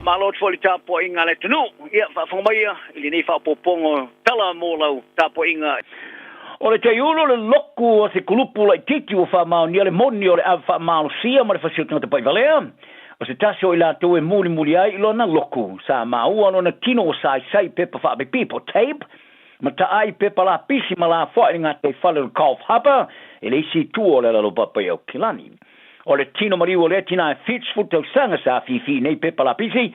Malo atu foi i le tapuaiga a le atunuu. Ia, faafofoga maia i lenei faaopoopoga o tala mo lau tapuaiga. O le taiulu o le loku o se kulupu laitiiti ua faamaonia le moni o le ave faamalosia ma le fasi o tagata paivalea. O se tasi o i latou e mulimuli ai i lona loku, sa maua lona tino ua saisai i pepa faapipi po o tape, ma taai pepa lapisi ma lafoai i le gataifale o le Coff Harbour i le isi itu o le Alalopapa i Aukilani. O le tino maliu o lea tina e 70 tausaga sa afifi nei pepa lapisi,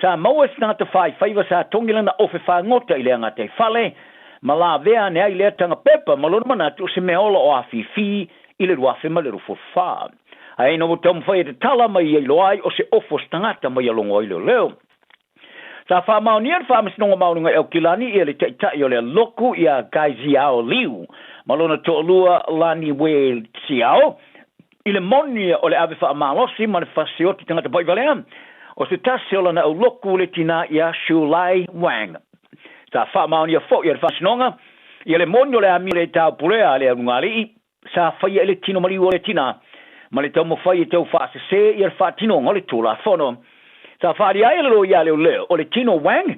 sa maua e se tagata faifaiva sa togi lana ofe fagota i lea gataifale, ma lavea ane ai lea taga pepa ma lona manatu o se mea ola o afifi i le 2024. Ae ina ua taumafai e tatala mai ia iloa ai o se ofo o se tagata ma ia logo ai leoleo. Sa faamaonia le Faamasinoga Maualuga i Aukilani ia le taitai o le loku ia Gai Xiao Liu ma lona toalua Lani Wei Xiao i le moni o le ave faamalosi ma le fasioti tagata paivalea o se tasi o lana auloku le tinā ia Xu Lai Wang. Sa faamaonia foi e le Faamasinoga ia le moni o le amio le taupulea a le alugalii sa faia i le tino maliu o le tinā ma le taumafai e tau faasese ia le faatinoga o le Tulafono. Sa faaalia ai e le loia leoleo o le tino Wang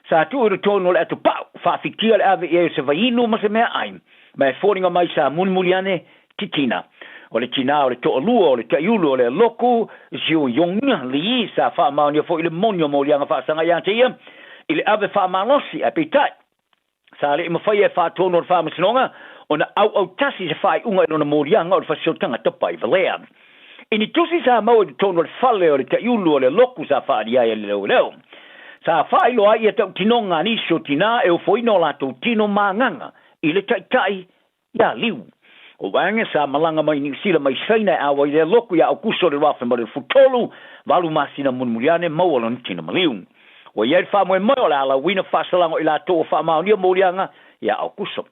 sa tuu i totonu o le atopau, faafitia le ave i ai o se vaiinu ma se meaai, ma e foliga mai sa mulimuli ane titina. O le tinā o le toalua o le taiulu o le loku Xiu Yong Li sa faamaonia foi le moni o moliaga faasaga ia te ia i le ave faamalosi, ae peitai sa le i mafai e faatonu o le Faamasinoga ona auautasi se faaiuga i lona moliaga o le fasi o tagata paivalea. I ni tusi sa maua i totonu o le fale o le taiulu o le loku sa faaalia ai e le leoleo, sa faailoa ai ia tautinoga a nisi o tinā e ofoina o latou tino magaga i le taitai ia Liu. O Wang sa malaga mai Niu Sila mai Saina e ʻauai lea loku ia Aukuso o le 2023, 8 masina mulimuli ane maua lona tino maliu. Ua i ai le faamoemoe o le alauina faasalaga o i latou ua faamaonia moliaga ia Aukuso.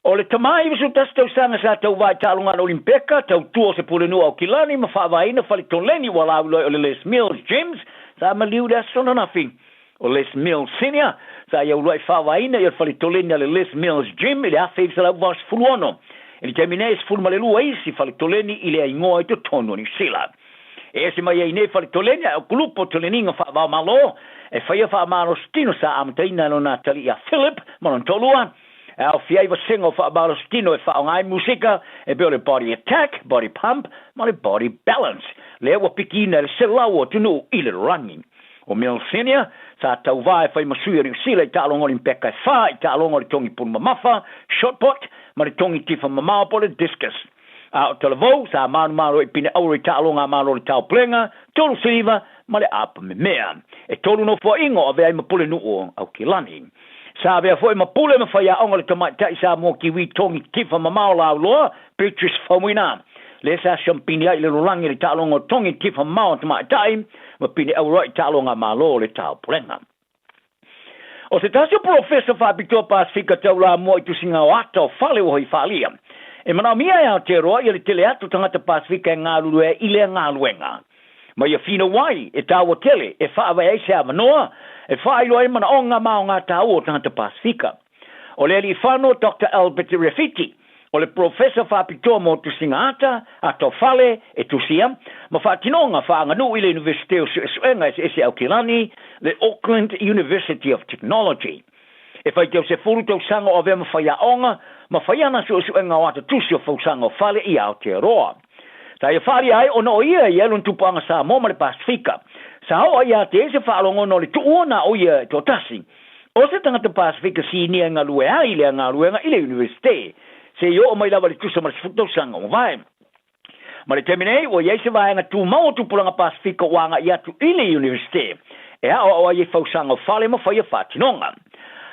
O le tama 91 tausaga sa tauvā i taaloga a le Olimpeka, tautua o se pulenuu o Aukilani ma faavaeina fale toleni ua lauiloa ai o le Les Mills Gyms, sa maliu i le aso ananafi. O Les Mills Senior sa ia uluai faavaeina ia le fale toleni a le Les Mills Gym i le 1986. I le taimi nei e 12 isi fale toleni i lea igoa i totonu o Niu Sila. E ese mai ai nei fale toleni ae o kulupu o toleniga faavaomalo e faia faamalositino sa amataina e lona atalii ia Philip ma lona toalua, e aofia ai vasega o faamalositino e faaaoga ai musika e pei o le Body Attack, Body Pump ma le Body Balance, lea ua pikiina e le 100 o atunuu i le lalolagi. O Mills Senior sa tauvā e fai ma sui o Niu Sila i taaloga Olimpeka e 4 i taaloga o le togi pulu mamafa, shot put, ma le togi tifa mamao po o le discus. A o Talavou sa manumalo i pine auro i taaloga a Malo o le Taupulega, 3 siliva ma le apa memea. E 3 nofoaiga o avea ai ma pulenuu o Aukilani. Sa avea foi ma pule ma faiaoga le tamaitai Samoa Kiwi togi tifa mamao lauloa, Beatrice Faumuina, lea sa siampini ai i le lalolagi i le taaloga o togi tifa mamao a tamaitai ma pine auro ai i taaloga a Malo o le Taupulega. O se tasi o polofesa faapitoa Pasefika taulamua i tusiga o ata o fale ua hoi faalia. E manaomia e Aotearoa ia le tele atu tagata Pasefika e galulue ai i lea galuega. Ma ia finau ai e taua tele e faavae ai se avanoa e faailoa ai manaoga ma aoga taua o tagata Pasefika. O le aliifano Dr Albert Rewhiti, o le polofesa faapitoa mo tusiga ata, ata o fale, e tusia, ma faatinoga faaaganuu i le Iunivesite o Suesuega Eseese Aukilani, le Auckland University of Technology. E faitau 10 tausaga o avea ma faiaoga ma fai ana suesuega o ata tusi o fausaga o fale i Aotearoa. Sa ia faalia ai ona o ia i ai lona tupuaga Samoa ma le Pasefika. Sa oo ai ia te ia se faalogono o le tuua na o ia e toatasi. O se tagata Pasefika sinia e galue ai i lea galuega i le Iunivesite, seia oo mai lava i le tusa ma le 10 tausaga ua mavae. Ma le taimi nei, ua i ai se vaega tumau o tupulaga Pasefika ua agai atu i le Iunivesite e aoao ai i fausaga o fale ma faia faatinoga.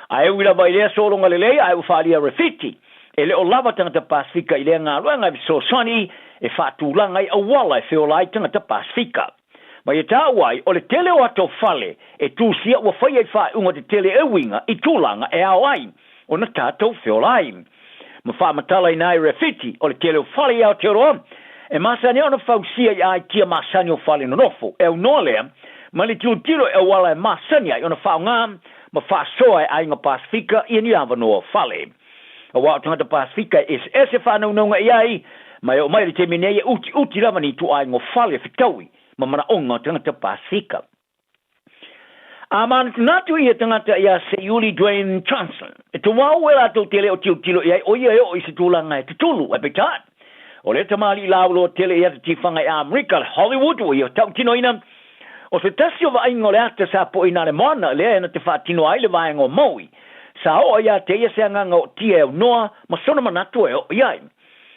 Ae ui lava i lea sologa lelei ae ua faalia Rewhiti, e le o lava tagata Pasefika i lea galuega e fesoasoani e faatulaga i auala e feola ai tagata Pasefika. Ma ia taua ai, o le tele o ata o fale e tusia ua faia i faaiuga tetele e uiga i tulaga e ao ai ona tatou feola ai. Ma faamatalaina ai Rewhiti, o le tele o fale i Aotearoa e masani ai ona fausia i aitia masani o fale nonofo, e aunoa lea ma le tilotilo e auala e masani ai ona faaaoga ma faasoa e aiga Pasefika ia ni avanoa o fale. Aua o tagata Pasefika e eseese faanaunauga i ai, ma e oo mai i le taimi nei e utiuti lava ni ituaiga o fale fetaui ma manaoga o tagata Pasefika. A manatunatu ia tagata iā Seiuli Dwayne Johnson, e tuau e latou te le o tilotilo i ai o ia e oo i se tulaga e tutulu, ae peitai, o lea tamalii lauloa tele i ata tifaga i Amerika, le Hollywood, ua ia tautinoina, o se tasi o vaaiga o le ata sa poina a le moana lea e na te faatino ai le vaega o Maui, sa oo ia te ia se agaga ootia e aunoa ma sona manatu e oo i ai.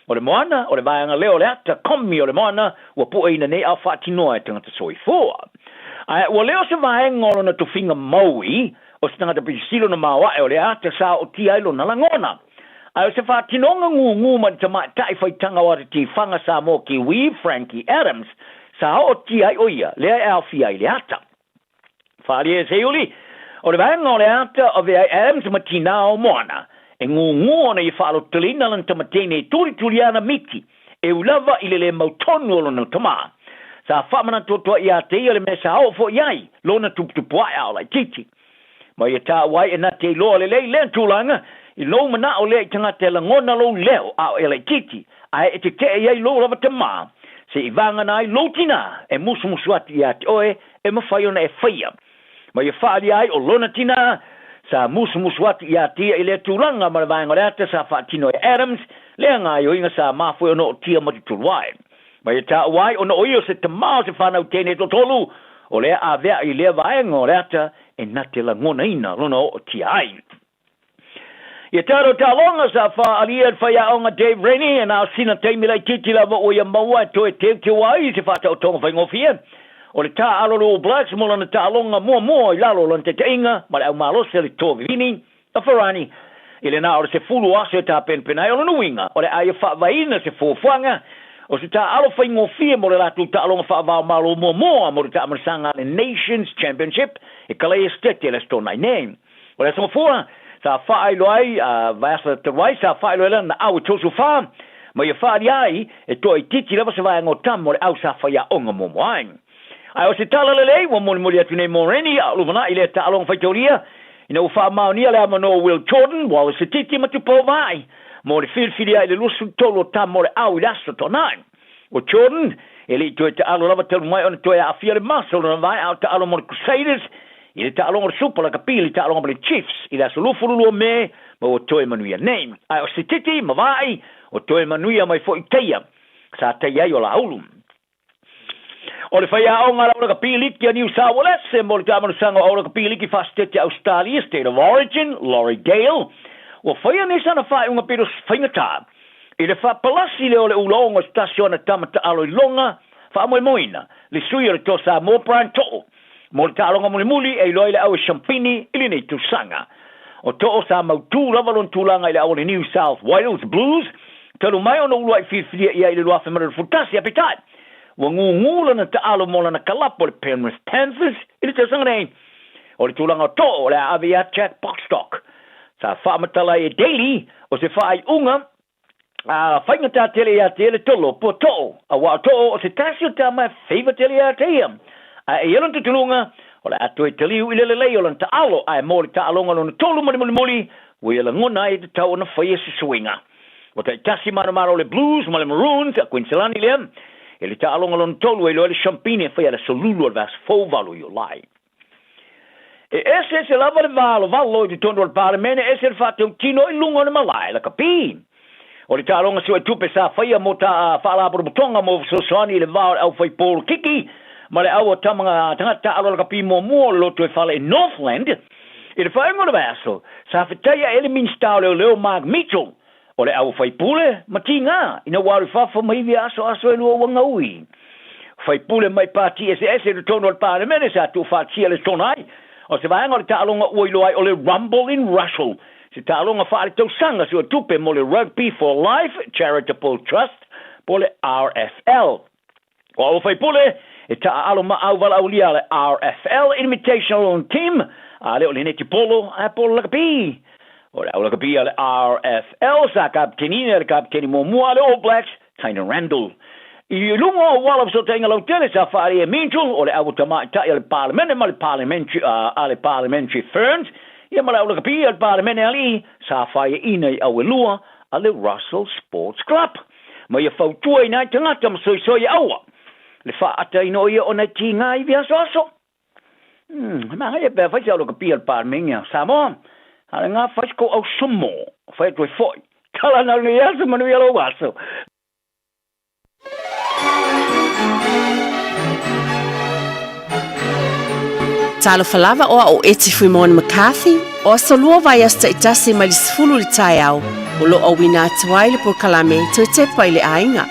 O le moana, o le vaega lea o le ata komi o le moana ua pueina nei ao faatinoa e tagata soifua. Ae ua le o se vaega o lona tofiga Maui, o se tagata pilisilo na maoae o le ata sa ootia ai lona lagona. Ae o se faatinoga gūgū mai le tamaitai faitaga o ata tifaga Samoa Kiwi, Frankie Adams, sa ootia ai o ia, lea e aofia ai le ata. Faaalia e Seiuli, o le vaega o le ata avea ai Adams ma tinā o Moana, e gūgū ona ia faalototeleina lana tamateine e tulituli ana miti, e ui lava i le lē mautonu o lona tamā. Sa faamanatu atu ai iā te ia le mea sa oo foi ai lona tuputupuae a o laitiiti. Ma ia taua ai e na te iloa lelei lea tulaga, i lou manao lea i tagata e lagona lou leo a o e laitiiti, ae e tetee i ai lou lava tamā, se i vagana ai lou tinā e musumusu atu iā te oe e mafai ona e faia. Ma ia faaalia ai o lona tinā sa musumusu atu iā te ia i lea tulaga ma le vaega o le ata sa faatino e Adams lea gaoioiga sa mafuie ona ootia ma tutulu ai. Ma ia taua ai ona o ia o se tamā o se whanau tēnei totolu, o lea avea i lea vaega o le ata e na te lagonaina lona ootia ai. Ia taro taaloga sa faaalia e le faiaoga Dave Rennie e na o sina taimi laitiiti lava ua ia maua e toe teuteu ai i se faataotoga faigofie o le taaalo o le All Blacks mo lana taaloga muamua i lalo o lana taitaiga ma le aumalosi a le Toa Vivini a Ferrani i le na o le 10 o aso e tapenapena ai. O lona uiga o le a ia faavaeina se fuafuaga o se taaalo faigofie mo le latou taaloga faavaomalo muamua mo le taamanasaga a le Nations Championship e Kalaia Setete i le Aso Toonai nei. O le aso Gafua sa faailoa ai a vaiaso talu ai sa faailoa ai lana au e 34 ma ia faaalia ai e toaitiiti lava se vaega o tama o le au sa faiaoga muamua ai. Ae o se tala lelei ua molimoli atu nei mo Rennie a o lumanai lea taaloga faitaulia ina ua faamaonia le avanoa o Will Jordan, Wallace Sititi ma Tupou Vaai mo le filifili ai i le 23 o tama o le au i le aso Toonai. O Jordan e le i toe taalo lava talu mai ona toe aafia le masa o lona vae a o taalo mo le Crusaders i le taaloga o le Super Lakapi i le taaloga ma le Chiefs i le aso 22 Me ma ua toe manuia nei. Ae o Sititi ma Vaai o toe manuia mai foi teia sa taia ai o Laulu. O le faiaoga a le Au Lakapi Liki a New South Wales mo le taamanusaga o Au Lakapi Liki Faasetete Ausetalia, State of Origin, Laurie Gale, ua faia nei sana faaiuga pito faigata i le faapalasi lea o le ulaoga o se tasi o ana tama taalo i loga faamoemoeina, le sui o le Toa Samoa Brian To'o, mo le taaloga mulimuli e iloa ai le au e Champini i lenei tausaga. O To'o sa mautū lava lona tulaga i le au o le New South Wales Blues talu mai ona uluai filifilia i ai i le 2021, ae peitai, ua gūgū lana taalo mo lana kalapu o le Penrith Panthers i le tausaga nei. O le tulaga o To'o o le a ave iā Jack Boxstock. Sa faamatala ai e Daly o se faaiuga a faigata tele iā te ia le tolo po To'o, auā o To'o o se tasi o tama e feiva tele iā te ia. Ae e ia lona tutuluga, o le a toe taliu i le lelei o lana taalo, ae mo le taaloga lona tolu ma le mulimuli, ua ia lagona ai e tatau ona faia se suiga. Ua taitasi manomano o le Blues ma le Maroons a Kuiniselani lea i le taaloga lona tolu e iloa ai le Champine e faia le aso Lulu o le vaiaso fou 8 o Iulai. E eseese lava le valovalo i totonu o le Palemene, ese le faatautino i luga o le malae lakapi. O le taaloga suetupe sa faia mo ta faalapotopotoga mo fesoasoani i le va o le aufaipolokiki ma le au o tama tagata taalo lakapi muamua o le loto e fale i Northland i le faaiuga o le vaiaso, sa fetaia e le Minisita o Leoleo Mark Mitchell o le au faipule ma tigā ina ua alu i fafo ma ivi asoaso e lua ua gaui. Faipule mai pati eseese i totonu o le Palemene sa tuufaatasia le tona ai o se vaega o le taaloga ua iloa ai o le Rumble in Russell, se taaloga faaletausaga suetupe mo le Rugby for Life Charitable Trust po o le RFL. O au faipule e taaalo ma au valaaulia a le RFL Invitational Team, a le o le netipolo ae po o le lakapi. O le au lakapi a le RFL sa kapiteniina e le kapiteni muamua a le All Blacks, Taina Randall. I luga o auala fesootaiga lautele sa faaalia e Mitchell o le au tamaitai a le Palemene ma le Parliamentary, a le Parliamentary Ferns, ia ma le au lakapi a le Palemene alii sa faiaina i au e lua a le Russell Sports Club. Ma ia fautuaina ai tagata ma soisoi e aua le faaataina o ia ona e tigā ivi asoaso. Manaia pe afai se au kapia le Palemene a Samoa, a o lena fai se kou ausomo, fai atu ai foi. Tala na o lenei aso, manuia lou aso. Talofa lava o a'u Eti Fuimoana McCarthy, o aso lua vaiaso ta'itasi mai le 10 i le taeao, o lo'o auina atu ai le polokalame Toe Tepa i le Aiga.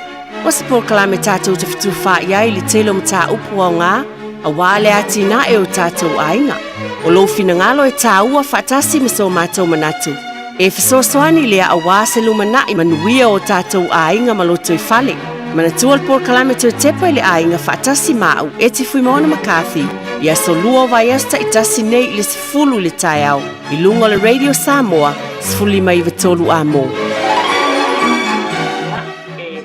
O se polokalame tatou te fetufaai ai i le tele o mataupu aoga auā le atinae o tatou aiga. O lou finagalo e tāua faatasi ma so matou manatu. E fesoasoani lea auā se lumanai manuia o tatou aiga ma lotoifale. Manatua le polokalame Toe Tepa i le Aiga faatasi ma au Eti Fuimaono McCarthy i aso lua o vaiaso ta'itasi nei i le 10 i le taeao i luga o le Radio Samoa 15 93 A mo. Ia, e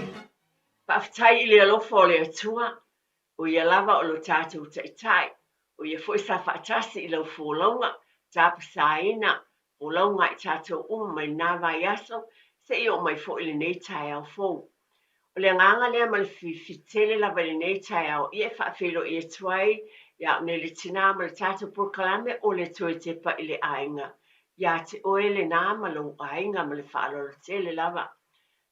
faafetai i le alofa o le Atua, o Ia lava o lo tatou Taitai, o Ia foi sa faatasi i lau folauga, tapasaina folauga a i tatou uma mai lena vaiaso seia oo mai foi i lenei taeao fou. O le agaga lea ma le fifi tele lava i lenei taeao ia e faafeiloai atu ai ia au nei le tina ma le tatou polokalame o le Toe Tepa i le Aiga. Ia te oe lena ma lou aiga ma le faaaloalo tele lava.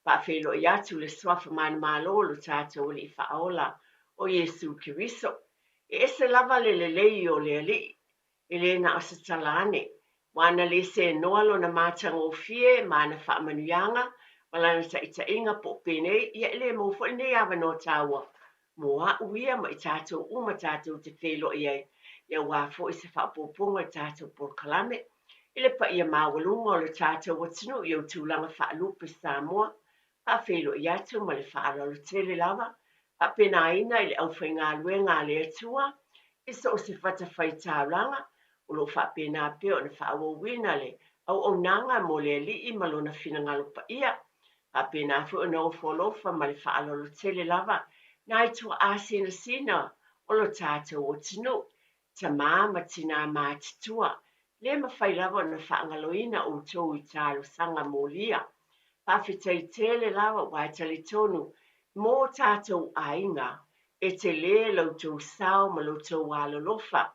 Faafeiloai atu le Suafa Manumalo o lo tatou Alii Faaola o Iesu Keriso. E ese lava le lelei o le Alii E le na o se tala ane, ua ana le senoa lona matagofie ma ana faamanuiaga ma lana taitaiga po o penei, ia e le maua foi lenei avanoa taua mo a'u ia ma i tatou uma tatou te feiloai ai, ia aua foi se faaopoopoga i le tatou polokalame i le paia maualuga o le tatou atunuu i ou tulaga faalupe Samoa. Faafeiloai atu ma le faaaloalo tele lava, faapenaina i le aufaigaluega a le Atua i so o se fatafaitaulaga o lo o faapena pea ona faaauauina le auaunaga mo le Alii ma Lona finagalo paia. Faapena foi ona ofo alofa ma le faaaloalo tele lava nai tuaa sinasina o lo tatou atunuu Tamā ma tinā matutua, le mafai lava ona faagaloina outou i talosaga molia. Faafetai tele lava ua e talitonu mō tātou aiga, e telē lo outou sao ma lo outou alolofa,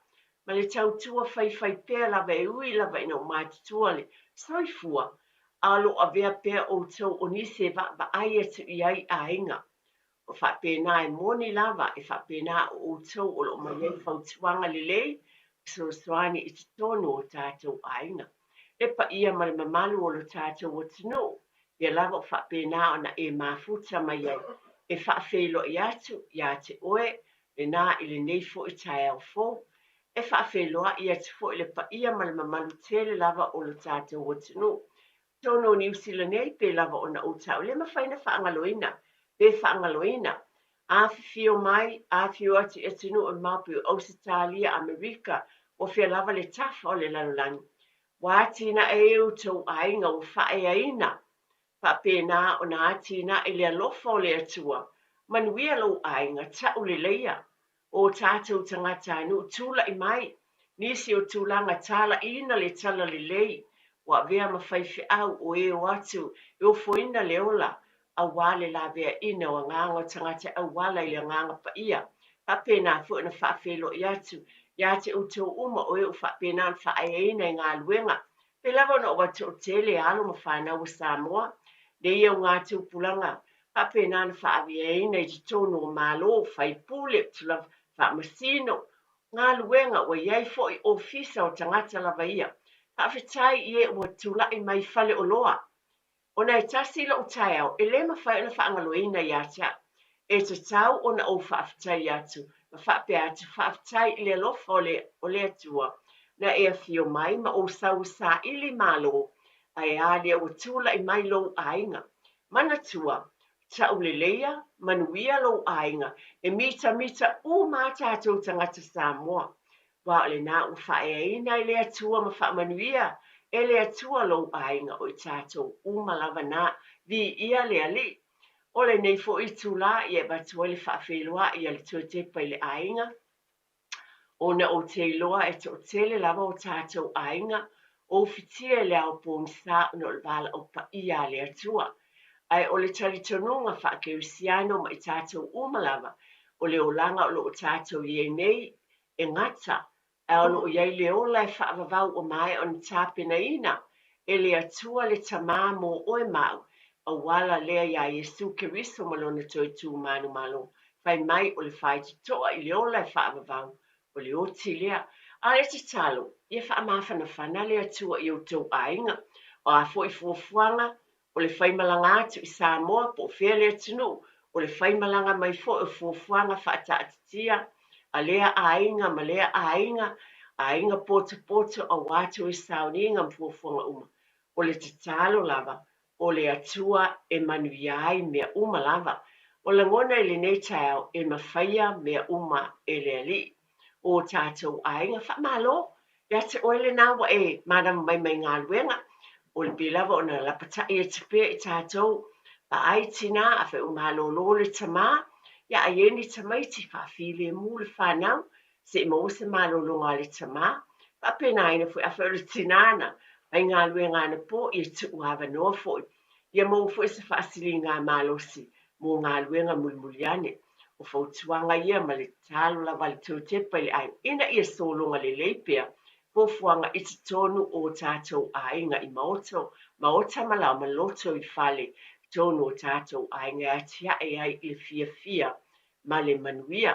ma le tautua faifai pea lava e ui lava ina ua matutua le soifua, a o lo o avea pea outou o nisi e vaavaai atu i ai aiga. O faapena e moni lava, e faapena o outou o lo o mai ai fautuaga lelei fesoasoani i totonu o tatou aiga. Le paia ma le mamalu o lo tatou atunuu, ia lava o faapena ona e mafuta mai ai e faafeiloai atu ia te oe lena i lenei foi taeao fou. E faafeiloai atu foi le paia ma le mamalu tele lava o lo tatou atunuu totonu o Niu Sila nei pe lava ona ou tau le mafai na faagaloina pe faagaloina. Afifio mai, afifio atu i atunuu e mamao pei o Ausetalia, Amerika, ua fea lava le tafa o le lalolagi. Ua atinae ai outou aiga ua faaeaina. Faapena ona atinae le alofa o le Atua. Manuia lou aiga, tauleleia. O tatou tagatanuu tula'i mai, nisi o tulaga talaiina le talalelei, ua avea ma faifeau o e o atu e ofoina le ola auā le laveaina o agaga o tagata e auala i le Agaga Paia. Faapena foi ona faafeiloai atu ia te outou uma o e ua faapena ona faaeaina i galuega Pei lava ona ou avatu o tele alo ma fanau a Samoa nei au ngā tupulaga faapena ona faaviaina i totonu o Malo, faipule, tulaga faamasino, galuega ua i ai foi ofisa o tagata lava ia. Faafetai i e ua tulai mai faleoloa Ona e tasi lou taeao e le mafai ona faagaloina ia te au. E tatau ona ou faafetai atu ma faapea atu, Faafetai i le alofa o le, o le Atua, na e afio mai ma ou sau e saili malo, ae a lea ua tulai mai lou aiga. Manatua, tauleleia, manuia lou aiga, e mitamita uma a tatou tagata Samoa. Aua o lena ua faaeaina e le Atua ma faamanuia e le Atua lou aiga o i tatou uma lava na. Viia le Alii. O lenei foi itulā ia e avatu ai le faafeiloai a le Toe Tepa i le aiga, ona ou te iloa e toatele lava o tatou aiga o ufitia i le ao pogisa ona o le valaau paia a le Atua. Ae o le talitonuga faakerisiano ma i tatou uma lava, o le olaga o lo o tatou i ai nei e gata. Ae o lo o i ai le ola e faavavau ua maea ona tapenaina e le Atua le Tama mo oe ma au, auala lea iā Iesu Keriso ma Lona toe tu manumalo. Fai mai o le faitotoa i le ola e faavavau, o le oti lea. A o le tatalo, ia faamafanafana le Atua i outou aiga. O a foi fuafuaga, o le faimalaga atu i Samoa po o fea le atunuu, o le faimalaga mai foi o fuafuaga faataatitia a lea aiga ma lea aiga, aiga potopoto aua toe sauniga ma fuafuaga uma. O le tatalo lava, o le Atua e manuia ai mea uma lava. O lagona i lenei taeao e mafaia mea uma e le Alii. O tatou aiga, faamalo Ia te oe lena ua e manava mai mai galuega, o le pei lava ona lapatai atu pea i tatou, vaai tinā, afai ua malolo le tamā, ia a i ai ni tamaiti, faafilemu le fanau, se i maua se malologa a le tamā. Faapenaina foi, afai o le tinā na faigaluega anapo, ia tuu avanoa foi, ia maua foi se faasiligamalosi mo galuega mulimuli ane. O fautuaga ia ma le tatalo lava a le Teutepa i le aiga ina ia sologa lelei pea fuafuaga i totonu o tatou aiga i maoto, maota ma lao ma loto i fale totonu o tatou aiga e atiae ai i le fiafia ma le manuia.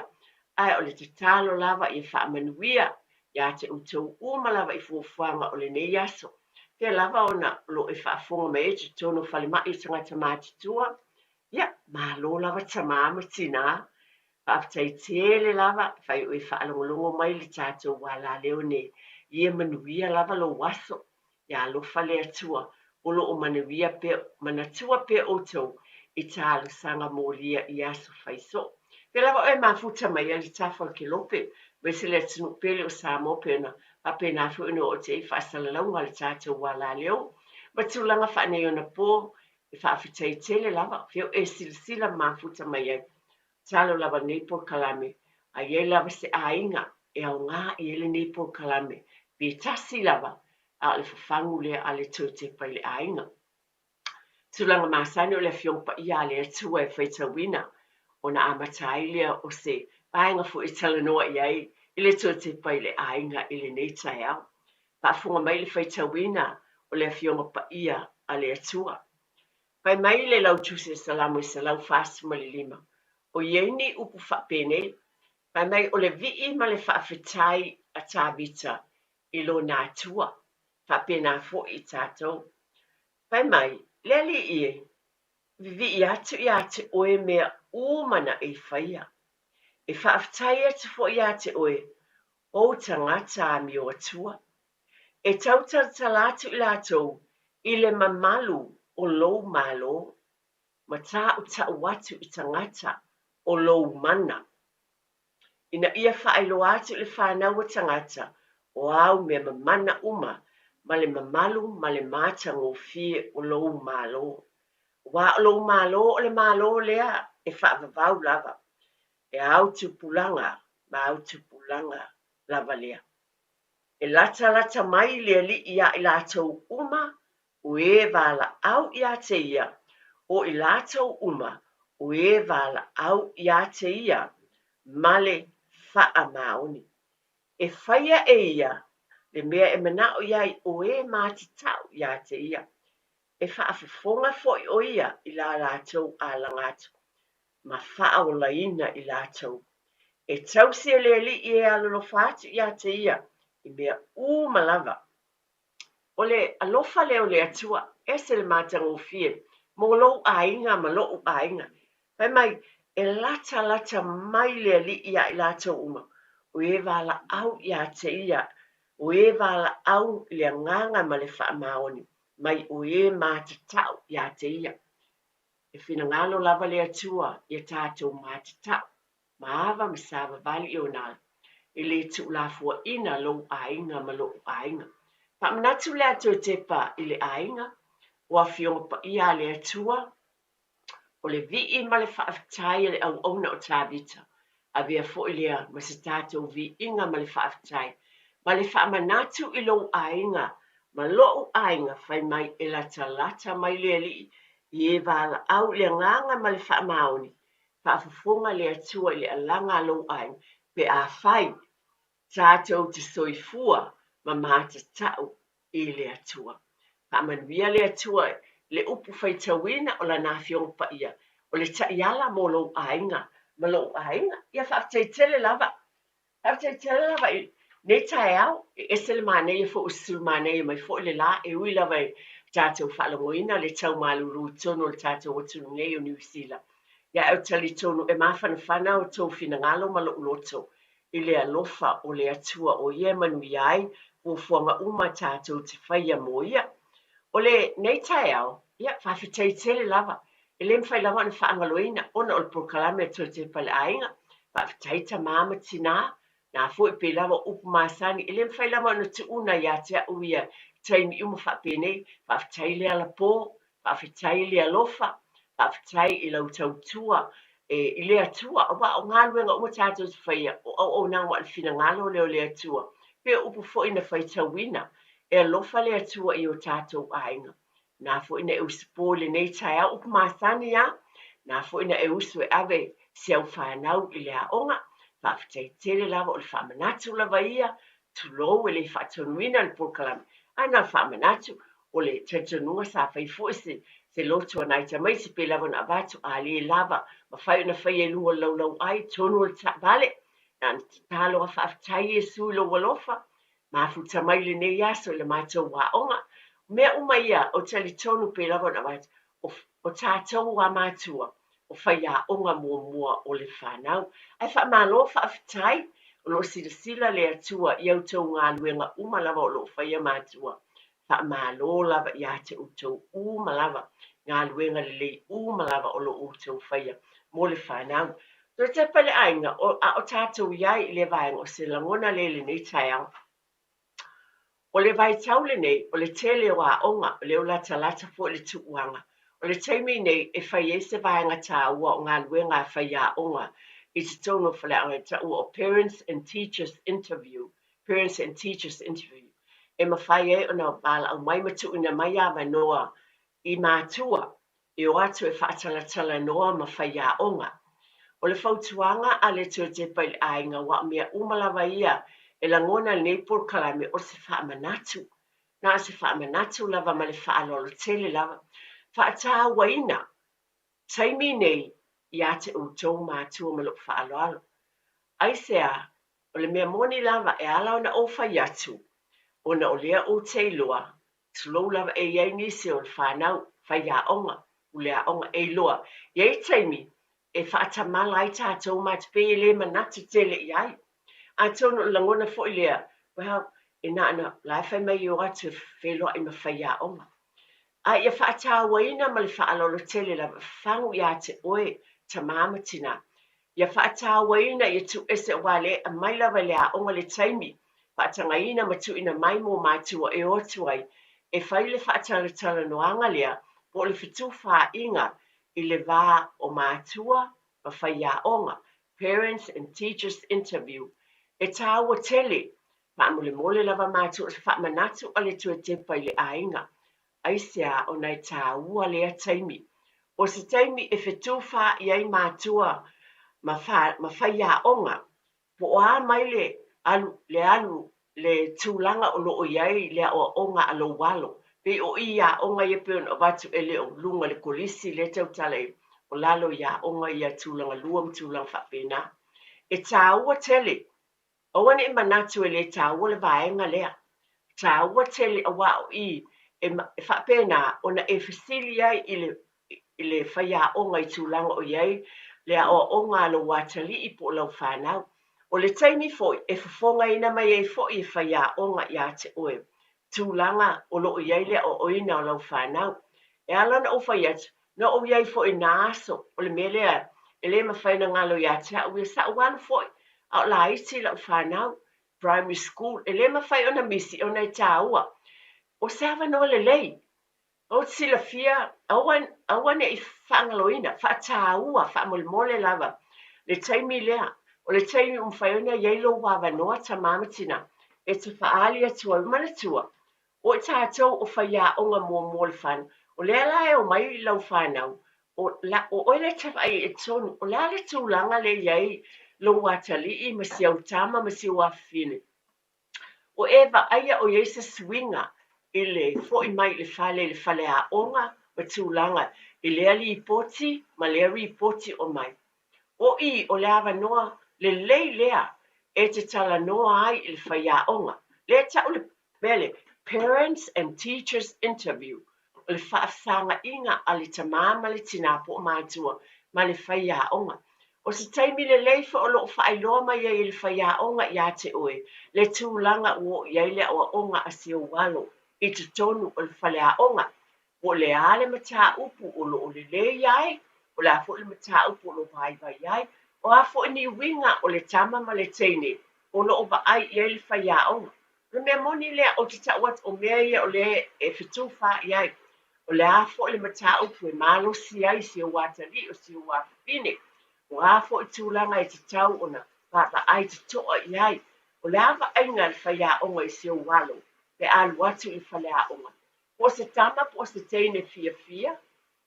Ae o le tatalo lava ia faamanuia ia te outou uma lava i fuafuaga o lenei aso. Pea lava ona o lo o e faafofoga mai ai i totonu o falemai o tagata matutua, Ia, malo lava tamā ma tinā. Faafetai tele lava, fai o e faalogologo mai i le tatou alaleo nei. Ia manuia lava lou aso. Ia alofa le Atua, o lo o manuia pea, manatua pea outou i talosaga molia i aso fai soo. Pea lava oe mafuta mai ai le tafa o le kelope, aemaise le atunuu pele o Samoa pei ona faapena foi ona oo atu ai faasalalauga a le tatou alaleo ma tulaga faaneionapo. E faafetai tele lava, fea o e silasila mafuta mai ai. Tatalo lava lenei polokalame, a i ai lava se aiga e aoga i ai lenei polokalame, pe tasi lava, a o le fafagu lea a le toe tepa i le aiga. Tulaga masani o le Afioga Paia a le Atua e faitauina, ona amata ai lea o se vaega foi e talanoa i ai i le toe tepa i le aiga i lenei taeao. Faafofoga mai le faitauina o le Afioga Paia a le Atua. Fai mai le Lautusi o Salamo e 145, o i ai ni upu faapenei, fai mai o le vii ma le faafetai a Tavita i lona Atua, faapena foi i tatou. Fai mai, le Alii e, vivii atu iā te oe mea uma na e faia. E faafetai atu foi iā te oe, ou tagata amio atua. E tautalatala atu i latou i le mamalu o lou Malo, ma taʻutaʻu atu i tagata o lou mana, ina ia faailoa atu i le fanau a tagata o āu mea mamana uma ma le mamalu ma le matagofie o lou Malo. Aua o lou Malo o le Malo lea e faavavau lava, e au tupulaga ma au tupulaga lava lea. E latalata mai le Alii iā i latou uma o e valaau iā te Ia, o i latou uma o e valaau iā te Ia ma le faamaoni. E faia e Ia le mea e manaʻo i ai o e matatau iā te Ia. E faafofoga foi ʻo Ia i la latou alaga atu ma faaolaina i latou. E tausi e le Alii e alolofa atu iā te Ia i mea uma lava. O le alofa lea o le Atua, ese le matagofie mo lou aiga ma loʻu aiga. Fai mai, e latalata mai le Alii iā i latou uma, o e valaau iā te Ia, o e valaau i le agaga ma le faamaoni mai o e matatau iā te Ia. E finagalo lava le Atua ia tatou matatau, ma ava ma savavali i ona ala, e le tuulafoaina lou aiga ma loʻu aiga. Faamanatu le a toe tepa i le aiga, o Afioga Paia a le Atua, O le vii ma le faafetai a le auauna o Tavita, avea foi lea ma se tatou viiga ma le faafetai, ma le faamanatu i lou aiga ma loʻu aiga fai mai e latalata mai le Alii i e valaau i le agaga ma le faamaoni, faafofoga le Atua i le alaga a lou aiga, pe afai. Tatou te soifua ma matatau i le Atua. Faamanuia le Atua i le upu faitauina o Lana Afioga Paia, o le taiala mo lou aiga ma lou aiga. Ia faafetai tele lava. Faafetai tele lava i nei taeao, e ese le manaia foi ua susulu manaia mai foi le la, e ui lava i tatou faalogoina le tau malulu i totonu o le tatou atunuu nei o Niu Sila. Ia ae ou te talitonu e mafanafana outou finagalo ma lou loto i le alofa o le Atua o Ia e manuia ai fuafuaga uma tatou te faia mo Ia. O lenei taeao, ia, faafetai tele lava. E le mafai lava ona faagaloina ona o le polokalame a Toe Tepa le Aiga. Faafetai tama ma tinā, na foi pei lava o upu masani, e le mafai lava ona tuuna ia te au ia taimi uma faapenei. Faafetai le alapō, Faafetai le alofa, faafetai i lau tautua i le Atua, aua o galuega uma tatou te faia, o auaunaga o le finagalo lea o le Atua. Pei o upu foi na faitauina, e alofa le Atua i o tatou aiga. Na foi na e usupo i lenei taeao, upu masani lava, na foi na e usu e ave si au fanau i le aoga. Faafetai tele lava o le faamanatu lava ia, tulou e le i faatonuina le polokalame, ae na o le faamanatu, o le talitonuga sa fai foi se loto a nai tamaiti pei lava ona avatu, a le lava, mafai ona faia i luga o le laulauai i totonu o le taavale. Na ona tatalo lava, faafetai Iesu i lou alofa, mafuta mai lenei aso i le matou aoga. O mea uma ia, ou te talitonu pei lava ona avatu, o tatou a matua, o faiaoga muamua o le fanau. Ae faamalo faafetai, o lo o silasila le Atua i a outou galuega uma lava o lo o faia matua. Faamalo lava ia te outou uma lava, galuega lelei uma lava o lo o outou faia mo le fanau. Toe tepa le aiga, a o tatou i ai i lea vaega o se lagona lea i lenei taeao. O le vaitau lenei, o le tele o aoga, o lea ua latalata foi le tuuaga. O le taimi nei e fai ai se vaega taua o galuega a faiaoga i totonu o faleaoga e taua o Parents and Teachers Interview, Parents and Teachers Interview, e mafai ai ona valaau mai ma tuuina mai avanoa i matua e o atu e faatalatalanoa ma faiaoga. O le fautuaga a le Toe Tepa i le Aiga aua o mea uma lava ia e lagona i lenei polokalame o se faamanatu. Na o se faamanatu lava ma le faaaloalo tele lava. Faatauaina taimi nei ia te outou matua ma lou faaaloalo. Aisea? O le mea moni lava e ala ona ou fai atu, ona o lea ou te iloa Tulou lava e i ai nisi o le fanau faiaoga, puleaoga, e iloa, e i ai taimi e faatamala ai tatou ma te pei e le manatu tele i ai. Atonu o le lagona foi lea, well, e na ona, la e fai mai e o atu e feiloai ma faiaoga. A ia faatauaina ma le faaaloalo tele lava, fagu ia te oe, tama ma tina, Ia faatauaina, ia tuuese aua lea e aumai lava i le aoga le taimi faatagaina ma tuuina mai mo matua e o atu ai e fai le faatalatalanoaga lea po o le fetufaaiga i le va o matua ma faiaoga, Parents and Teachers Interview. E taua tele, faamolemole lava matua o se faamanatu a le Toe Tepa i le aiga Aisea ona e tāua lea taimi? O se taimi e fetufaai ai matua ma ma faiaoga, po o a mai le alu le alu le tulaga o lo o i ai le aoaoga a lou alo. Pei o i i aoga ia pei ona avatu e le o luga i le kolisi lea tautala i o lalo i aoga ia tulaga lua ma tulaga faapena. E tāua tele Aua ne i manatu e le taua le vaega lea. Taua tele aua o i e faapena ona e fesili ai i le i le faiaoga i tulaga o i ai le aoaoga a lou atalii po o lau fanau. O le taimi foi e fofogaina mai ai foi e faiaoga ia te oe tulaga o lo o i ai le aoaoina o lau fanau. E ala ona ou fai atu, Na ou i ai foi i nā aso, o le mea lea e le mafai ona galo ia te au ia saʻu alu foi a o laiti lau fanau, primary school, e le mafai ona misi ona e tāua. O se avanoa lelei, ou te silafia, aua, aua ne i faagaloina, faataua, faamolemole lava le taimi lea, o le taimi ua mafai ona i ai lou avanoa tama ma tina e te faaali atu ai. Manatua, O i tatou o faiaoga muamua o le fanau, o lea la e omai lau fanau, o, la, o oe lea e te vaai i totonu, o le a le tulaga lea e i ai lou atalii ma si au tama ma si ou afafine. Ua e vaaia o i ai se suiga i le fo'i mai i le fale i le faleaoga ma tulaga i lea lipoti ma lea ripoti o mai. O i o le avanoa lelei lea e te talanoa ai i le faiaoga. Lea e ta'u le mea lea, Parents and Teachers Interview, o le faafesaga'iga a le tamā ma le tinā po o matua ma le faiaoga. O se taimi lelei foi o lo o faailoa mai ai e le faiaoga iā te oe le tulaga ua oo i ai le aoaoga a si ou alo i totonu o le faleaoga, po o le a le mataupu o lo o lelei ai, po o le a foi le mataupu o lo o vaivai ai, o a foi ni uiga o le tama ma le teine o lo o vaai i ai le faiaoga. O le mea moni lea ou te tau atu o mea ia o lea e fetufaai ai, o le a foi le mataupu e malosi ai si ou atalii o si ou afafine, o a foi tulaga e tatau ona vaavaai totoa i ai, o le a vaaiga a le faiaoga i si ou alo pe a alu atu i le faleaoga, po o se tama po o se teine fiafia,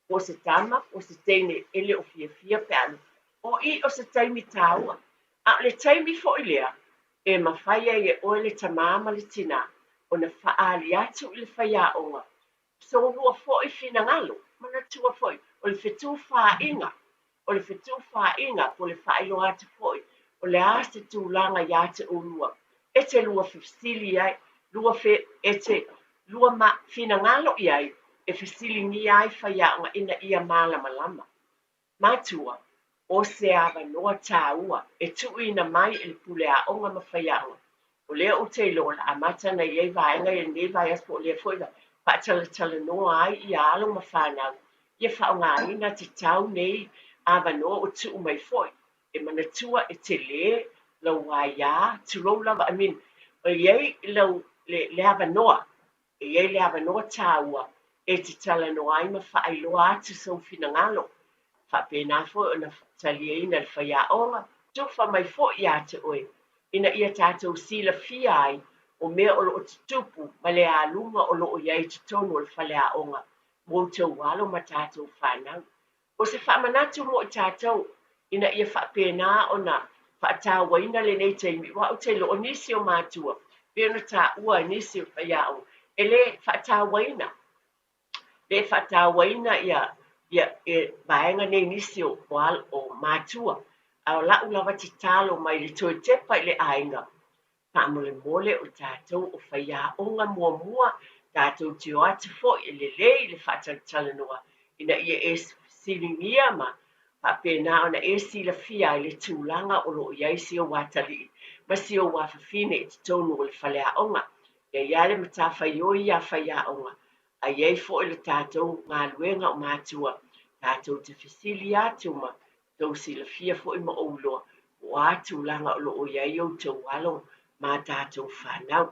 po o se tama po o se teine e le o fiafia pe a alu. O i o se taimi tāua. A o le taimi foi lea e mafai ai e oe le tamā ma le tinā ona faaali atu i le faiaoga solua foi finagalo, manatua foi o le fetufaaiga, o le fetufaaiga po o le faailoa atu foi o le a se tulaga iā te oulua e te lua fefesili ai, lua fe, e te lua ma finagalo i ai e fesiligia ai faiaoga ina ia malamalama. Matua, o se avanoa tāua e tuuina mai e le pule aoga ma faiaoga. O lea ou te iloa o le a amata ona i ai vaega ia i lenei vaiaso po o lea foi faatalatalanoa ai ia alo ma fanau ia faaaogaina tatau nei avanoa ua tuu mai foi e manatua e telē lau aia, tulou lava, I mean, e i ai lau le le avanoa, e i ai le avanoa tāua e te talanoa ai ma faailoa atu sou finagalo, faapena foi ona taliaina e le faiaoga, tufa mai foi iā te oe, ina ia tatou silafia ai o mea o lo o tutupu ma le aluga o lo o i ai i totonu o le faleaoga mo outou alo ma tatou fanau. O se faamanatu mo i tatou ina ia faapena ona faatauaina lenei taimi, aua ou te iloa o nisi o matua, pei ona taua e nisi o faiaoga, e le faatauaina, le faatauaina ia ia vaega nei nisi o o matua. A o lau lava tatalo mai le toe tepa i le aiga, Faamolemole o tatou o faiaoga muamua, tatou te o atu foi e lelei le faatalatalanoa ina ia e fesiligia ma faapena ona e silafia ai le tulaga o lo o i ai si ou atalii ma si ou afafine i totonu o le faleaoga. E i ai lava le matafaioi ia a faiaoga, a i ai foi le tatou galuega o matua, tatou te fesili atu ma tou silafia foi ma ou iloa po o a tulaga o lo o i ai outou alo ma a tatou fanau.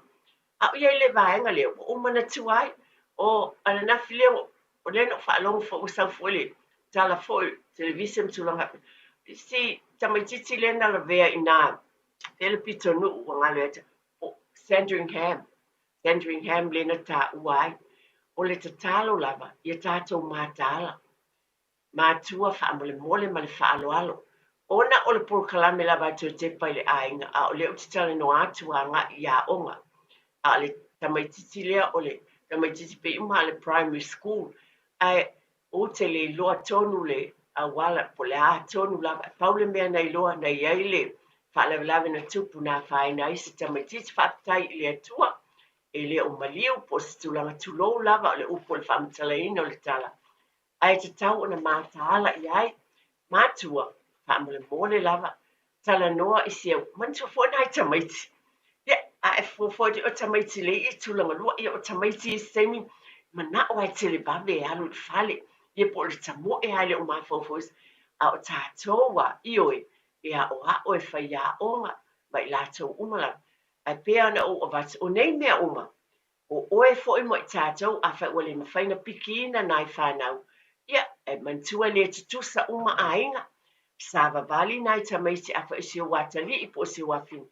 A o i ai le vaega lea ua ou manatua ai, o ananafi lea, o lea na ou faalogo foi ua sau foi le tala foi i le televise ma tulaga faapea, i si tamaitiiti lea na lavea i ina pea le pitonuu ua galo ia te au, o Sandringham, Sandringham lea na taua ai. O le tatalo lava ia tatou mataala. Matua faamolemole ma le faaaloalo. Ona o le polokalame lava a Toetepa i le aiga, a o lea ou te talanoa atu agai i aoga. A o le tamaitiiti lea o le tamaitiiti pei uma a le primary school, ae ou te le iloa tonu le auala po o le a tonu lava. Pau le mea na iloa na i ai le faalavelave na tupu na afaina ai se tamaitiiti. Faafetai i le Atua e le o maliu po o se tulaga tulou lava o le upu o le faamatalaina o le tala. Ae tatau ona mataala i ai. Matua, faamolemole lava, talanoa i si au, manatua foi nai tamaiti. Ia, a e fuafua atu, o tamaiti lei i tulaga lua, ia o tamaiti i isi taimi, manao lava e televave e alu i le fale, ia po o le tamoe lava e le o mafaufau isi. A o tatou lava, ioe, e aoao, e faiaoga ma i latou uma lava. Ae pei lava ona ou avatu, o nei mea uma, O oe foi ma i tatou, afai ua le mafai ona pikiina nai fanau, ia, e manatua e le tutusa uma aiga. Savavali nai tamaiti afai o si ou atalii po o si ou afine,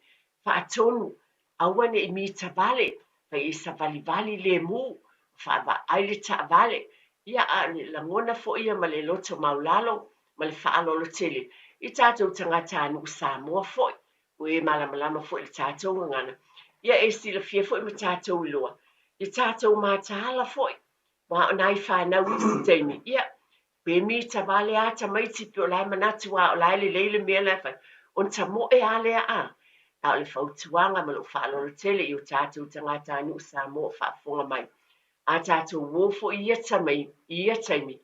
faatonu, aua ne i mitavale, fai e savalivali lemu, faavaai le taavale, ia, a o le lagona foi ia ma le loto maulalo ma le faaaloalo tele. i tatou tagatanuu Samoa foi, ua e malamalama foi i le tatou gagana, ia e silafia foi ma tatou iloa i tatou mataala foi, aua o nai fanau i isi taimi, ia, pe mita vale lava tamaiti pe o la e manatu lava o la e lelei le mea la e fai, ona tamoe lava lea a. A o le fautuaga ma lou faaaloalo tele i o tatou tagatanuu Samoa o faafofoga mai, a tatou o foi i ia taimi,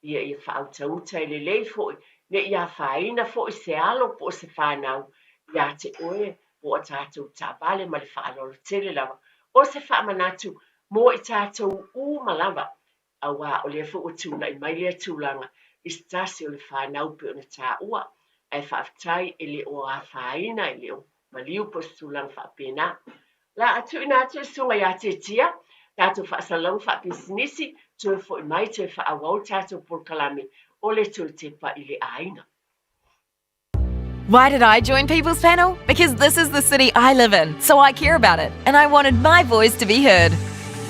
ia ia faautauta e lelei foi, ne i afaina foi se alo po o se fanau ia te oe po o tatou taavale ma le faaaloalo tele lava. O se faamanatu mo i tatou uma lava, aua o lea foi ua tulai mai lea tulaga i se tasi o le fanau pei ona taua, ae faafetai e le o afaina, e le o maliu po o se tulaga faapena. La a tuuina atu le susuga ia Tiatia, tatou faasalalauga faapisinisi, toe foi mai toe faaauau le tatou polokalame o le toe tepa i le aiga. Why did I join People's Panel? Because this is the city I live in, so I care about it, and I wanted my voice to be heard.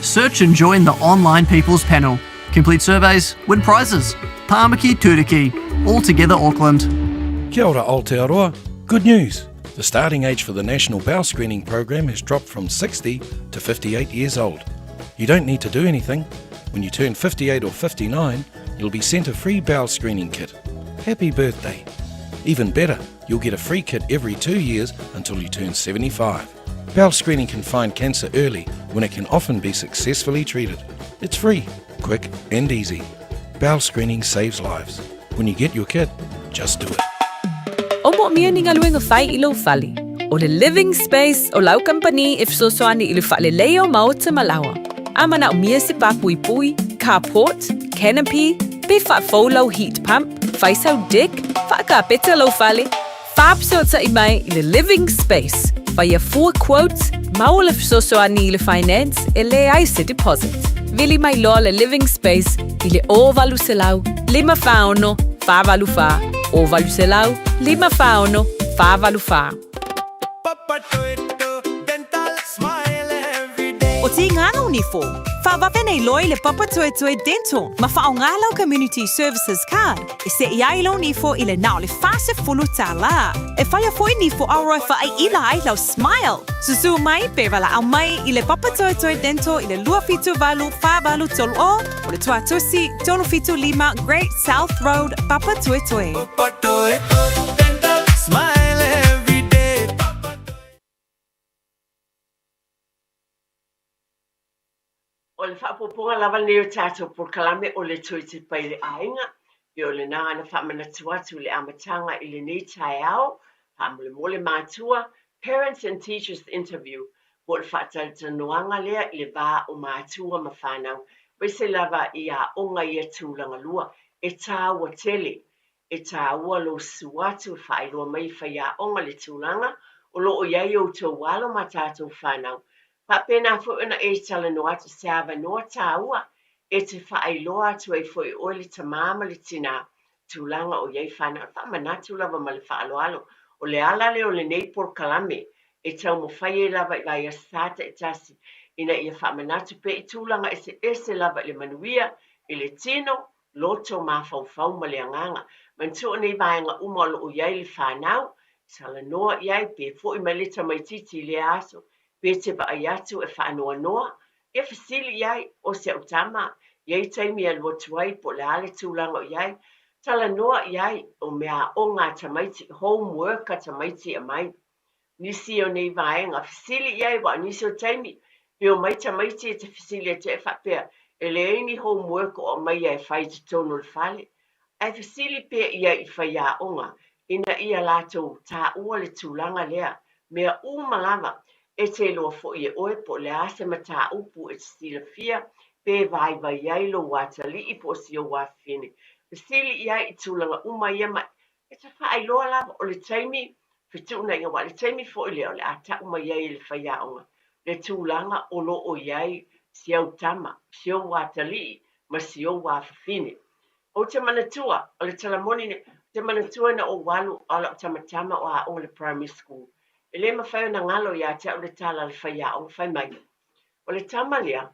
Search and join the online People's Panel. Complete surveys, win prizes. Tāmaki Turuki. All together Auckland. Kia ora Aotearoa. Good news. The starting age for the National Bowel Screening Program has dropped from 60 to 58 years old. You don't need to do anything. When you turn 58 or 59, you'll be sent a free bowel screening kit. Happy birthday. Even better, you'll get a free kit every 2 years until you turn 75. Bowel screening can find cancer early when it can often be successfully treated. It's free, quick and easy. Bowel screening saves lives. When you get your kit, just do it. O moomia ni galuega fai i lou fale. O le Living Space o lau kamupani e fesoasoani i le faaleleia o maota ma laoa. A manaomia se papuipui, carport, canopy, pe faafou lau heat pump, fai sau deck, faakapeta lou fale, faafesootai mai i le Living Space. Faia fua quotes, maua le fesoasoani i le finance e leai se deposit. Vili mai loa le Living Space i le 0800 546 484, 0800 546 484. O Tīngana o Nifo, Whaavave nei loa i le Papatoetoe Dental ma whaonga lau Community Services Card e se'i ai lou nifo i le na o le 40 tālā. E whaia foi nifo aroa e whaaiila ai lau smile. Susu mai pe valaau mai i le Papatoetoe Dental i le 278 483 o o le Tuatosi 375 Great South Road, Papatoetoe. O le faaopoopoga lava lenei o tatou polokalame o le Toe Tepa i le Aiga, pei o lena na faamanatu atu i le amataga i lenei taeao, faamolemole matua, Parents and Teachers Interview, po o le faatalatalanoaga lea i le va o matua ma fanau, aemaise lava i aoga ia tulaga lua, e taua tele E tāua lou susu atu e faailoa mai e faiaoga le tulaga o lo o i ai outou alo ma tatou fanau. Faapena foi ona e talanoa atu se avanoa tāua e te faailoa atu ai foi e oe le tamā ma le tinā tulaga o i ai fanau. E faamanatu lava ma le faaaloalo o le ala lea o lenei polokalame e taumafai ai lava i vaiaso sa taitasi ina ia faamanatu pea i tulaga eseese lava i le manuia, i le tino, loto, mafaufau ma le agaga. Manatua o nei vaega uma o lo o i ai le fanau, talanoa i ai, pe foi mai le tamaitiiti i lea aso, pe te vaai atu e faanoanoa, ia fesili i ai, o si au tama, i ai taimi e alu atu ai po o le a le tulaga o i ai, talanoa i ai, o meaaoga a tamaiti, homework a tamaiti e aumai. Nisi o nei vaega, fesili i ai, aua o nisi o taimi, pe omai tamaiti e te fesili atu ai faapea, e leai ni homework o aumaia e fai i totonu o le fale. Ae fesili pea i ai i faiaoga ina ia latou taua le tulaga lea, mea uma lava, e te iloa foi e oe po o le a se mataupu e te silafia pe vaivai ai lou atalii po o si ou afafine. Fesili i ai i tulaga uma ia ma E te faailoa lava o le taimi fetuunaiga aua o le taimi foi lea o le a tau mai ai e le faiaoga le tulaga o lo o i ai si au tama, si ou atalii ma si ou afafine. Ou te manatua, o le tala moni nei, ou te manatua ina ou alu a o lau tamatama o aoga i le primary school. E le mafai ona galo ia te au le tala a le faiaoga, fai mai, O le tama lea,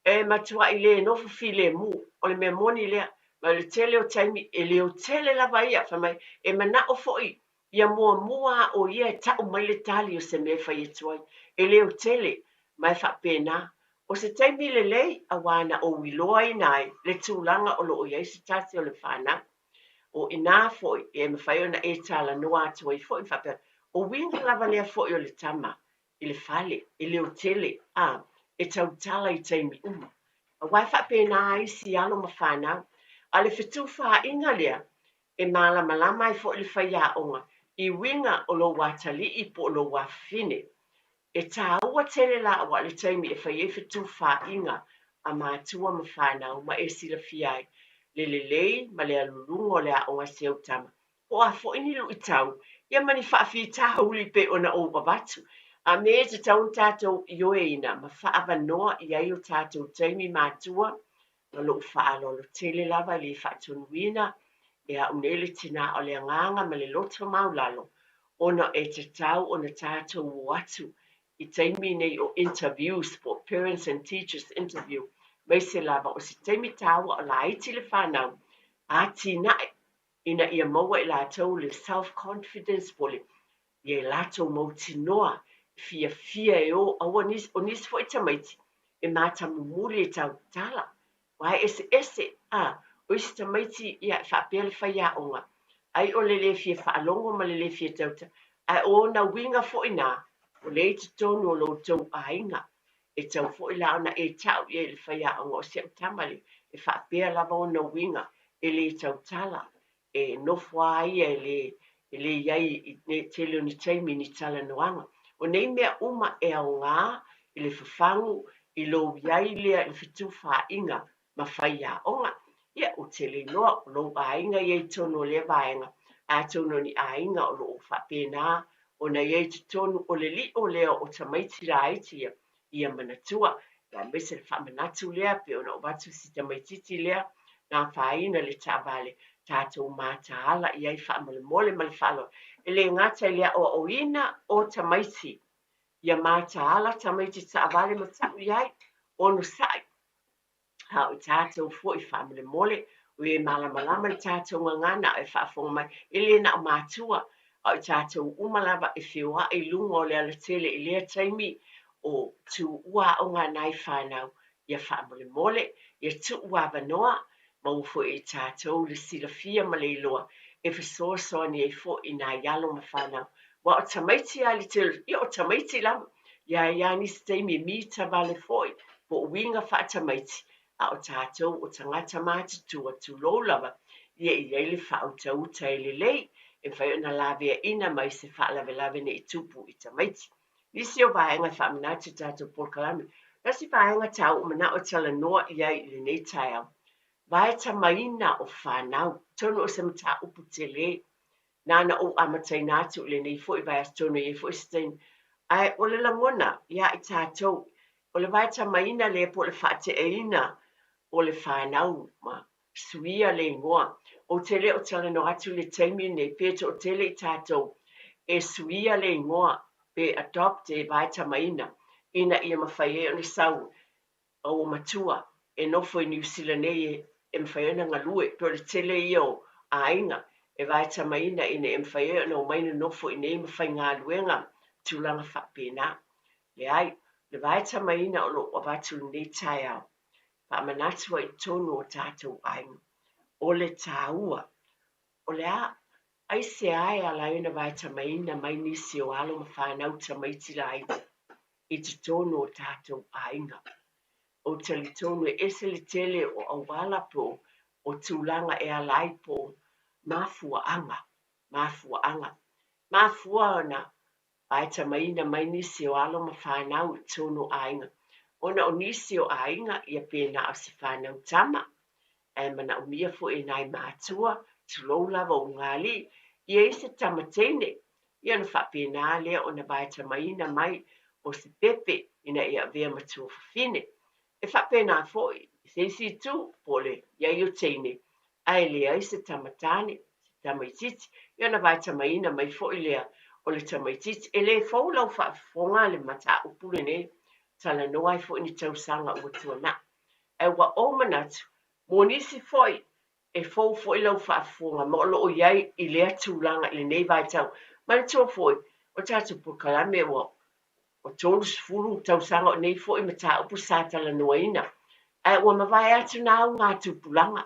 E matuai le nofo filemu, o le mea moni lea, Ma o le tele o taimi, e leotele lava ia, fai mai, e manaʻo foi ia muamua a ʻo ia e taʻu mai le tali o se mea e fai atu ai. E leotele, ma e faapena. ʻO se taimi lelei, auā na ou iloaina ai le tulaga o lo o i ai se tasi o le fanau. ʻO inā foi e mafai ona e talanoa atu ai foi ma faapea, ʻO uiga lava lea foi o le tama i le fale, e leotele, a e tautala i taimi uma. Aua e faapena ai isi alo ma fanau. A o le fetufaaiga lea, e malamalama ai foi le faiaoga i uiga o lou atalii po o lou afafine. E tāua tele la aua o le taimi e fai ai fetufaaiga a matua ma fanau ma e silafia ai le lelei ma le aluluga o le aoga a si au tama Po o a foi ni luitau, ia ma ni faafitauli pei ona ou avatu, a me e tatau ona tatou ioeina ma faaavanoa i ai o tatou taimi matua ma lou faaaloalo tele lava e le faatonuina e au nei le tinā o le agaga ma le loto maulalo ona e tatau ona tatou o atu i taimi nei o interviews po o parents and teachers interview maise lava o se taimi tāua o laiti le fanau atinae ina ia maua e latou le self confidence po o le ia latou mautinoa e fiafia e o aua nisi o nisi foi tamaiti e matamumuli e tautala aua e eseese a o isi tamaiti ia e faapea le faiaoga ai o le le fia faalogo ma le le fia tautala ae o ona uiga foi na o lea i totonu o lo outou aiga e tau foi la ona e tau i ai i le faiaoga o si au tama le e faapea lava ona uiga e le tautala, e nofo a ia e le e le i ai i le tele o ni taimi ni talanoaga. O nei mea uma e aoga i le fafagu i lou i ai lea i le fetufaaiga ma faiaoga. Ia, ou te le iloa o lou aiga ia i totonu o lea vaega, atonu o ni aiga o lo o faapena ona i ai i totonu o le lio lea o tamaiti laiti ia, ia manatua, aemaise le faamanatu lea pei ona ou avatu si tamaitiiti lea na afaina le taavale, tatou mataala i ai faamolemole ma le faaaloalo. E le gata i le aoaoina o tamaiti, ia mataala tamaiti taavale ma tau i ai, onosai, a o tatou foi faamolemole, o e malamalama le tatou gagana a o e faafofoga mai, e le na o matua, a o tatou uma lava e feoai i luga o le alatele i lea taimi o tuua aoga a nai fanau, ia faamolemole, ia tuu avanoa, maua foi e tatou le silafia ma le iloa e fesoasoani ai foi i nai alo ma fanau. Aua o tamaiti lava i le tele, ia o tamaiti lava, e i ai lava nisi taimi e mita vale foi po o uiga faatamaiti, a o tatou o tagata matutua, tulou lava, ia e i ai le faautauta e lelei e mafai ona laveaina mai se faalavelave ne i tupu i tamaiti. Nisi o vaega e faamanatu i tatou polokalame. Tasi vaega taua manao e talanoa i ai i lenei taeao, vaetamaina o fanau, atonu o se mataupu tele nāna ou amataina atu i lenei foi vaiaso tonu e i ai foi se taimi. Ae o le lagona iā i tatou, o le vaetamaina lea po o le faateaina o le fanau ma suia le igoa. Ou te le o talanoa atu i le taimi lenei pe toatele i tatou e suia le igoa pe adopt e vaetamaina ina ia mafai ai ona sau a ua matua e nofo i Niu Sila nei e mafai ai ona galue, pei o le tele ia o aiga e vaetamaina ina ia mafai ai ona omai nonofo i inei ma faigaluega tulaga faapena. Leai, o le vaetamaina o lo o avatu i lenei taeao, faamanatu ai i totonu o tatou aiga, o le taua, o le a, aisea e ala ai ona vaetamaina mai nisi o alo ma fanau tamaiti laiti i totonu o tatou aiga. Ou te talitonu e ese le tele o auala po o tulaga e ala ai po o mafuaaga, mafuaaga. Mafua ona vaetamaina mai nisi o alo ma fanau i totonu o aiga, ona o nisi o aiga ia pe na o se fanau tama, ae manaomia foi e nai matua, tulou lava o ulugalii, ia i ai se tama teine Ia ona faapena lea ona vaetamaina mai o se pepe ina ia avea ma tuafafine. E faapena foi i se isi itu, po o le i ai o teine, ae leai se tama tane, se tamaitiiti, ia ona vaetamaina mai foi lea o le tamaitiiti. E le fou lau faafofoga le mataupu lenei, talanoa ai foi ni tausaga ua tuanai. Ae ua ou manatu, mo nisi foi E fou foi lau faafofoga ma o lo o i ai i lea tulaga i lenei vaitau. Manatua foi, o tatou polokalame ua 30 tausaga o nei foi mataupu sa talanoaina, ae ua mavae atu na auga tupulaga.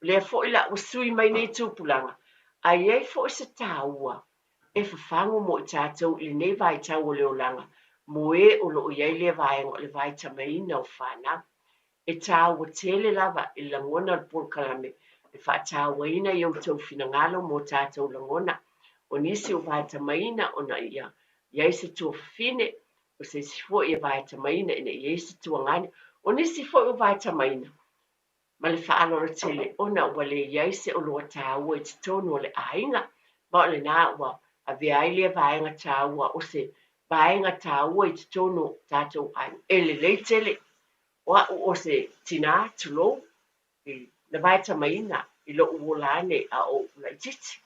O lea foi la ua sui mai nei tupulaga, ae i ai foi se taua e fafagu mo i tatou i lenei vaitau o le olaga mo e o lo o i ai lea vaega o le vaitamaina o fanau. E taua tele lava i le lagona o le polokalame le faatauaina i outou finagalo mo tatou lagona. O nisi o vaitamaina ona ia i ai se tuafafine, o se isi foi e vaitamaina ina ia i ai se tuagane. O nisi foi o vaitamaina ma le faaaloalo tele ona ua le i ai se oloa taua i totonu o le aiga, ma o lena ua avea ai lea vaega taua o se vaega taua i totonu o tatou aiga. E lelei tele o au o se tinā, tulou, na vaetamaina i lou ola ane a o ou laitiiti.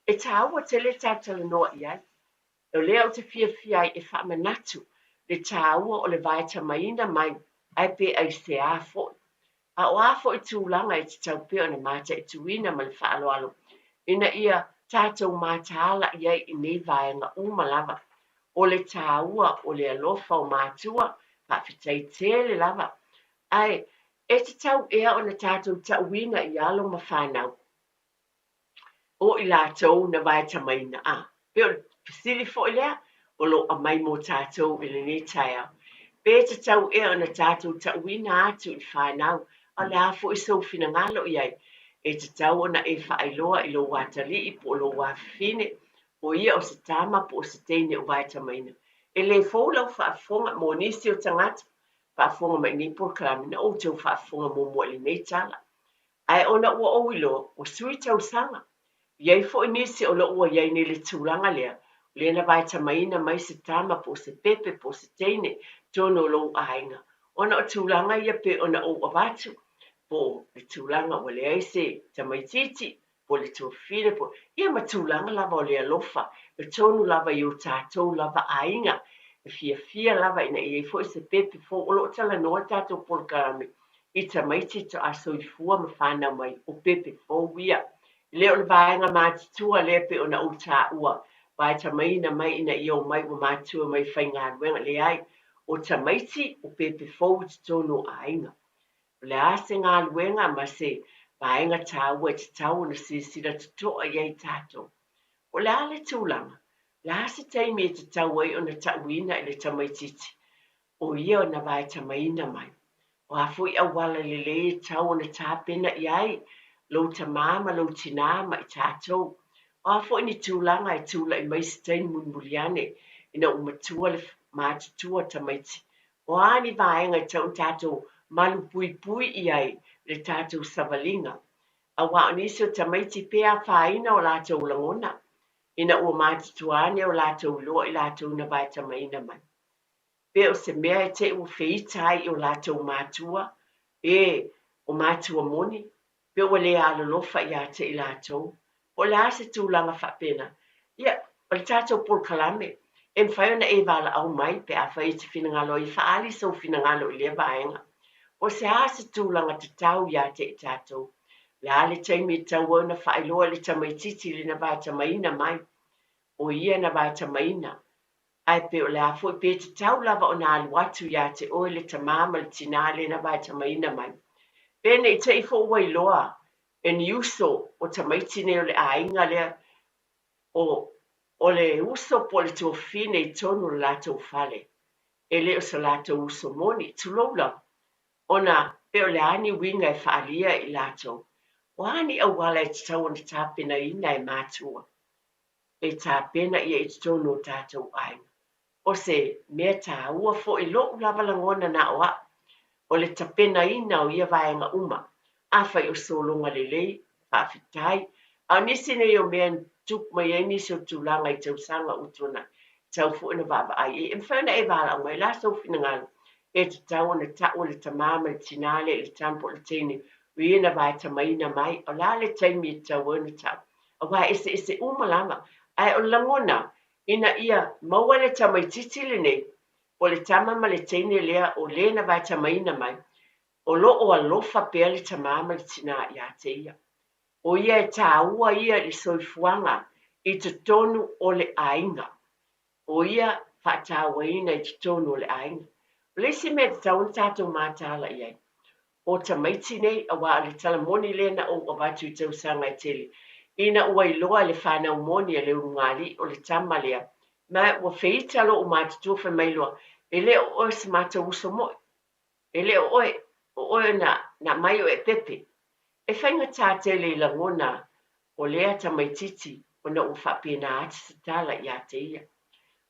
E taua tele le tatou talanoa i ai. O lea ou te fiafia ai e faamanatu le taua o le vaetamaina mai ae pe aisea foi. A o a foi tulaga e tatau pea ona mataituina ma le faaaloalo ina ia tatou mataala i ai i nei vaega uma lava. O le taua o le alofa o matua, faafetai tele lava. Ae e tatau ea ona tatou tauina i alo ma fanau o i latou na vaetamaina a? Pei o le fesili foi lea o lo o aumai mo tatou i lenei taeao. Pe tatau ea ona tatou tauina atu i fanau, a o le a foi sou finagalo i ai? E tatau ona e faailoa i lou atalii po o lou afafine, o ia o se tama po o se teine o vaetamaina. E le fou lau faafofoga mo nisi o tagata faafofoga mai i nei polokalame na outou faafofoga muamua i lenei tala. Ae ona ua ou iloa, ua sui tausaga. I ai foi nisi o lo o ua i ai nei le tulaga lea, o lea na vaetamaina mai se tama po o se pepe po o se teine tonu o lou aiga, ona o tulaga ia pei ona ou avatu, po o le tulaga ua leai se tamaitiiti, po o le tuafafine, po o, ia ma tulaga lava o le alofa, e tonu lava i o tatou lava aiga. E fiafia lava ina ia i ai foi se pepe fou o lo o talanoa le tatou polokalame i tamaiti toa soifua ma fanau mai o pepe fou ia. E le o le vaega matutua lea pei ona ou taua, vaetamaina mai ina ia omai ua matua mai faigaluega, leai, o tamaiti o pepe fou i totonu o aiga. O le a se galuega ma se vaega taua e tatau ona silasila totoa i ai tatou? O le a le tulaga? O le a se taimi e tatau ai ona tauina i le tamaitiiti o ia na vaetamaina mai? O a foi auala lelei e tatau ona tapena i ai lou tamā ma lou tinā ma i tatou? O a foi ni tulaga e tulai mai se taimi mulimuli ane ina ua matua le matutua tamaiti O a ni vaega e tatau ona tatou malupuipui i ai le tatou savaliga, aua o nisi o tamaiti pe afaina o latou lagona ina ua matutua ane o latou iloa i latou na vaetamaina mai. Pe o se mea e te i ua feita ai i o latou matua, e, o matua moni, pe ua le alolofa ia te i latou, po o le a se tulaga faapena. Ia, o le tatou polokalame, e mafai ona e valaau mai pe afai e te finagalo ai e faaali sou finagalo i lea vaega. Po o se a se tulaga tatau ia te i tatou. O le a le taimi e tatau ai ona faailoa i le tamaitiiti lena vaetamaina mai, o ia na vaetamaina, Ae pei o le a foi pe tatau lava ona alu atu ia te oe le tamā ma le tinā lena vaetamaina mai. Pe ne i te i foi ua iloa e ni uso o tamaiti nei o le aiga lea o o le uso po o le tuafafine i totonu o le latou fale. E le o so latou uso moni, tulou lava, ona pe o le a ni uiga e faaalia i latou. O a ni auala e tatau ona tapenaina e matua? e tapena ia i totonu o tatou aiga. O se mea taua foi lo'u lava lagona na o a'u, o le tapenaina o ia vaega uma. Afai o sologa lelei, faafetai. A o nisi nei o mea na tutupu mai ai nisi o tulaga i tausaga ua tuanai, e tatau foi ona vaavaai i ai. E mafai ona e valaau mai, o le a sou finagalo? E tatau ona ta'u e le tamā ma le tinā lea i le tama po o le teine o ia na vaetamaina mai, o le a le taimi e tatau ai ona ta'u? Aua e eseese uma lava. Ae o le lagona, ina ia maua le tamaitiiti lenei, po o le tama ma le teine lea o le na vaetamaina mai, o lo o alofa pea le tamā ma le tinā ia te ia. O ia e tāua ia i le soifuaga i totonu o le aiga. O ia faatauaina i totonu o le aiga. O le isi mea e tatau ona tatou mataala i ai, o tamaiti nei, aua o le tala moni lea na ou avatu i tausaga e tele, ina ua iloa e le fanau moni a Leulugalii o le tama lea, ma ua feita lou matutua fai mai loa, E le o oe o se matou uso moi. E le o oe, o oe na, na aumai o e pepe. E faigata tele i lagona o lea tamaitiiti ona ua faapena atu se tala ia te ia.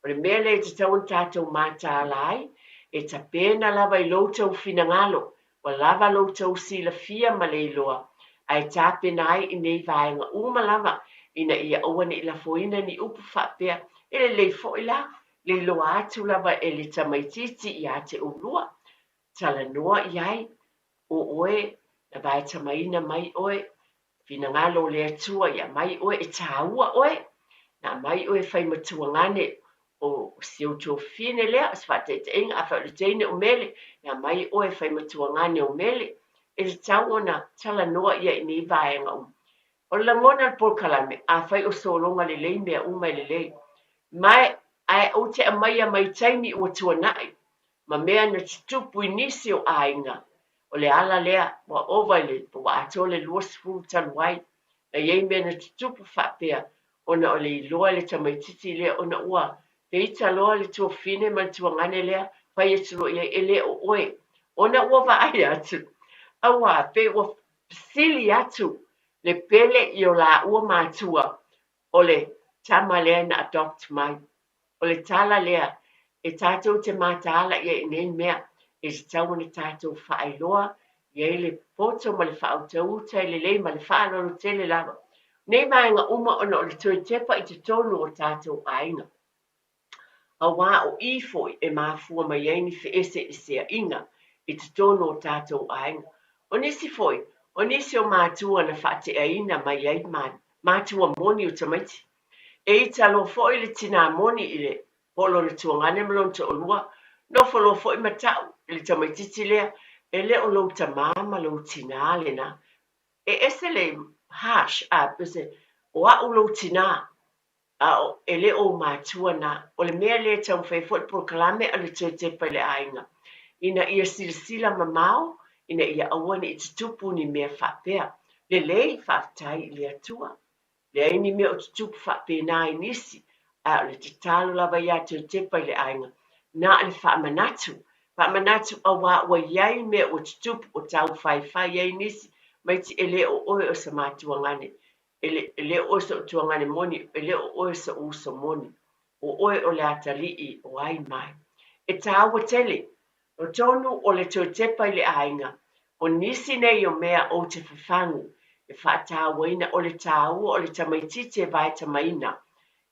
O le mea lea e tatau ona tatou mataala ai, e tapena lava i lo outou finagalo, ua lava lo outou silafia ma le iloa, ae tapena ai i nei vaega uma lava ina ia aua ne i lafoina ni upu faapea, e lelei foi la le iloa atu lava e le tamaitiiti ia te oulua, talanoa i ai, o oe, na vaetamaina mai oe, finagalo o le Atua i aumai oe e tāua oe, na aumai oe e fai matuagane o si ou tuafafine lea, o se faataitaiga, afai o le teine o Mele, na aumai oe e fai matuagane o Mele, e tatau ona talanoa ia i nei vaega uma. O le lagona o le polokalame, afai o sologa lelei mea uma e lelei, ma ae ou te aumaia mai taimi ua tuanai, ma mea na tutupu i nisi o aiga, o le ala lea ua ova i le ua atoa le 20 talu ai, na i ai mea na tutupu faapea ona o le iloa e le tamaitiiti lea ona ua feita loa le tuafafine ma le tuagane lea, fai atu loa i ai, e le o oe, ona ua vaai atu, auā, pei ua sili atu le pele i o lāua matua o le tama lea na adopt mai. O le tala lea e tatou te mataala i ai i nei mea, e tatau ona tatou faailoa i ai le poto ma le faautauta e lelei ma le faaaloalo tele lava nei vaega uma ona o le toe tepa i totonu o tatou aiga. Auā o i foi e mafua mai ai ni feeseeseaiga i totonu o tatou aiga. O nisi foi, o nisi o matua na faateaina mai ai matua moni o tamaiti. E ita loa foi le tinā moni i le po o lona tuagane ma lona toalua, nofo loa foi ma ta'u i le tamaitiiti lea, e le o lou tamā ma lou tinā lenā. E ese le harsh, a, pese, o a'u lou tinā, a o, e le o ou matua nā. O le mea lea e taumafai ai foi le polokalame a le toe tepa i le aiga, ina ia silasila mamao, ina ia aua ne i tutupu ni mea faapea. Lelei, faafetai i le Atua. Leai ni mea o tutupu faapena i nisi, ae o le tatalo lava ia toe tepa i le aiga, na o le faamanatu, faamanatu auā ua i ai mea ua tutupu o taufaifai ai nisi, maiti e le o oe o sa matuagane, e le, e le o oe so'u tuagane moni, e le o oe so'u uso moni, o oe o le atalii o ai mai. E tāua tele O tonu o le toe tepa i le aiga, o nisi nei o mea ou te fafagu e faatauaina o le tāua o le tamaitiiti e vaetamaina,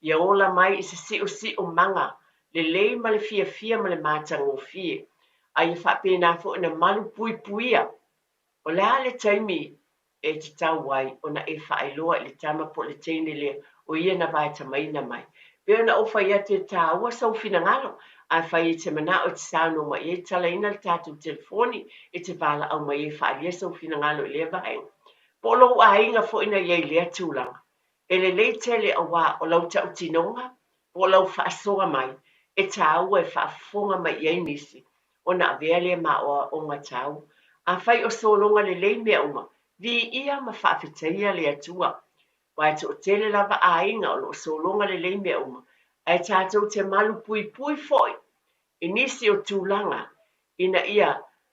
ia ola mai i se siosiomanga lelei ma le fiafia ma le matagofie, a ia faapena foi ona malupuipuia. O le a le taimi e tatau ai ona e faailoa i le tama po o le teine lea o ia na vaetamaina mai. Pei ona ou fai atu e tāua sou finagalo, afai e te manao e te saunoa mai ai, talaina le tatou telefoni e te valaau mai ai e faaalia sou finagalo i lea vaega. Po o lou aiga foi na i ai i lea tulaga. E lelei tele auā o lau tautinoga po o lau faasoa mai e tāua e faafofoga mai i ai nisi ona avea lea ma aoaoga tāua. Afai o sologa lelei mea uma, viia ma faafetaia le Atua. Aua e toatele lava aiga o lo o sologa lelei mea uma, ae tatou te malupuipui foi i nisi o tulaga ina ia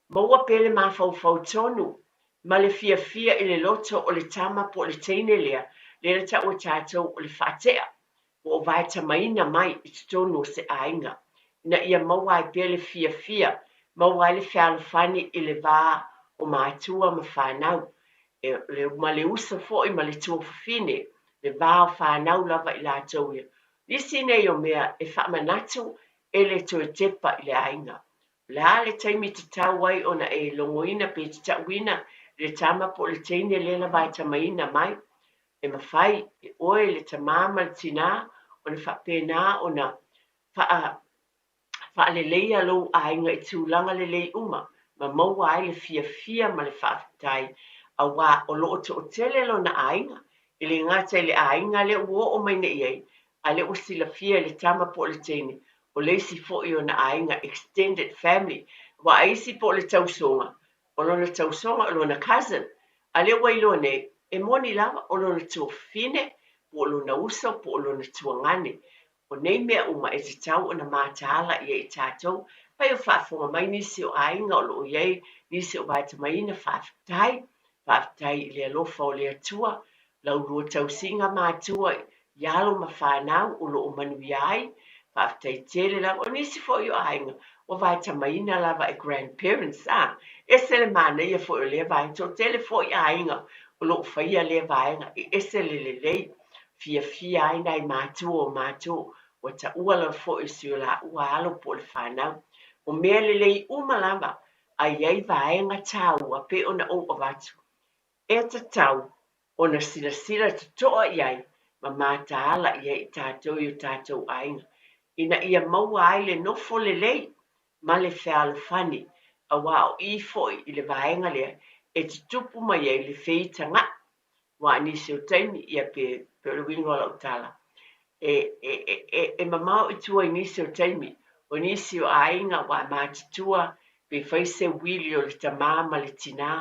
maua pea le mafaufau tonu ma le fiafia i le loto o le tama po o le teine lea, lea na tau e tatou o le faatea, po o vaetamaina mai i totonu o se aiga, ina ia maua ai pea le fiafia, maua ai le fealofani i le va o matua ma fanau, e, le, ma le uso foi ma le tuafafine, le va o fanau lava i latou ia. Nisi nei o mea e faamanatu e le toe tepa i le aiga. O le a le taimi tatau ai ona e logoina pe tatauina i le tama po o le teine lea na vaetamaina mai? E mafai e oe le tamā ma le tinā ona faapena ona faa, faaleleia lou aiga i tulaga lelei uma ma maua ai le fiafia ma le faafetai. Auā o lo o toʻatele lona aiga, e le gata i le aiga lea ua oo mai nei i ai, a lea ua silafia e le tama po o le teine, o le isi foi ona aiga, extended family, aua a isi po o le tausoga, o lona tausoga o lona cousin, a lea ua iloa nei, e moni lava o lona tuafafine, po o lona uso, po o lona tuagane. O nei mea uma e tatau ona mataala i ai i tatou, pai o faafofoga mai nisi o aiga o lo o i ai nisi o vaetamaina, faafetai, faafetai i le alofa o le Atua, lau lua tausiga matua i alo ma fanau o lo o manuia ai, faafetai tele lava. O nisi foi o aiga ua vaetamaina lava e grandparents, a, ese le manaia foi o lea vaega, toatele foi aiga o lo o faia lea vaega, e ese le lelei. Fiafia ai nai matua o matou, ua taua lava foi o si o laua alo po o le fanau. O mea lelei uma lava, a i ai vaega taua pei ona ou avatu, e tatau ona silasila totoa i ai ma mataala i ai i tatou i o tatou aiga, ina ia maua ai le nofo lelei ma le fealofani, auā o i foi i le vaega lea e tutupu mai ai le feitagaʻi. Aua o nisi o taimi, ia pe, pe o le uiga o lau tala, e, e, e, e, e mamao i tua i nisi o taimi, o nisi o aiga ua matutua, pe fai se uili o le tamā ma le tinā,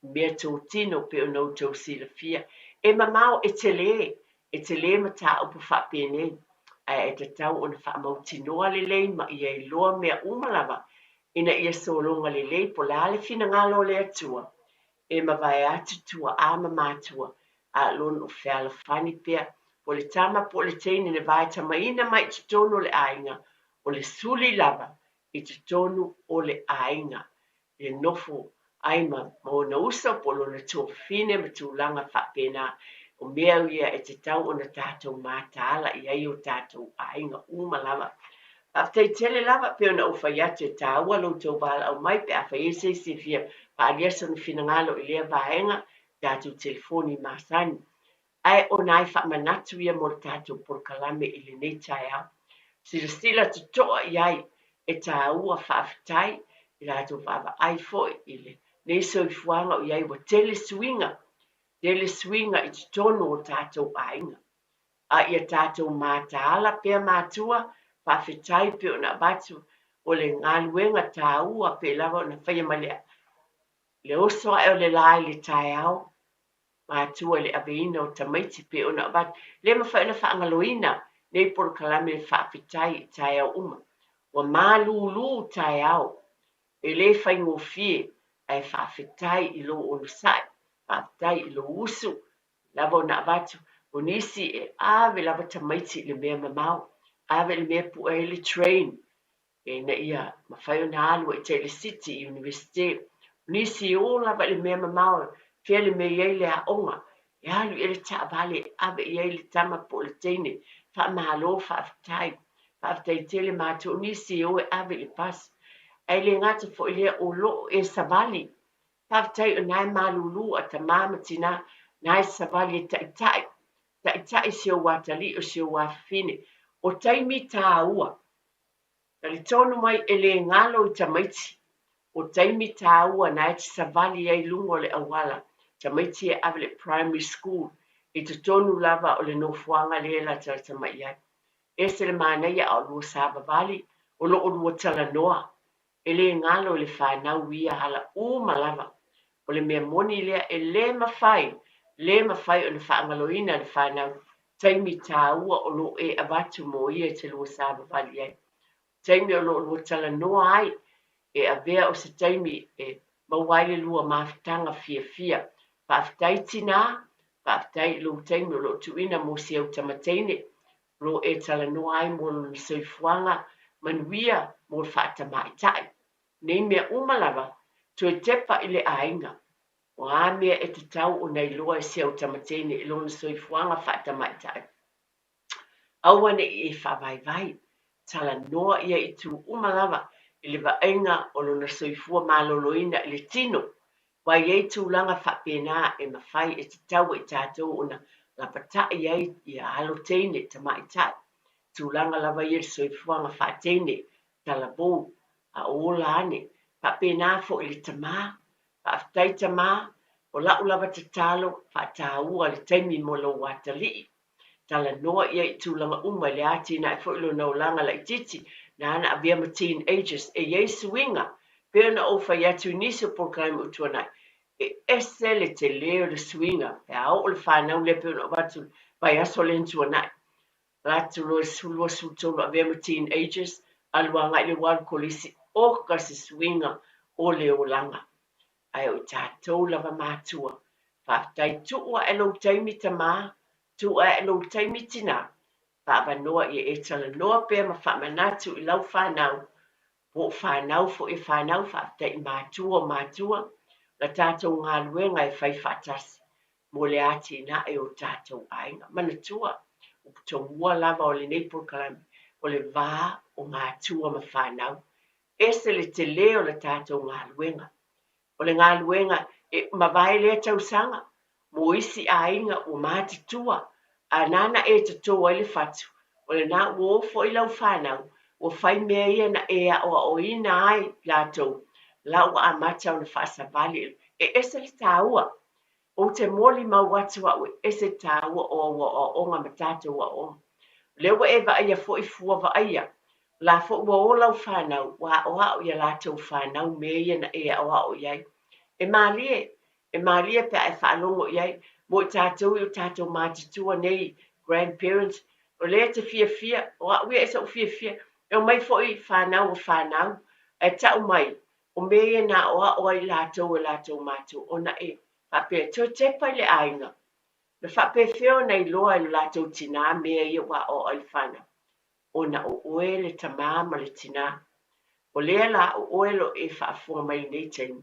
mea totino pei ona outou silafia. E mamao, e telē, e telē mataupu faapenei, ae e tatau ona faamautinoa lelei ma ia iloa mea uma lava ina ia sologa lelei po o le a le finagalo o le Atua e mavae atu tuaa ma matua, a lona o fealofani pea, po o le tama po o le teine na vaetamaina mai i totonu o le aiga, o le suli lava i totonu o le aiga, e nofo ai ma ona uso po o lona tuafafine ma tulaga faapena. O mea ia e tatau ona tatou mataala i ai o tatou aiga uma lava. Faafetai tele lava, pei ona ou fai atu e taua lo outou valaau mai pe a fai ai se isi e fia faaalia sona finagalo i lea vaega, tatou telefoni masani. Ae o nai faamanatu ia mo le tatou polokalame i lenei taeao. Silasila totoa i ai, e taua faafetai i latou vaavaai foi i lenei soifuaga o i ai ua tele suiga, tele suiga i totonu o tatou aiga. A ia tatou mataala pea matua, faafetai pei ona avatu o le galuega taua pei lava ona faia mai le le oso ae o le la i le taeao, matua i le aveina o tamaiti pei ona avatu. Le mafai ona faagaloina nei polokalame faafetai i taeao uma. Ua malūlū taeao, e le faigofie, ae faafetai i lou onosai, faafetai i lou usu, lava ona avatu. O nisi e ave lava tamaiti i le mea mamao, ave i le mea e pue ai le train, ina ia mafai ona alu ai tai i le city i Universite. O nisi e o lava i le mea mamao, fea le mea e i ai le aoga, e alu i ai le taavale e ave i ai le tama po o le teine. Faamalo, faafetai. Faafetai tele matou. O nisi e o e ave i le pasi. Ae le gata foi i lea, o lo o e savali. Faafetai o na e malūlū a tamā ma tinā, na e savali e taʻitaʻi, taʻitaʻi si ou atalii o si ou afafine. O taimi tāua. Talitonu mai e le galo i tamaiti. O taimi tāua na e te savali ai luga o le auala, tamaiti e ave le primary school i totonu lava o le nofoaga lea e latalata mai i ai. Ese le manaia a o lua savavali, o lo o lua talanoa. E le galo i le fanau ia ala uma lava. O le mea moni lea e le mafai, le mafai ona faagaloina le fanau taimi tāua o lo o e avatu mo ia i te lua savavali i ai. O taimi o lo o lua talanoa ai, e avea o se taimi e maua ai le lua mafutaga fiafia. Faafetai tinā, faafetai i lou taimi o lo o tuuina mo si au tama teine, o lo o e talanoa ai mo lona soifuaga manuia mo le faatamaitai. Nei mea uma lava, toe tepa i le aiga. O a mea e tatau ona iloa e si au tama teine i lona soifuaga faatamaitai? Aua ne i e faavaivai, talanoa ia i itu uma lava i le vaaiga o lona soifua maloloina i le tino, aua e i ai tulaga faapena e mafai e tatau ai tatou ona lapata'i ai ia alo teine, tamaitai, tulaga lava ia i le soifuaga faateine, talavou, a o ola ane. Faapena foi i le tamā. Faafetai tamā, O la'u lava tatalo, fa'atāua le taimi mo lou atalii. Talanoa ia i tulaga uma i le atinae foi lona olaga laitiiti na ana avea ma teenagers e i ai suiga pei ona ou fai atu i nisi o polokalame ua tuanai, e ese le telē o le suiga pe a oo le fanau lea pei ona ou avatu i le vaiaso lea na tuanai. Alu atu loa i le 12, 13 avea ma teenagers, alu agai i le ua alu kolisi, oka se suiga o le olaga. Ae o i tatou lava matua. Faafetai tuu ae lou taimi tamā, tuu ae lou taimi tinā, faavanoa ia e talanoa pea ma faamanatu i lau fanau, po o fanau foi e fanau, faafetai i matua o matua, la tatou galuega e fai faatasi mo le atinae o tatou aiga. Manatua, upu tomua lava o lenei polokalame, o le va o matua ma fanau. Ese le telē o le tatou galuega. O le galuega e mavae lea tausaga mo isi aiga ua matutua, a nana e totō ai le fatu, o lena ua o foi lau fanau, ua fai mea ia na e aoaoina ai latou, la ua amata ona faasavali e ese le taua. Ou te molimau atu au e ese taua o au aoaoga ma tatou aoaoga. O lea ua e vaaia foi fua vaaia, o la foi ua o lau fanau, ua aoao i a latou fanau mea ia na e aoao i ai. E malie, e malie pe a e faalogo i ai, mo i tatou i o tatou matutua nei, grandparents, o lea e te fiafia, o au ia e so'u fiafia, e omai foi fanau a fanau, ae tau mai, O mea ia na aoao ai latou e latou matua ona e faapea, Toe tepa i le aiga. Na faapefea ona iloa e lo latou tinā mea ia ua aoao ai le fanau? Ona o oe le tamā ma le tinā. O lea la o oe lo e faafofoga mai i lenei taimi,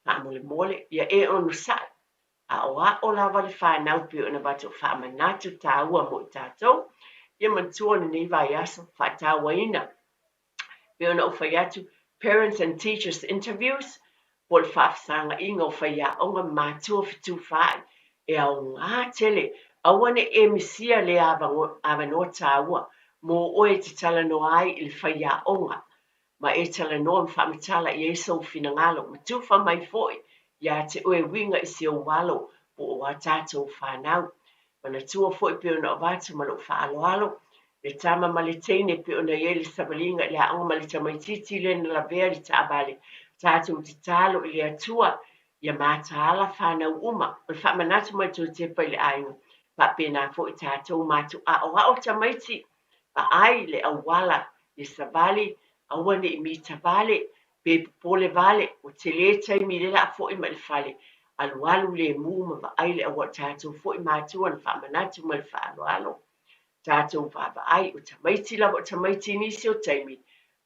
faamolemole, ia e onosai, aoao lava le fanau pei ona avatu o faamanatu taua mo i tatou. Ia manatua o lenei vaiaso, faatauaina pei ona ou fai atu, Parents and Teachers Interviews, po o le faafesagaina o faiaoga ma matua fetufaai, e aoga tele, aua ne i e misia lea avanoa taua mo oe e te talanoa ai i le faiaoga ma e talanoa ma faamatala i ai sou finagalo ma tufa mai foi ia te oe uiga i si ou alo po o a tatou fanau. Manatua foi pei ona avatu ma lou faaaloalo le tama ma le teine pei ona i ai le savaliga i le aoga ma le tamaitiiti lea na lavea i le taavale. Tatou tatalo i le Atua ia mataala fanau uma. O le faamanatu mai toe tepa i le aiga. Faapena foi tatou matou aoao tamaiti vaai le auala ia savali, aua ne i mita vale, pe popole vale, ua tele taimi lea la foi mai le fale, alualu lemu ma vaai le auala, tatou foi matua na faamanatu ma le faaaloalo, tatou vaavaai, o tamaiti lava o tamaiti i nisi o taimi,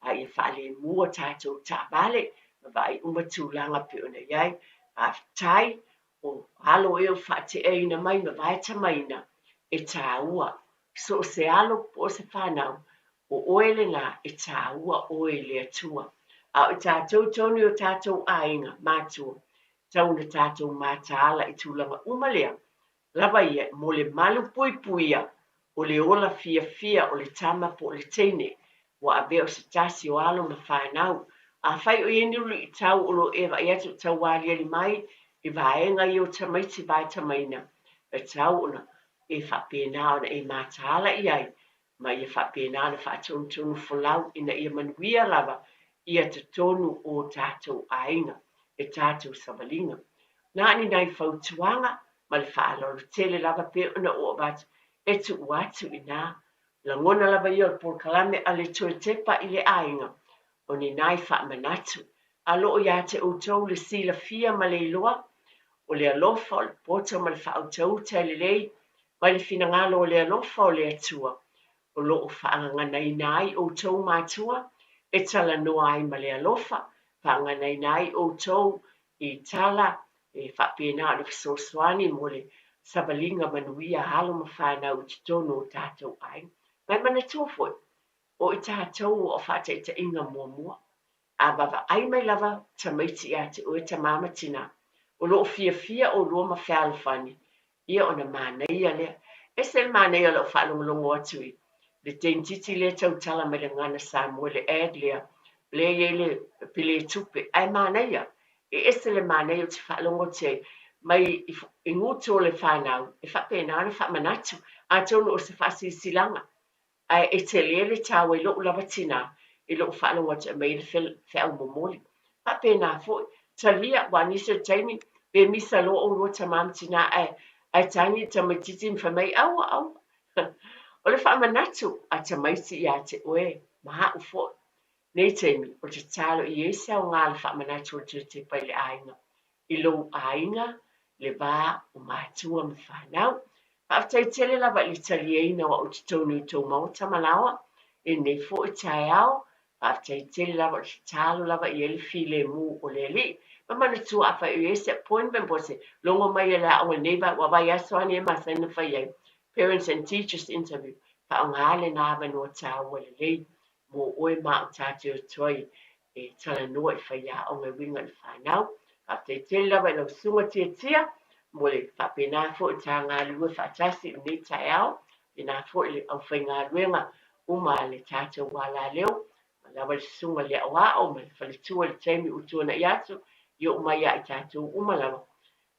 a ia faalemua tatou taavale ma vaai uma tulaga pei ona i ai. Faafetai o alo e o faateaina mai ma vaetamaina e tāua. So o se alo po o se fanau, o oe lenā e tāua oe i le Atua. A o i tatou tonu i o tatou aiga, matua, tau na tatou mataala i tulaga uma lea, lava ia mo le malu puipuia o le ola fiafia o le tama po o le teine ua avea o se tasi o alo ma fanau. Afai o i ai ni luitau o lo o e vaai atu o taualiali mai i vaega ia o tamaiti vaetamaina, e tatau ona e faapena ona e mataala i ai ma ia faapena ona faatonutonu folau ina ia manuia lava ia totonu o tatou aiga e tatou savaliga. Na ni nai fautuaga ma le faaaloalo tele lava pei ona ou avatu e tuu atu inā lagona lava ia o le polokalame a le toe tepa i le aiga o ni nai faamanatu a lo o iā te outou le silafia ma le iloa o le alofa o le poto ma le faautauta e lelei mai le finagalo o le alofa o le Atua o lo o faagaganaina ai outou matua e talanoa ai ma le alofa, faagaganaina ai outou i tala e faapena ona fesoasoani mo le savaliga manuia alo ma fanau i totonu o tatou aiga. Ma e manatua foi, o i tatou o faataitaiga muamua. A vaavaai mai lava tamaiti ia te oe tamā ma tinā, o lo o fiafia ʻolua ma fealofani, ia ona manaia lea. Ese le manaia o lau faalogologo atu i le teinititi lea e tautala mai le gagana Samoa i le ad lea, lea e i ai le pele tupe, ae manaia, e ese le manaia ou te faalogo atu ai mai i gutu o le fanau e faapena ona faamanatu, atonu o se faasilasilaga ae e tele le taua i lou lava tina i lou faalogo atu e aumai ai le feau momoli. Faapena foi, talia, aua nisi o taimi pe misa loa oulua tama ma tina ae ae tagi le tamaititi ma fai mai, aua, aua. O le faamanatu a tamaiti ia te oe ma au foi. Nei taimi, o le tatalo i ai se aoga o le faamanatu o le toe tepa i le aiga, i lou aiga, le va o matua ma fanau. Faafetai tele lava i le taliaina o au i totonu i tou maota ma laoa i lenei foi taeao. Faafetai tele lava o le tatalo lava i ai le filemu o le Alii. Ma manatua afai o i ai se appointment po o se logo mai a le aoga i lenei vaiaso lava nei e masani ona fai ai, Parents and Teachers Interview, faaaoga lena avanoa taua lelei mo oe ma au tatou atu ai e talanoa i faiaoga e uiga i le fanau. Faafetai tele lava i lau susuga Tiatia mo le faapena foi ta galulue faatasi i lenei taeao, pena foi le aufaigaluega uma a le tatou alaleo, ma lava le susuga i le aoao ma le faletua i le taimi ua tuanai atu, i oo mai ia i tatou uma lava.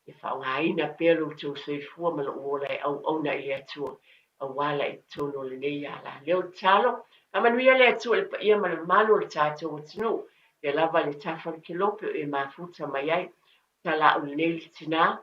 Ia faaaogaina pea lo outou soifua ma lou ola e auauna i le Atua, auala i totonu o lenei alaleo. Tatalo, faamanuia le Atua i le paia ma le mamalu o le tatou atunuu, ia lava le tafa o le kelope o e mafuta mai ai. Talaau lenei le tina,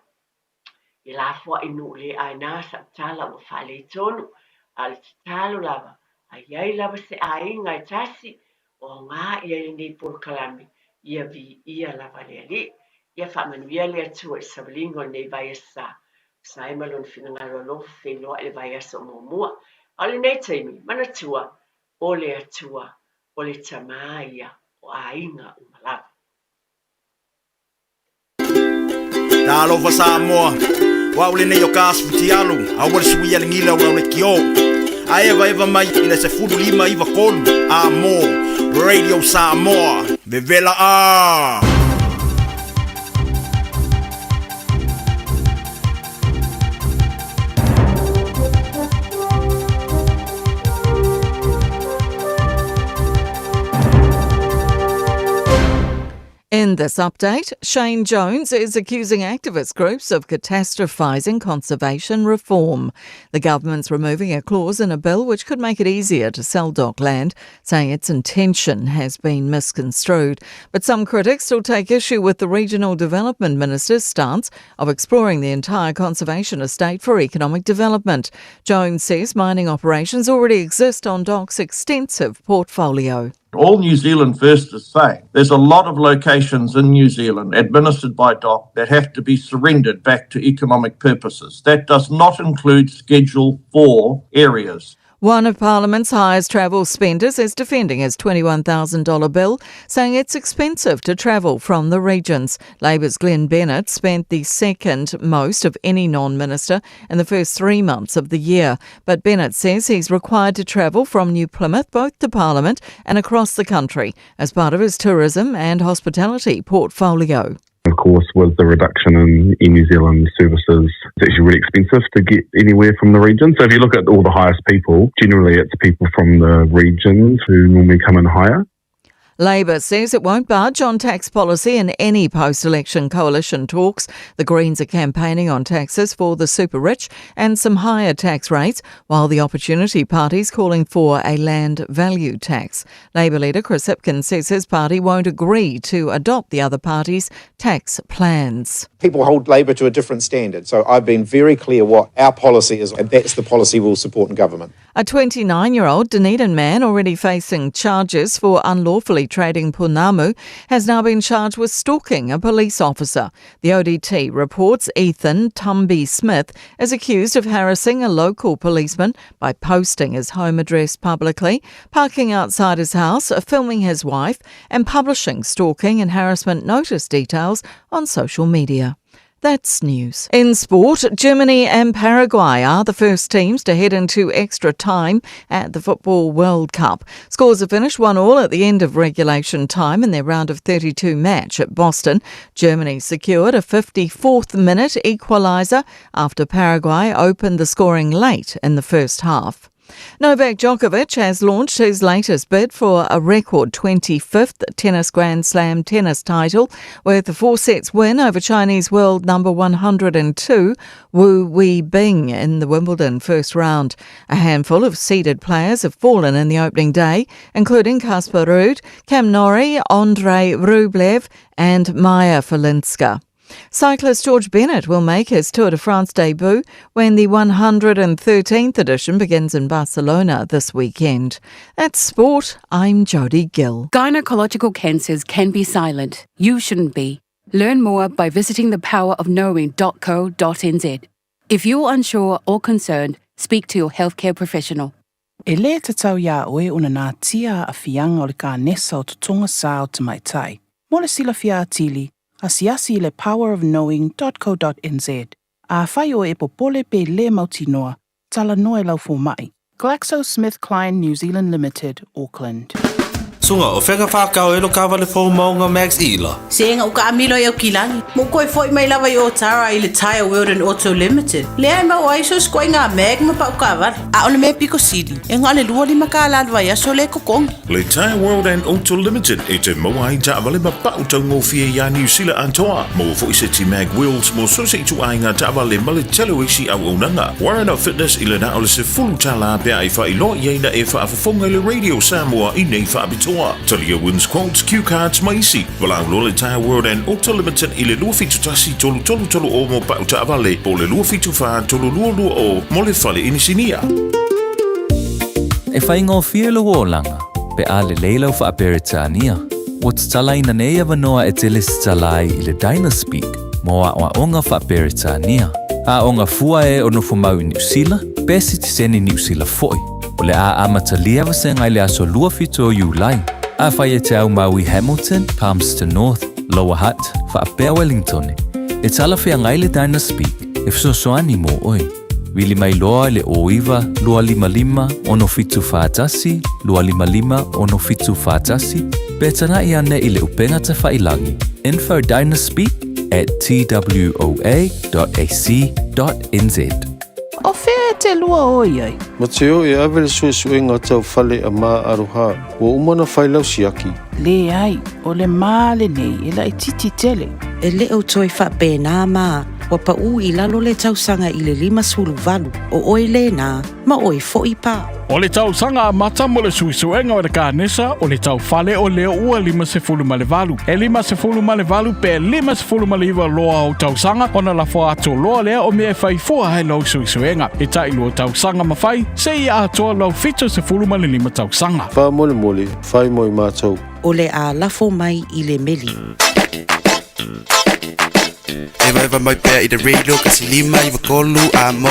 ia lafoai i nuu le aina sau tala ua faaletonu, a o le tatalo lava, a i ai lava se aiga e tasi o aoga i ai lenei polokalame, ia viia lava le Alii. Ia faamanuia le Atua i savaliga o lenei vaiaso sa sa ai ma Lona finagalo alofa feiloai i le vaiaso o muamua. A o lenei taimi, manatua, o le Atua, o le Tama ia o aiga uma lava. Talofa Samoa, o au lenei o ka asu futialu, aua le suia le gila o lau lekiō. A evaeva mai i le 15 93 a mo Radio Samoa. Vevela a! In this update, Shane Jones is accusing activist groups of catastrophising conservation reform. The government's removing a clause in a bill which could make it easier to sell DOC land, saying its intention has been misconstrued. But some critics still take issue with the Regional Development Minister's stance of exploring the entire conservation estate for economic development. Jones says mining operations already exist on DOC's extensive portfolio. All New Zealand First is saying there's a lot of locations in New Zealand administered by DOC that have to be surrendered back to economic purposes. That does not include Schedule 4 areas. One of Parliament's highest travel spenders is defending his $21,000 bill, saying it's expensive to travel from the regions. Labour's Glenn Bennett spent the second most of any non minister in the first 3 months of the year. But Bennett says he's required to travel from New Plymouth both to Parliament and across the country as part of his tourism and hospitality portfolio. Of course, with the reduction in Air New Zealand services, it's actually really expensive to get anywhere from the region. So if you look at all the highest people, generally it's people from the regions who normally come in higher. Labour says it won't budge on tax policy in any post election coalition talks. The Greens are campaigning on taxes for the super rich and some higher tax rates, while the Opportunity Party's calling for a land value tax. Labour leader Chris Hipkins says his party won't agree to adopt the other party's tax plans. People hold Labour to a different standard, so I've been very clear what our policy is, and that's the policy we'll support in government. A 29 year old Dunedin man already facing charges for unlawfully trading Pounamu has now been charged with stalking a police officer. The ODT reports Ethan Tumby Smith is accused of harassing a local policeman by posting his home address publicly, parking outside his house, filming his wife, and publishing stalking and harassment notice details on social media. That's news. In sport, Germany and Paraguay are the first teams to head into extra time at the Football World Cup. Scores are finished 1 all at the end of regulation time in their round of 32 match at Boston. Germany secured a 54th minute equaliser after Paraguay opened the scoring late in the first half. Novak Djokovic has launched his latest bid for a record 25th Tennis Grand Slam tennis title with a four sets win over Chinese world number 102 Wu Weibing in the Wimbledon first round. A handful of seeded players have fallen in the opening day, including Casper Ruud, Cam Norrie, Andrei Rublev and Maya Falinska. Cyclist George Bennett will make his Tour de France debut when the 113th edition begins in Barcelona this weekend. That's sport. I'm Jodie Gill. Gynecological cancers can be silent. You shouldn't be. Learn more by visiting thepowerofknowing.co.nz. If you're unsure or concerned, speak to your healthcare professional. E lē tatau iā oe ona natia aafiaga o le kanesa o totoga sā o tamaitai. Mo le silafia atili, asiasi i le powerofknowing.co.nz. Afai oe e popole pe lē mautinoa, talanoa i lau fomaʻi. GlaxoSmithKline New Zealand Limited, Auckland. Suga, o fea ka whākau e lo kāwale fō maunga Max Ila? Sega u kaamilo i Aukilani. Mo koe foi mai lava i Otara i le Tyre World and Auto Limited. Lea e maua ai so se ituaiga mag ma pau kaavale. A o le mea pito sili, e na o le $25 le vaiaso lea e totogi. Le Tyre World and Auto Limited e te maua ai taavale ma pau taugofie iā Niu Sila atoa. Maua foʻi seti mag wheels mo so se ituaiga taavale ma le tele o isi auaunaga. Warren Fitness i le na o le $10 pe a e faailoa i ai na e faafofoga i le Radio Samoa i nei faapitoa. Talia wins quotes, cue cards ma isi. Valaau loa le Tyre World and Auto Limited i le 271 333 o mo pau taavale po o le 274 322 mo le fale inisinia. E faigofie lou olaga pe a lelei lau Faa-Peretania. Ua tatalaina nei avanoa e te lesitala ai i le Dynaspeak mo aoaoga Faa-Peretania. Aoga fua e o nofomau i Niu Sila pe sitiseni Niu Sila foʻi. O le a amatalia vasega i le aso 27 o Iulai. Afai e te aumau i Hamilton, Palmerston North, Lower Hutt, faapea Wellington, e talafeagai le Dynaspeak e fesoasoani mo oe. Vili mai loa i le 09 255 6741 255 6741 pe tagai ane i le upega tafailagi info dynaspeak at twoa.ac.nz. O fea e te lua o i ai? Ma te o e ave le suesuega tau fale a Ma Aroha, ua uma ona fai lau siaki. Leai, o le ma lenei e laitiiti tele. E le o toe faapena ma, ua paʻū i lalo le tausaga i le 58, o oe lena, ma oe foʻi pa. O le tausaga amata mo le suesuega o le kanesa o le taufale o lea ua 58. E 58 pe 59 loa o tausaga ona lafo atu loa lea o mea e fai fua ai lau suesuega. E tailua tausaga ma fai, seia atoa lau 75 tausaga. Faamolemole, fai mo i matou. O le a lafo mai i le meli. Evaeva mai pea i le radio 1 5 3 a mo.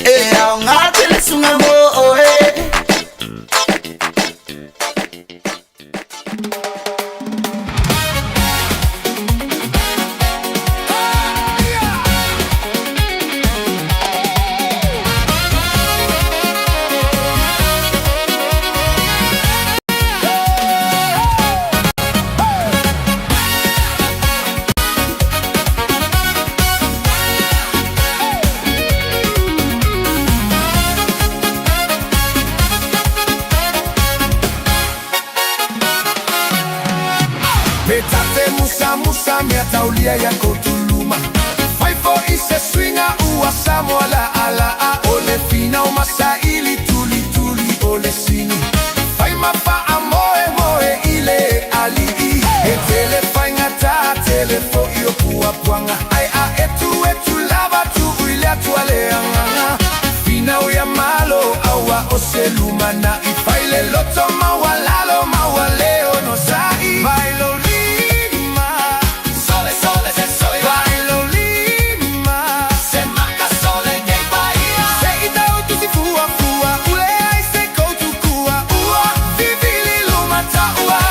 E aoga tele suga mo oe. Metate musa musa mea taulia ya kotuluma. Faifo i se suiga ua Samoa la ala a o le finau masaili tuli tuli o le sini. Fai ma faa moe moe i le alii. E tele faigata tele foʻi o puapuaga. Ai a etu etu lava tuu i le Atua le agaga. Finau ia Malo aua o se lumanai. Fai le loto maualalo mauale onosaʻi. Vai lo lima. Sole sole se sole. Vai lo lima. Se maka sole nei paia. Se i tau tusi fua fua. Ule ai se koutu kua. Ua vivili luma taua.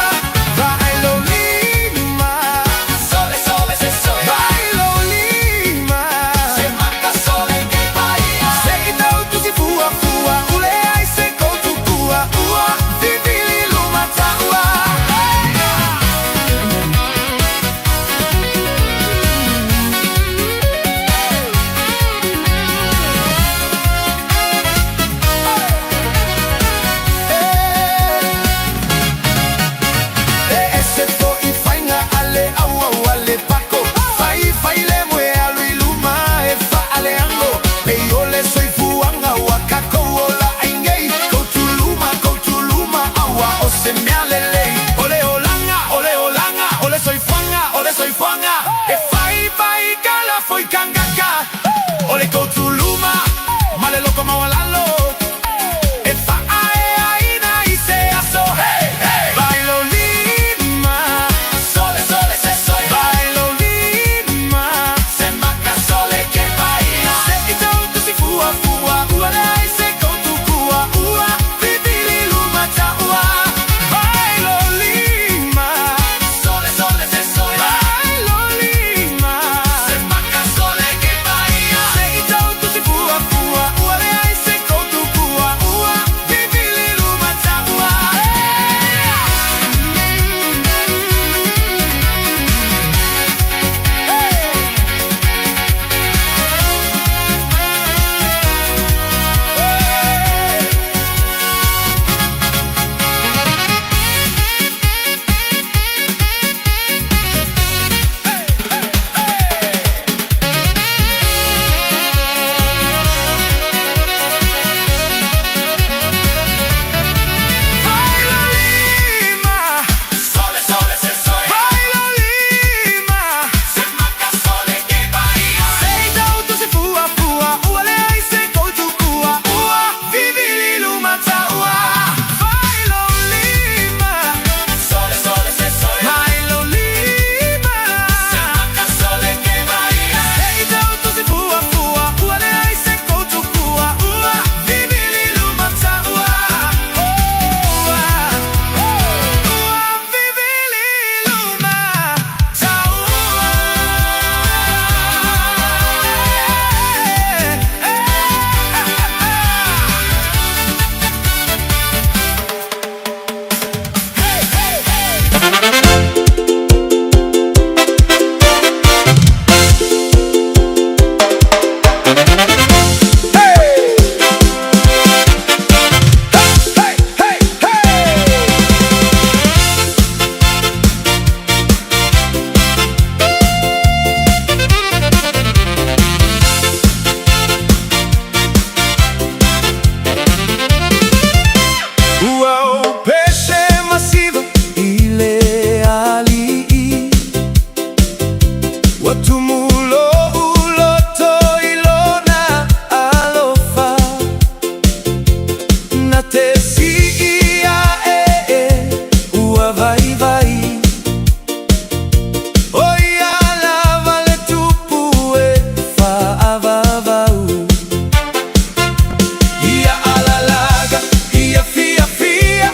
Vai lo lima. Sole sole se sole. Vai lo lima. Se maka sole nei paia. Se i tau tusi fua fua. Ule ai se koutu kua. Ua vivili Ua tumu lo'u loto i lona alofa Na te si'i a'e e ua vaivai O ia lava le tupu e fa'avavau Ia alalaga, ia fiafia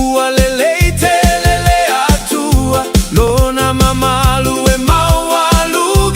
Ua lelei tele le Atua Lona mamalu e maualuga.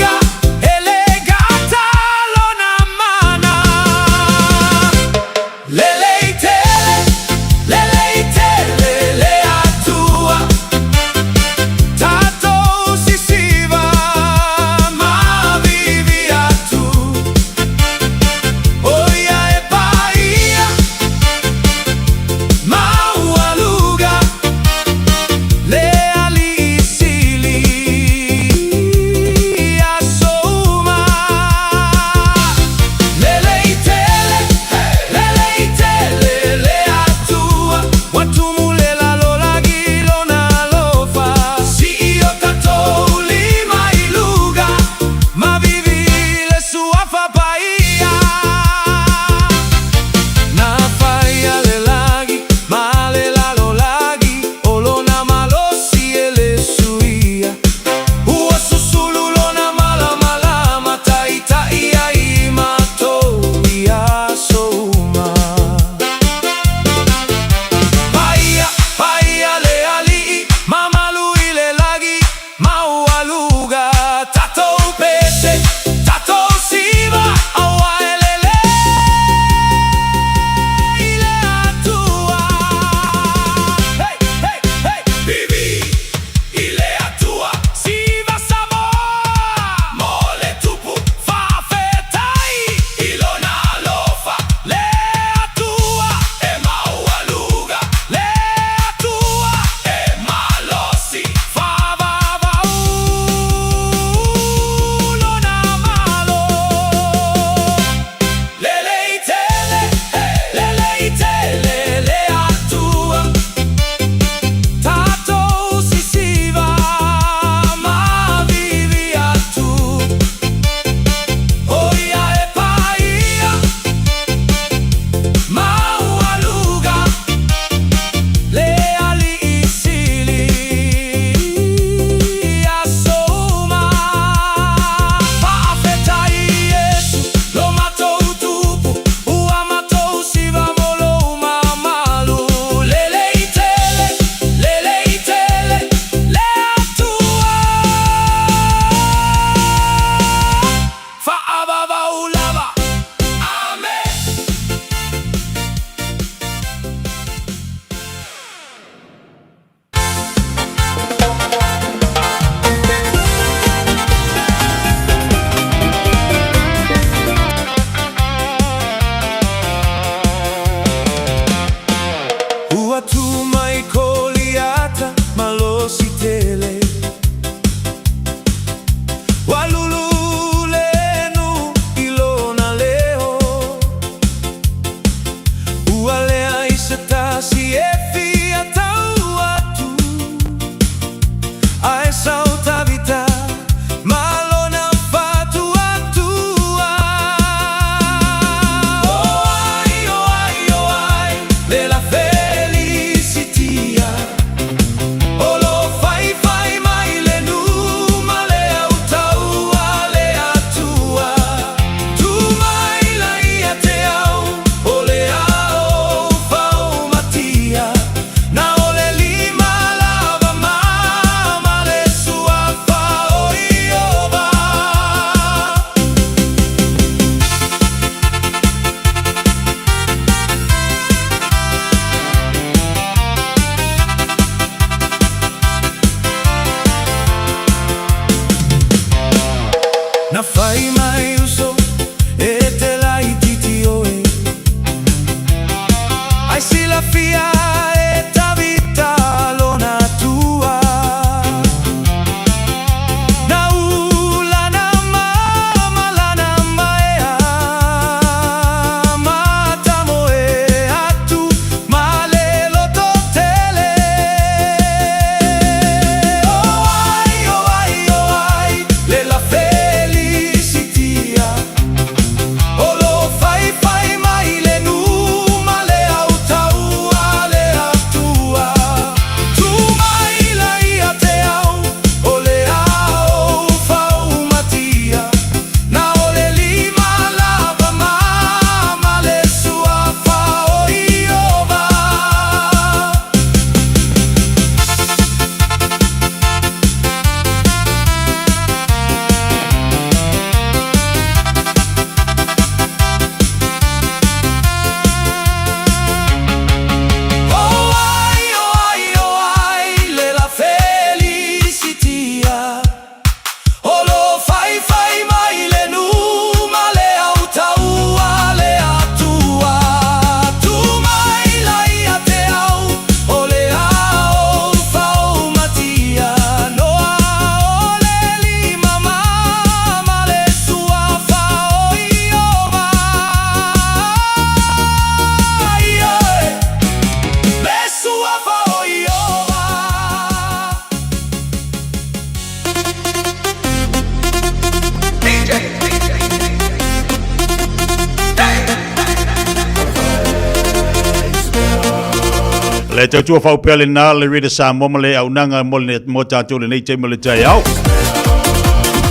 Le tautua faupea lena le Rita Samoa ma le aunaga mo le mo tatou lenei taimi o le taeao.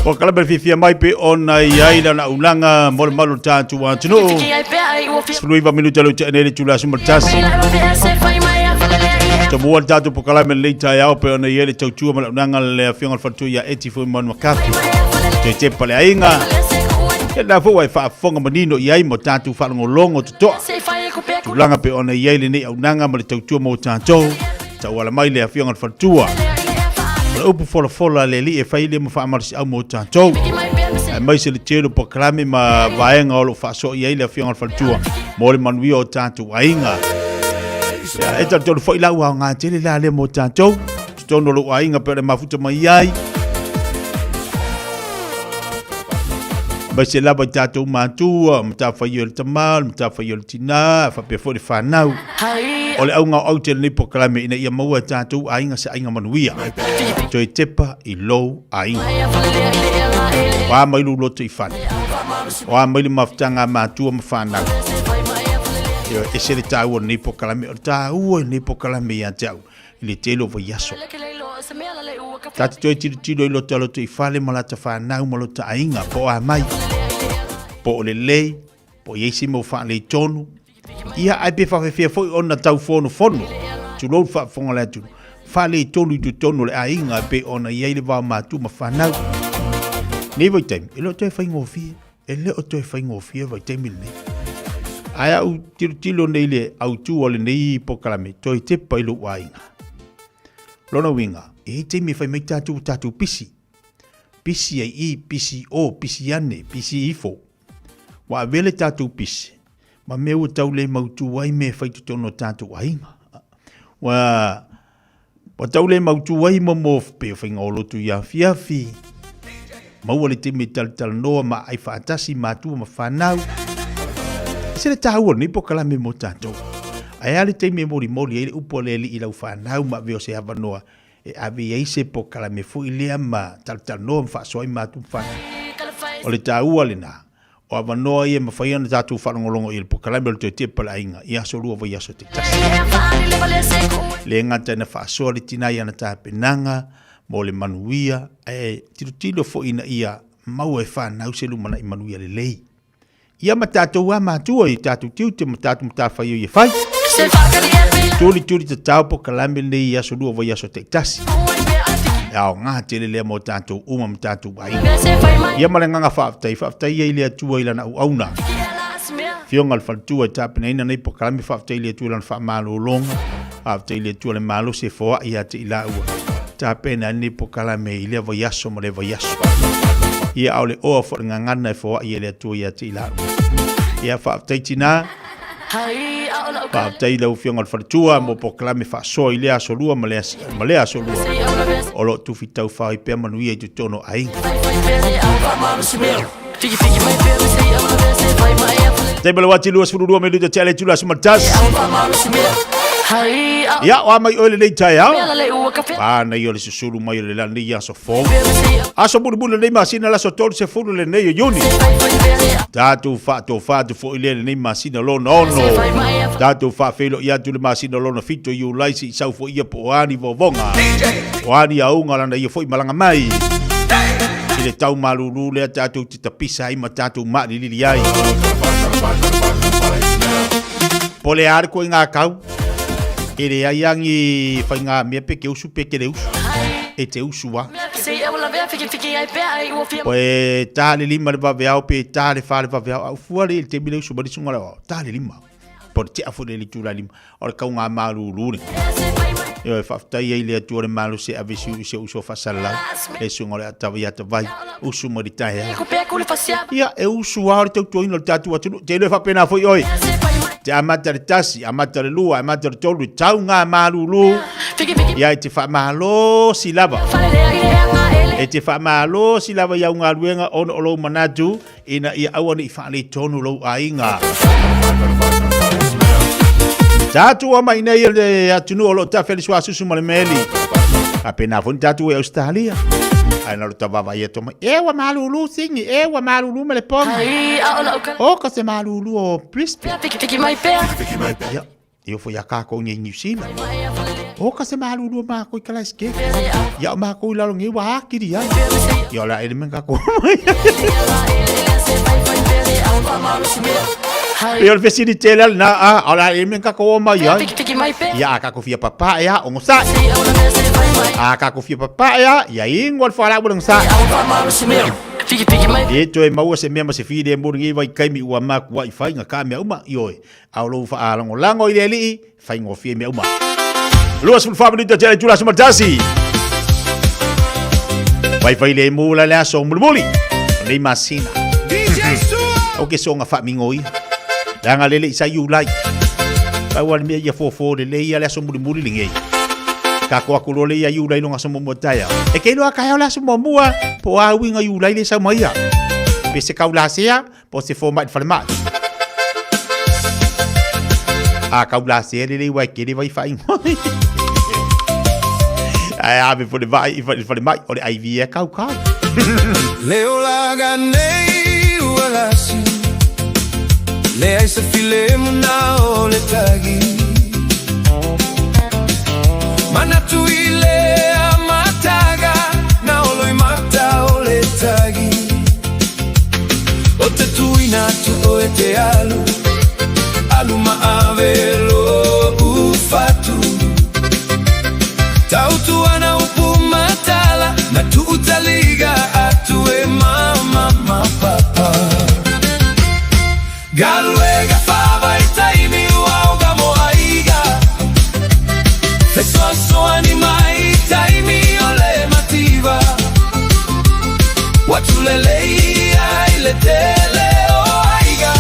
Ua kala me fiafia mai pe ona i ai lana aunaga mo le malu o le tatou atunuu. 19 minuta le tea nei le itula 11. Tomua le tatou pokalame lenei taeao pe ona i ai le tautua ma le aunaga le afioga i le faletua ia Eti Fuaimanu McCarthy. Toe tepa le aiga. Ia lena foi ua e faafofoga manino i ai mo tatou faalogologo totoa. Tulaga pe ona i ai lenei aunaga ma le tautua mo tatou. Tauala mai le afioga i le faletua. O le upu folafola a le Alii e fai lea ma faamalosiau mo tatou. Aemaise le tele o polokalame ma vaega o lo o faasoa i ai le afioga i le faletua mo le manuia o tatou aiga. Ia, e talitonu foi la ua aoga tele la lea mo tatou. Totonu o lou aiga pe o le mafuta mai ai. Aemaise lava i tatou matua, o matafaioi o le tama, o le matafaioi o le tinā, faapea foi le fanau. O le auga o aute lenei polokalame ina ia maua e tatou aiga se aiga manuia. Toe tepa i lou aiga. O a mai lou loto i fale. O a mai le mafutaga a matua ma fanau. Ioe, ese le taua o lenei polokalame. O le taua i lenei polokalame ia te au i le tele o vaiaso. Ta te toe tilotilo i lota loto i fale ma lata fanau ma lota aiga, po o a mai, po o lelei, po o i ai se mau faaletonu, ia ae pe faafefea foi ona tau fonofono, tulou le faafofoga a le atunuu, faaletonu i totonu o le aiga e pei ona i ai le va o matua ma fanau. Nei vaitaimi, e le o toe faigofie. E le o toe faigofie vaitaimi lenei. Ae a ou tilotilo nei i le autu o lenei polokalame, toe tepa i lou aiga. Lona uiga, e i ai taimi e fai mai tatou ua tatou pisi. Pisi ai i, pisi i o, pisi ane, pisi ifo. Ua avea le tatou pisi ma mea ua tau le mautu ai mea e fai i totonu o tatou aiga. Ua Ua tau le mautū ai mo pei o faigaolotu i afiafi. Maua le taimi e talatalanoa ma aai faatasi matua ma fanau. Ese le taua o lenei polokalame mo tatou. Ae a le taimi e molimoli ai le upu a le Alii i lau fanau ma avea o se avanoa e ave i ai se polokalame foi lea ma talatalanoa ma faasoa ai matua ma fanau. O le taua lena. O avanoa ia e mafai ona tatou faalogologo i le polokalame o le Toe Tepa le Aiga i aso lua vaiaso taitasi. Le gata ina faasoa le tina i ana tapenaga mo le manuia, ae tilotilo foi ina ia maua e fanau se lumanai manuia lelei. Ia ma tatou a matua i tatou tiute ma tatou matafaioi e fai. Tulituli tatao polokalame lenei i aso lua vaiaso taitasi. E aoga tele lea mo tatou uma ma tatou aiga. Ia ma le agaga faafetai, faafetai ai i le Atua i lana auauna. Afioga i le faletua e tapenaina nei polokalame, faafetai i le Atua i lana faamalologa, faafetai i le Atua le malosi e foai ia te i laua. Tapena ai lenei polokalame i lea vaiaso ma lea vaiaso. Ia a o le oa foi o le gagana e foai e le Atua ia te i laua. Ia faafetai tina. Faafetai i lau Afioga i le Faletua mo polokalame faasoa i lea aso lua ma lea, ma lea aso lua. O lo o tufi taufa ai pea manuia i totonu o aiga. Taimi o le uati 22 minuta tea le itula 11. Ia, o a mai oe lenei taeao. Manaia o le susulu mai o le lenei aso fou. Aso mulimuli lenei masina, le aso 30 lenei o Iuni. Tatou faatofa atu foi lea lenei masina lona ono. Tatou faafeiloai atu le masina lona fito Iulai se i sau foi ia po o a ni vovoga. O a ni auga lana ia foi malaga mai. I le tau malulu lea tatou te tapisa ai ma tatou maalilili ai. Po le a le koe ngā kau. E leai a ni whainga mea pe ke usu pe ke le usu. E te usu a. Po e tā le lima le vaveao pe tā le wha le vaveao. Au fua le te mile usu mari sunga le wao. Tā le lima. Po le tea fo le le tūla lima. O le kau ngā malulu le. Io e whaaftai ai le atua le malo se ave si se uso whasalau. Le sunga le atawa i atawai. Usu mari tae a. Ia e usu a o le tautuaina o le tātou atunuu. Te iloa e faapena foi oe. Te amata le tasi, amata le lua, amata le tolu, tau ngā malulu. Ia e te faamalosi lava. E te faamalosi lava i au galuega ona o lou manatu ina ia aua ne i faaletonu lou aiga. Tatou ama i nei le atunuu o lo o tafe le suasusu ma le meli. Faapena foi ni tatou i Australia. Ae na lo tavava ia toma. E ua malulu Sydney, e ua malulu Melbourne. O ka se malulu o Brisbane. Ia, e ofo ia kākou nei New Zealand. O ka se malulu o mākou i Kalaisike. Ia o mākou i lalo nei ua akiri ai. Ia o le a ele mea kākou mai. Ia o le fesili tele ale na a, o le a ele mea kākou o mai ai. Ia a kākou fia papā e a, o ngosai. A kākou fia papā e a, ia ingoa le whalau o le ngosai. E toe maua se mea ma se file mo lenei vaitaimi ua makuaʻi faiga ka mea uma, ioe, a o lou faalagolago i le Alii, faigofie mea uma. 24 minute tea le itula aso ma le tasi. Faifai lemu la le aso mulimuli o nei masina. O ke soga faamingo ia. Leaga lele i sa Iulai. Pau a le mea ia fofo lelei ia le aso mulimuli lenei. Kako aku loa le ia Iulai longa aso muamua taeao. E ke iloa taeao le aso muamua po o a uiga Iulai le sau mai ia. Pe se kaulasea po o se fomai i le falemai. A kaulasea lelei uae tele vai faaigoa. Ae ave foi le vaai i le falemai o le IV e kaukau. Le olaga nei ua lasi Leai se filemu na o le tagi Manatu i le amataga Na olo i mata o le tagi O te tuina atu oe te alu Alu ma ave lou fatu Tautu ana upu matala Na tuu taliga atu e mama ma papa Galuega faavaitaimi ua oga mo aiga Fesoasoani mai taimi o le mativa Ua tulelei ai le tele o aiga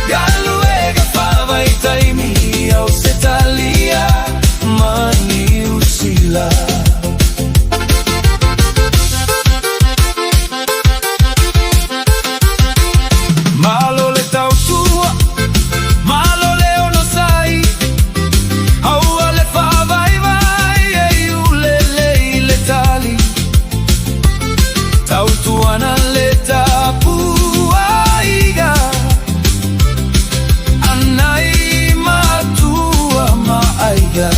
Galuega faavaitaimi Ausetalia ma Niu Sila. Malo le tautua, malo le onosai, Aua le faavaivai e iulele i le tali. Tautuana le tapuaiga, Anai matua ma aiga.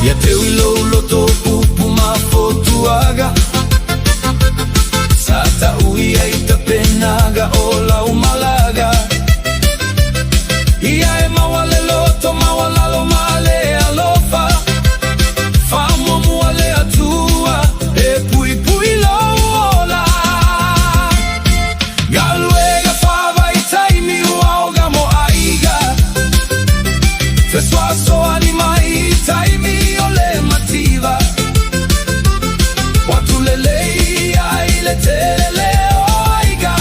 Ia teu i lou loto upu ma fotuaga, Sa tau ia i tapenaga o lau malaga. Ia e maua le loto maualalo ma le alofa, Faamuamua le Atua e puipui lou ola. Galuega faavaitaimi ua oga mo aiga, Fesoasoani mai i taimi o le mativa, Ua tulelei ai le tele o aiga.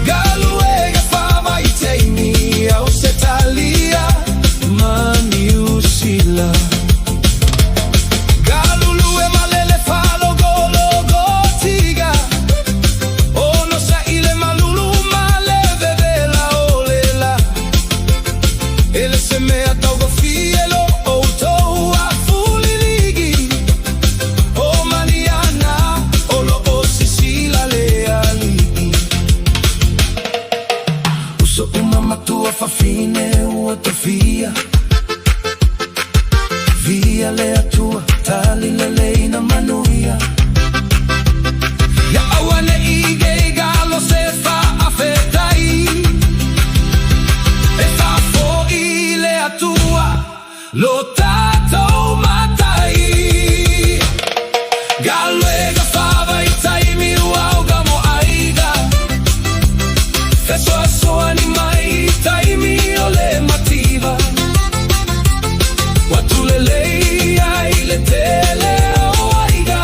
Galuega faavaitaimi Ausetalia ma Niu Sila. Galulue ma lele faalogologotiga, Ono saʻi le malulu ma le vevela o le la. E le se mea taugofie lo outou afuliligi, O Maniana o lo o sisila le alii. Uso uma matua fafine ua tofia, Via le Atua tali lelei na manuia. Ia auaneʻi geiga lo se faafetai, E faafoʻi le Atua lo tatou matai. Galuega faavaitaimi ua oga mo aiga, Fesoasoani mai i taimi o le mativa, Ua tulelei ai le tele o aiga.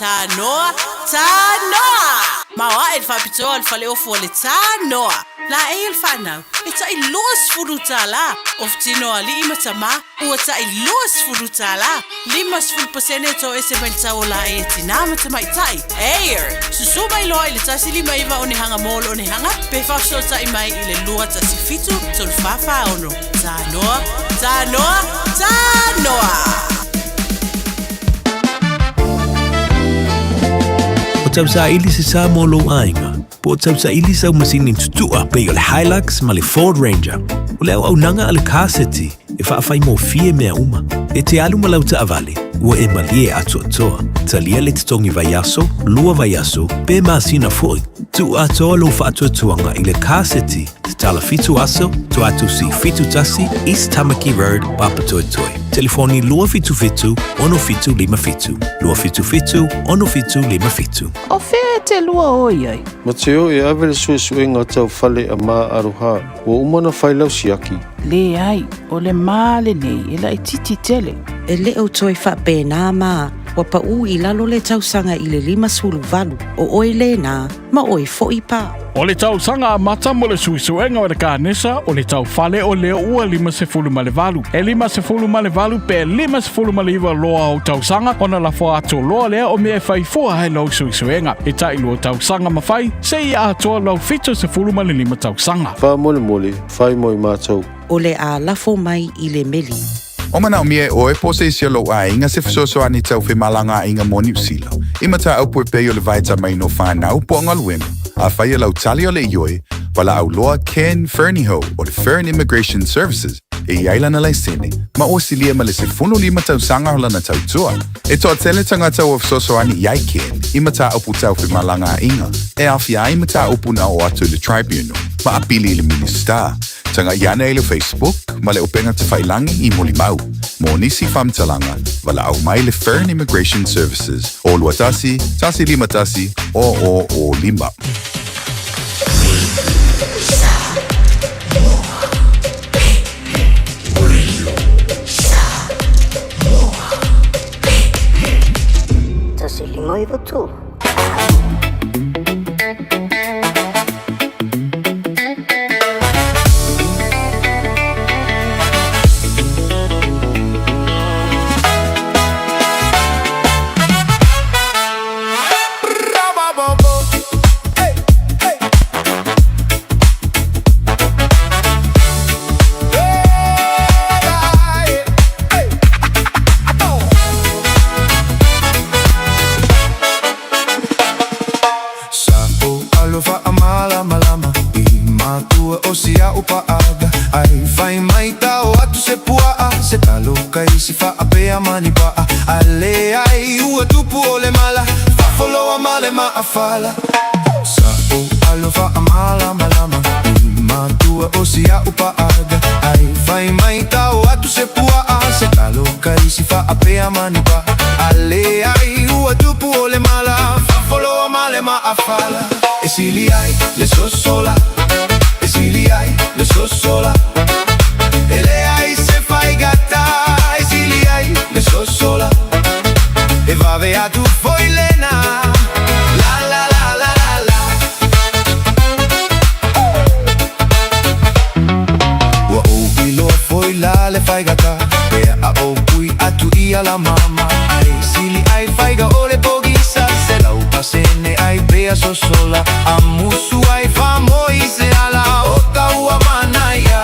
Tanoa, Tanoa! Maoaʻe le faapitoa o le faleofu o le Tanoa. Laei o le fanau, e taʻi $20. Ofu tino a alii ma tamā, ua taʻi $20. 50% e toese mai le tau o laei a tinā ma tamaitai. Air! Susū mai loa i le 159 onehanga mo le onehanga pe faafesootai mai i le 217 3446. Tanoa, Tanoa, Tanoa! O tausaili se sa mo lou aiga, po o tausaili sau masini tutua pei o le Hilux ma le Ford Ranger. O le auaunaga a le Car City e faafaigofie mea uma. E te alu ma lau taavale, ua e malie atoatoa. Talia le totogi vaiaso, lua vaiaso, pe masina foi. Tuu atoa lou faatuatuaga i le Car City, tatala 7 aso, Tuatusi 71, East Tamaki Road, Papatoetoe. Telefoni 277 6757, 277 6757. O fea e te lua o i ai? Ma te o e ave le suesuega tau fale a ma aroha, ua uma ona fai lau siaki. Leai, o le ma lenei e laitiiti tele. E le o toe faapena ma ua paʻu i lalo le tausaga i le 58, o oe lena, ma oe foi pa. O le tausaga amata mo le suesuega o le kanesa o le taufale o lea ua 58. E 58 pe 59 loa o tausaga ona lafo atu loa lea o mea e fai fua ai lau suesuega. E taʻi 2 tausaga ma fai, seia atoa lau 75 tausaga. Faamolemole, fai mo i matou. O le a lafo mai i le meli. O manaomia e oe po o se isi o lou aiga se fesoasoani tau femalagaaiga mo Niu Sila, i mataupu e pei o le vaitamaina o fanau po o galuega, afai o lau tali o le ioe, valaau loa Ken Fernihough o le Fern Immigration Services e i ai lana laisene ma ua silia ma le 15 tausaga o lana tautua. E toatele tagata ua fesoasoani i ai Ken i mataupu tau femalagaaiga e aofia ai mataupu na oo atu i le Tribunal ma apili i le Minisita. Tagai ane i le Facebook ma le upega tafailagi i Molimau. Mo nisi faamatalaga, valaau mai le Fern Immigration Services o 21 151 0005. 1 5 9 3. Sa o alofa a malamalama i matua o si a'u paaga ai fai mai tao atu se puaa se talo kai si faapea mani paa a leai ua tupu o le mala fafoloa ma le maafala. Sa o alofa a malamalama i matua o si a'u paaga ai fai mai tao atu se puaa se talo kai si faapea mani paa a leai ua tupu o le mala fafoloa ma le maafala. E sili ai le sosola, e sili ai le sosola, e leai se faigata, e sili ai le sosola, e vave atu foi lena. La la la la la la. Ua ou iloa foi la le faigata pe a ou pui atu ia la mama ai sili ai faiga o le pogisa se lau pasene ai pea sosola a musu ai faamoi se ala o taua manaia.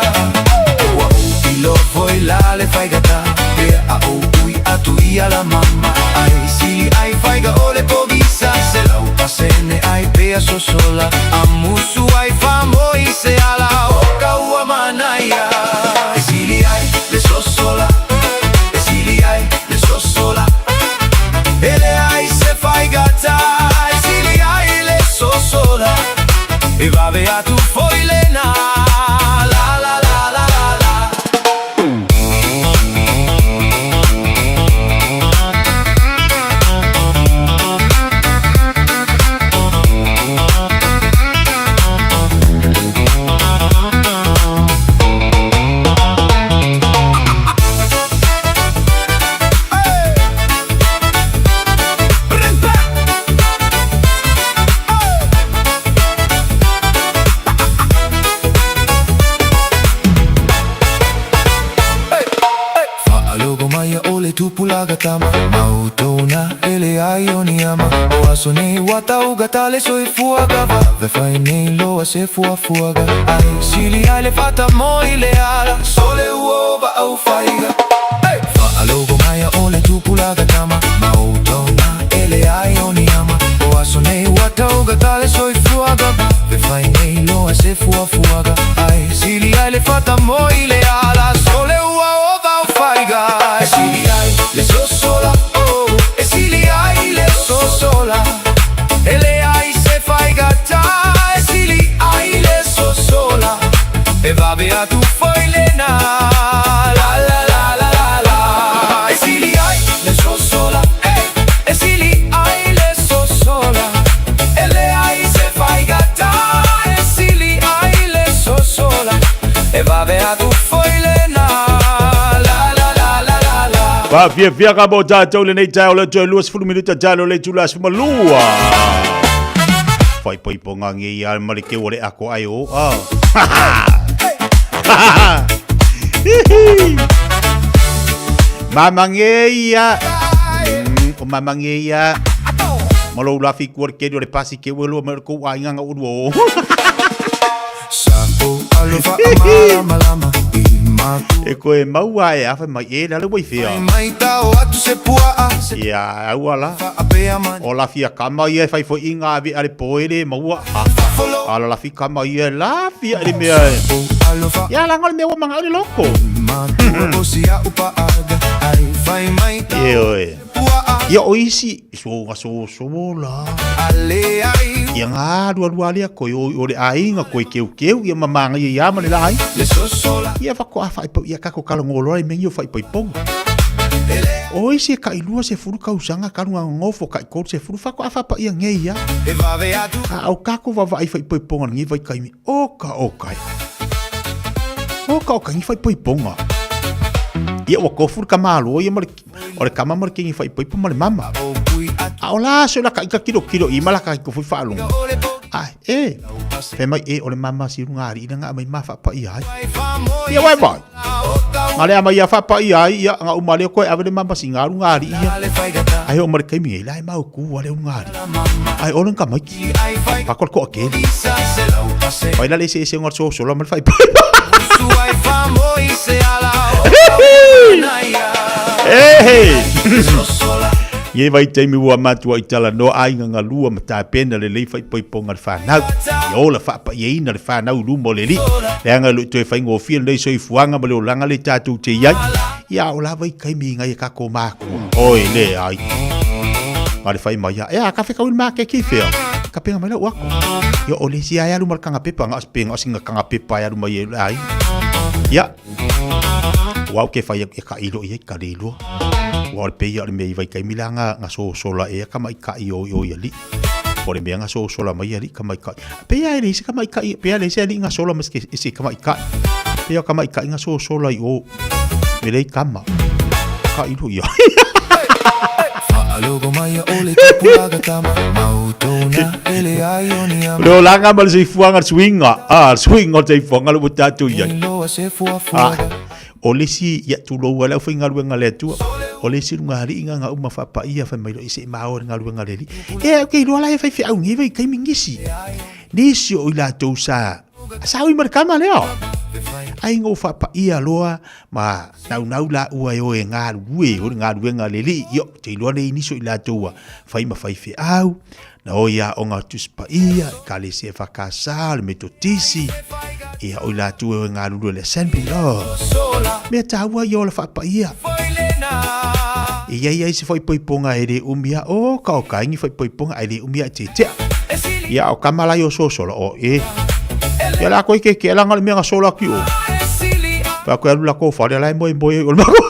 Ua ou iloa foi la le faigata pe a ou pui atu ia la mama ai sili ai faiga o le pogisa se lau pasene ai pea sosola a musu ai faamoi se ala o taua manaia. E sili ai le sosola, e sili ai le sosola, e leai se faigata, e sili ai le sosola, e vave atu foi lena. La la la la la la. aso nei ua taugata le soifuaga Vave fai nei loa se fuafuaga Ai sili ai le fata moi le ala Sole ua ova au faiga Hey! Faalogo mai a o le tupulaga tama Ma outou na e leai o ni ama O aso nei ua taugata le soifuaga Vave fai nei loa se fuafuaga Ai sili ai le fata moi le ala Sole ua ova au faiga E sili ai le sosola oh E sili ai le sosola E leai se faigata E sili ai le sosola E vave atu foi lena La la la la la la E sili ai le sosola eh E sili ai le sosola E leai se faigata E sili ai le sosola E vave atu foi lena La la la la la la Faafiafia ka mo tatou lenei taeao le toe 20 minute talo le itula 12. Faaipoipoga nge ia ma le keu o le ako ai o. Ah. Mama nge ia. O mama nge ia. Ma lou lafi kua le keli o le pasi ke ua lua mai o le kou aiga nga ulua o. E koe maua e afa mai e lale wai fea. Ia aua la. O la fia kama ia e whai fo inga awe ale poe le maua. A la fi kama ia la fia le mea e. Ia la ngole mea ua manga le loko. Ie oe. Ia o isi, so nga so so la. Ia ngā rua rua lea koe o, o le aiga koe keu keu ia mamanga ia ia ma le la ai. Ia whako a whaipau ia kako kala ngoloa i mengi o whaipaiponga. O isi e kai lua se furu kausanga kalu ngā ngofo kai kolu se furu whako a whapa ia nge ia. A au kako wawa ai whaipaiponga ngi vai kaimi. Oka oka. Oka oka ngi whaipaiponga. Ia ua kofuru ka malo ia ma le O le kama ma le kengi faaipoipo ma le mama. A o la aso la ka ika kilo kilo i ma la ka iko fui faalongo. A e, fe mai e o le mama si runga ari ina nga mai ma whaapai ai. Ia wai vai. Nga le ama ia whaapai ai ia nga uma leo koe ave le mama si nga runga ari ia. Ai o mare kaimi e lai mau ku wale runga ari. Ai o ka maiki. Pakol ko akeli. Pai la le se se ngor so so la mal fai. Hey! Ie vai taimi ua matua i tala noa aiga galua ma tapena lelei faaipoipoga le fanau. Ia ola faapaiaina le fanau i luma o le Alii. Leaga e le o toe faigofie lenei soifuaga ma le olaga le tatou te i ai. Ia a o lava i taimi ngai e kako makua. Oi le ai. Ma le fai mai ia, ea ka whekau i le makeke i whea? Ka penga mai lau ako. Ia o le isi ai alu ma le kanga pepa, nga penga o singa kanga pepa ai alu mai e ai. Ia, wau ke whai e ka ilo i ka le lua. Ua o le peia o le mea i vai kaimi la nga, nga so sola e ka mai ka i o i o i ali. O le mea nga so sola mai ali ka mai ka. Peia e le isi ka mai ka i, peia le isi ali nga sola mai isi ka mai ka. Peia ka mai ka i nga so sola i o. Me lei kama. Ka ilo ia. Le olaga ma le soifuaga le suiga a le suiga o le soifuaga le ua tatou i ai a o le isi ia tulou ai le aufaigaluega a le Atua o le isi lugalii ga gauma faapaia fai mai loa se i mao i le galuega a le Alii e au ke iloa la e faifeau nei vaitaimi nisi nisi o i latou sa sa ui ma le kama lea ai ga ua faapaia loa ma naunau laua e o e galulue o le galuega a le Alii ia ou te iloa nei nisi o i latou ua fai ma faifeau na o i aoga o Tusi Paia, Ekalesia EFKS, o le Metotisi, ia o i latou e o e galulue i le Assembly, oh. Mea taua ia o le faapaia. E iai ai se faaipoipoga e le umi a o ka o ka ingi faaipoipoga ae le umi a e tetea. Ia o kama lai o sosola o e. Ia la koe ke ke langa le mea nga sola ki o. Pa koe alu la ko whare lai moe moe o le mako.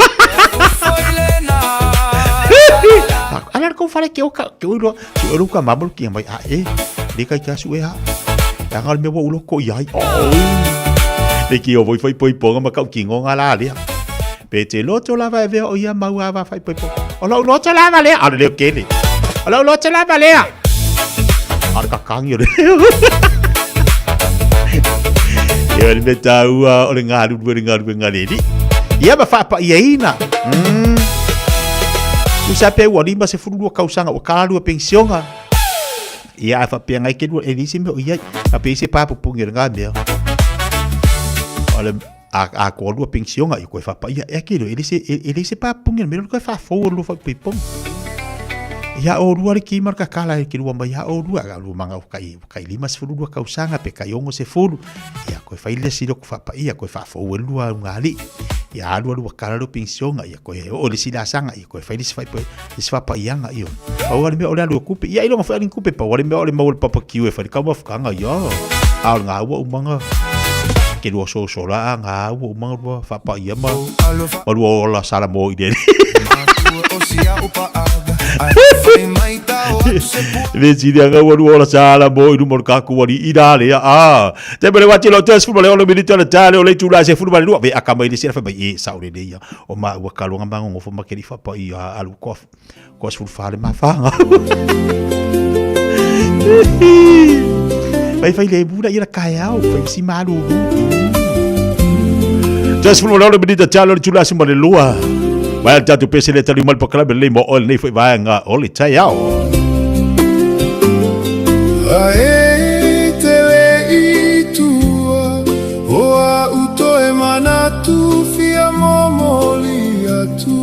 Ala ko whare ke o ka ke o iloa su e luka mamalu ki mai a e. Le kai ka su e ha. Ya nga le mea ua uloko i ai. Oh. Le ki o voi whai poipoga ma kau ki ngonga la lea. Pe te loto lava e vea o ia mau ava whai poipoga. O lau loto lava lea. Ara leo kele. O lau loto lava lea. Ara ka kangi o le leo. Ia le mea tāua o le ngāruru e le ngāruru e ngāreri. Ia ma whaapaia ina. Usa pe ua 52 kausaga ua kalalua penisiona. Ia a faapea ngai ke lua e leai se mea o i ai. Faapea i se papupugi o lena mea. O le a a ko lua pensioga i koe whapaia e ke e le se e le se papupugi o le mea koe whafou o lua whaipoipoga. Ia o lua le ki marka kala e ke lua mai ia o lua a lua manga o kai kai 52 kausaga pe kai 60 ia koe whai le silo ko whapaia koe whafou e lua ungali. Ia alu alu kala lo pensioga ia koe o le sila sanga ia koe whai le se whaipo le se whapaianga ia. Pau ale mea o le alu o kupe. Ia ilonga whai kupe pau ale mea o le mau le papa kiu e whai kau mafukanga ia. A o ngā ua umanga ke lua so so la ngā ua umanga lua whapaia ma ma lua ola sala mo i le. Le tini anga ua lua ola sala mo i luma o le kaku wali i la lea a. Te mele wati lo te sfulu le ono minute le tale o le tula se fulu le lua. Ve aka mai le sera whai mai e sa o le leia. O ma ua kalonga mango ngofo ma keri whapa i a alu koa koa sfulu whale ma whanga. Vai fai le mura i la kai au, fai si malu. Te sfulu le ono minute tale o le tula se le lua. Vai al tatu pese le tali mal pakala le mo o le foi vai nga o le tai au. Ae te le i tua, o a uto e manatu fia momoli atu.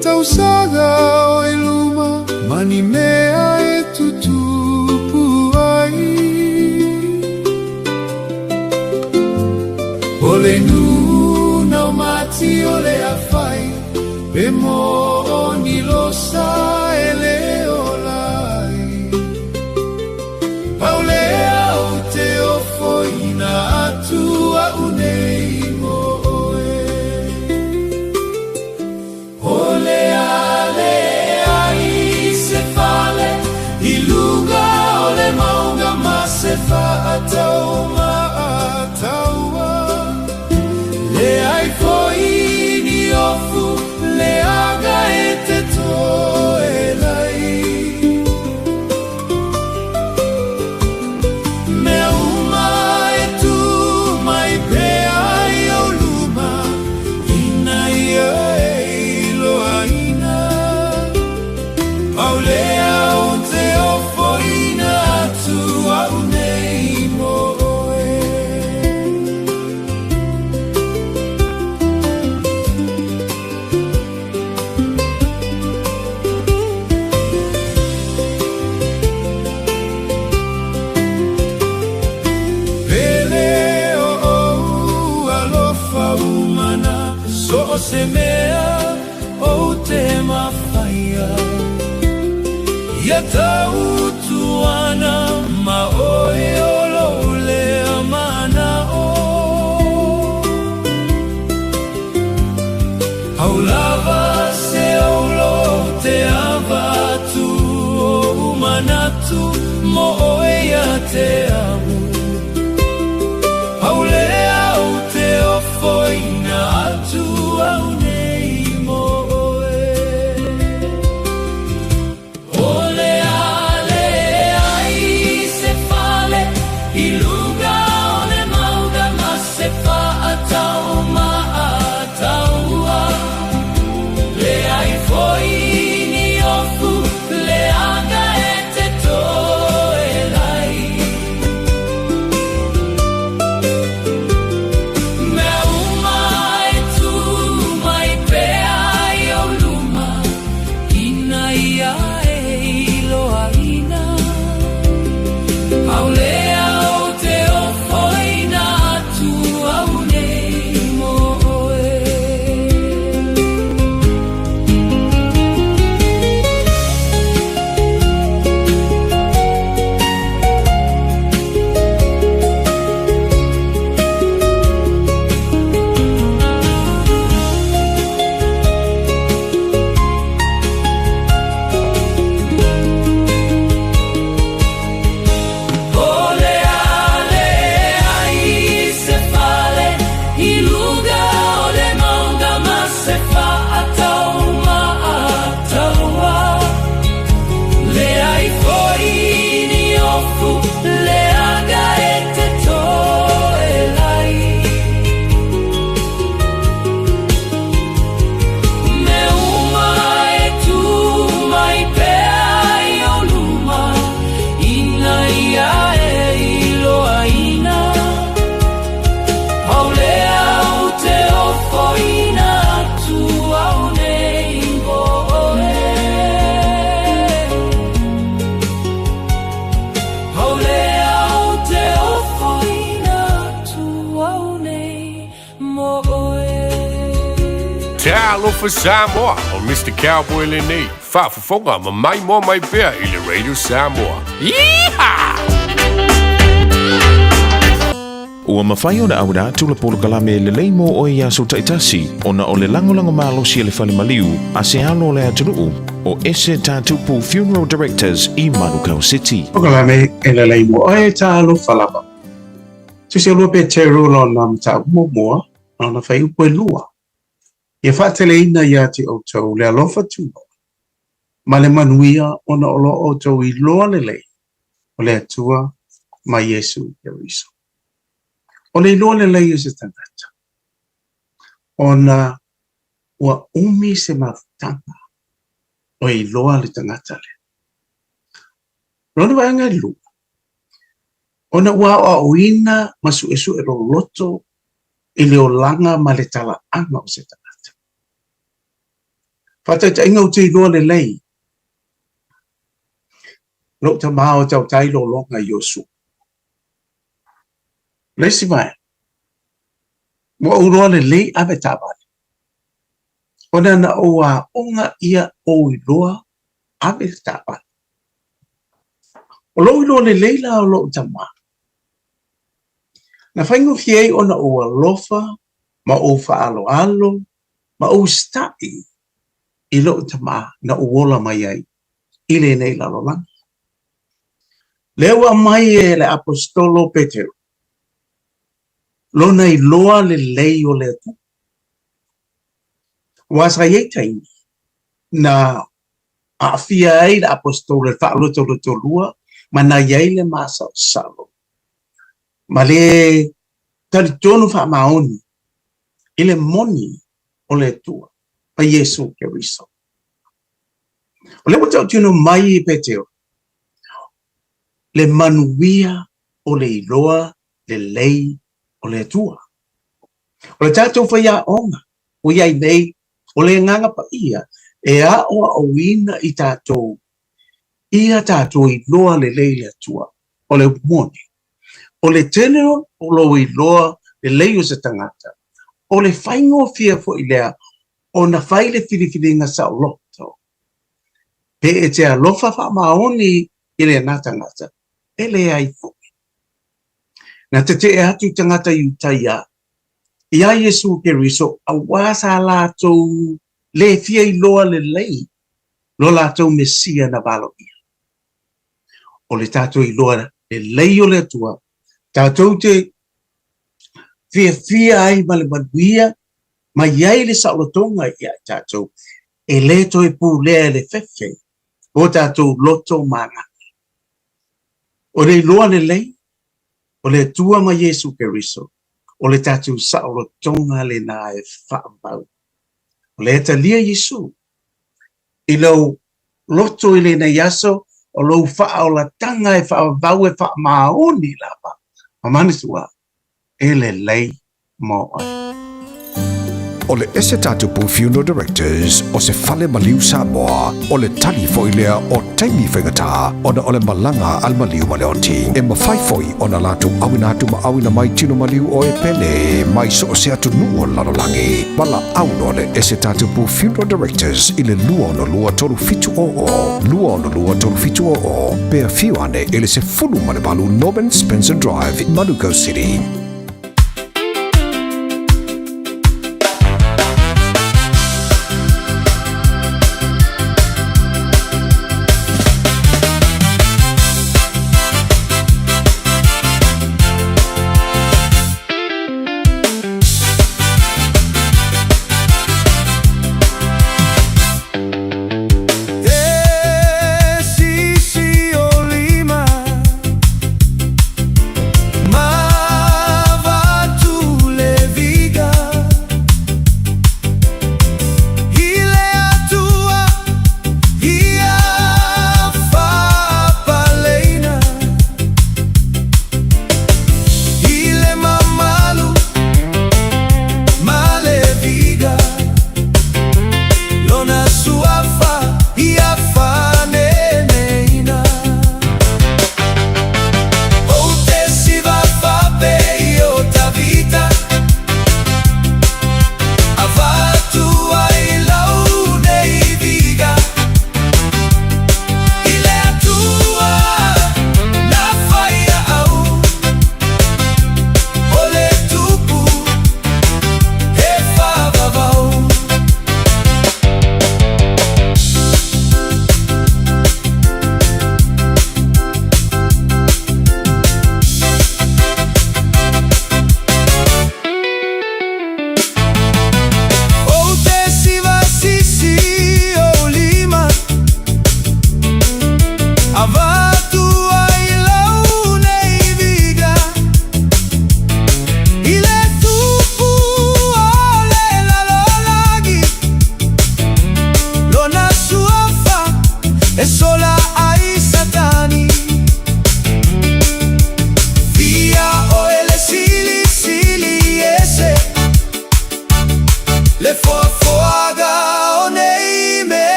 Tausaga o i luma, mani mea e tutupu ai. O le nuna o mati o le afai, pe mo o ni losa e le olai. Paulea o te ofo ina atu a unei mo oe. O le ale ai se fale, i luga o le maunga ma se whaatau ma ataua. Le ai foi ni ofu, le aga e te toe lai. Mea uma e tu mai pea i o luma, ina ia e iloaina. Paulea o te ofo ina atu au nei mo oe. Pele o ou alofa umana, so o se mea o te mawhaia. Ia tautuana ma oe o lo lea mana o. Haulava se olo te avatu o umanatu mo oe ia te amu. Paulea o te ofo ina atu au nei mo oe. O le ale ai se fale, i luga o le mauga ma se whaatau ma ataua. Le ai foi ni ofu, le aga e te toe lai. Talofa Samoa, o Mr. Cowboy lenei, faafofoga ma maimoa mai pea i le Radio Samoa. Yeehaw! Ua mafai ona auina atu le polokalame lelei mo oe i aso taitasi ona o le lagolago malosi a le fale maliu a se alo o le atunuu o Ese Tatupu Funeral Directors i Manukau City. Polokalame e lelei mo oe talofa lava. Tusi ʻolua Peteru lona mataupu muamua, lona fuaiupu e lua. Ia faateleina iā te ʻoutou le alofa tunoa ma le manuia ona o lo ʻoutou iloa lelei o le Atua ma Iesū Keriso. O le iloa lelei o se tagata, ona ua ʻumi se mafutaga o iloa le tagata lea. Lona vaega e lua, ona ua aoaoina ma suʻesuʻe loloto i le olaga ma le talaaga o se tagata. Faataitaiga ou te iloa lelei lou tamā o tautai lologa i Iosua. Le isi vaega, ua ou iloa lelei ave taavale, ona na ou aoga ia ou iloa ave le taavale. O lou iloa lelei la o lou tamā, na faigofie ai ona ou alofa ma ou faaaloalo ma ou usitai i lou tamā na ou ola mai ai i lenei lalolagi. Lea ua aumai e le Aposetolo Peteru lona iloa lelei o le Atua. Aua sa i ai taimi na aafia ai le Aposetolo i le faalotolotolua ma na i ai le masalosalo ma le talitonu faamaoni i le moni o le Atua ma Iesu Keriso. O lea ua tautino mai e Petero le manuia o le iloa lelei o le Atua. O le tatou faiaoga ua i ai nei, o le Agaga Paia e aoaoina i tatou ia tatou iloa lelei le Atua. O le upu moni, o le tele o lou iloa lelei o se tagata, o le faigofie foi lea ona fai le filifiliga saoloto. Pe e te alofa faamaoni i lena tagata, e leai foi. Na tetee atu tagata Iutaia iā Iesū Keriso auā sa latou lē fia iloa lelei lo latou Mesia na valoia. O le tatou iloa lelei o le Atua, tatou te fiafia ai ma le manuia ma i ai le saolotoga iā i tatou, e lē toe pulea e le fefe o tatou loto ma agaga. O le iloa lelei o le Atua ma Iesu Keriso, o le tatou saolotoga lena e faamau. O lea e talia Iesu i lou loto i lenei aso, o lou faaolataga e faavavau e faamaoni lava, ma manatua, e lelei mo oe. O le Ese Tatupu Funeral Directors o se fale maliu Samoa, o le tali foi lea o taimi faigata ona o le malaga a le maliu ma le oti. E mafai foi ona latou auina atu ma auina mai tino maliu o e pele mai so o se atunuu o le lalolagi. Valaau loa le Ese Tatupu Funeral Directors i le 262 3700, 262 3700, pe afio ane i le 18 Norman Spencer Drive, Manukau City.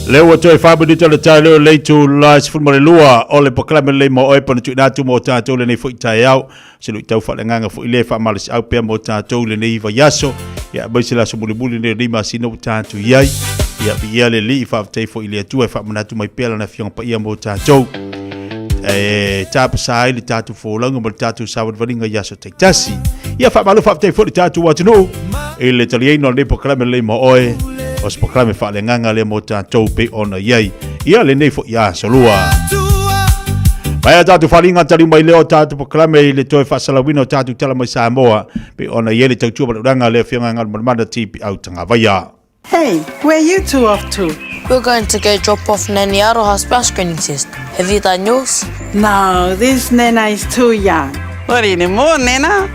Lea ua toe faamanita le taeleo le itula 12 o le polokalame lelei mo oe pana tuuina atu mo tatou lenei foi taeao. Se luitau faaleagaga foi lea e faamalosiau pea mo tatou lenei vaiaso. Ia aemaise le aso mulimuli lenei o lenei masina ua tatou i ai. Ia viia le Alii, faafetai foi i le Atua e faamanatu mai pea Lana Afioga Paia mo tatou. E tapasa ai le tatou folauga ma le tatou savalivaliga i aso taitasi. Ia faamalo faafetai foi i le tatou atunuu i le taliaina o lenei polokalame lelei mo oe, o se polokalame faaleagaga lea mo tatou pei ona i ai ia lenei foi aso lua. Mai a tatou faaaliga taliu mai lea o tatou polokalame i le toe faasalauina o tatou tala mai Samoa pei ona i ai le tautua ma le ulaga a le Afioga ia Galumalemana TP Autagavaia. Hey, where you two off to? We're going to go drop off Nanny Aroha's bowel screening test. Have you done yours? No, this Nana is too young. Not anymore, Nana.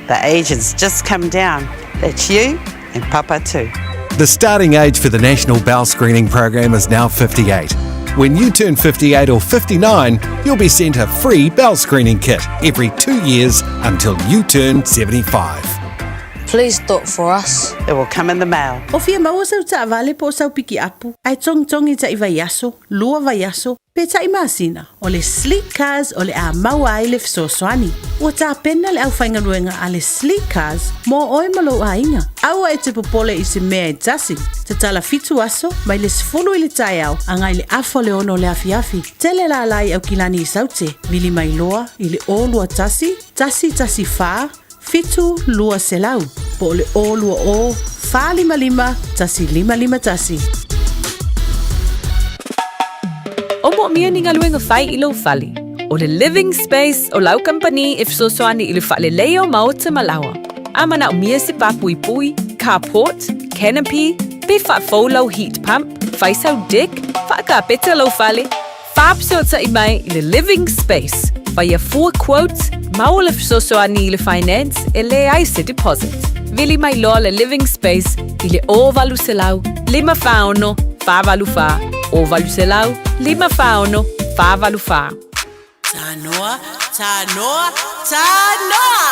The age has just come down. That's you and Papa too. The starting age for the National Bowel Screening Program is now 58. When you turn 58 or 59, you'll be sent a free bowel screening kit every 2 years until you turn 75. Please do it for us. It will come in the mail. O fia maua sau taavale po o sau pikiapu, ae togitogi taʻi vaiaso, lua vaiaso, pe taʻi masina, o le Sleek Cars o le a maua ai le fesoasoani. Ua tapena le aufaigaluega a le Sleek Cars mo oe ma lou aiga. Aua e te popole i se mea e tasi. Tatala fitu aso, mai le 10 i le taeao agai le afa o le ono o le afiafi. Tele lala i Aukilani i Saute, vili mai loa i le 021 114 7 200 po o le 020 455 1551. O moomia ni galuega fai i lou fale. O le Living Space o lau kamupani e fesoasoani i le faaleleia o maota ma laoa. A manaomia se pā puipui, carport, canopy, pe faafou lau heat pump, fai sau deck, faakapeta lou fale, Faafesootai mai i le Living Space, faia fua quote, maua le fesoasoani i le finance e leai se deposit. Vili mai loa le Living Space i le 0800 546 484, 0800 546 484. Tanoa, tanoa, tanoa!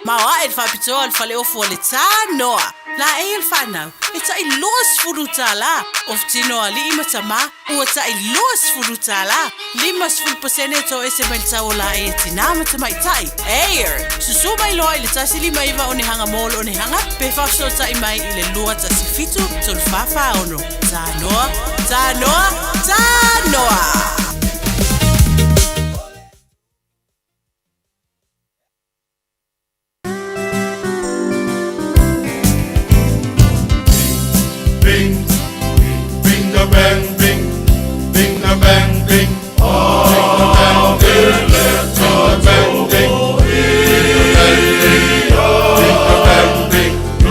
Maoaʻe le faapitoa o le faleofu o le Tanoa. Laei e le fanau, e taʻi 20 tālā. Ofutino alii ma tamā, ua taʻi 20 tālā. 50 pasene e toese mai le tau o laei e tinā ma tamaitai. Air! Susū mai loa i le 159 onehanga mall onehanga, pe faafesootai mai i le 217 346. Tanoa, tanoa, tanoa! Bing, bing a bang bing, bing a bang bing, oh, bing a bang bing, bing a bang bing, bing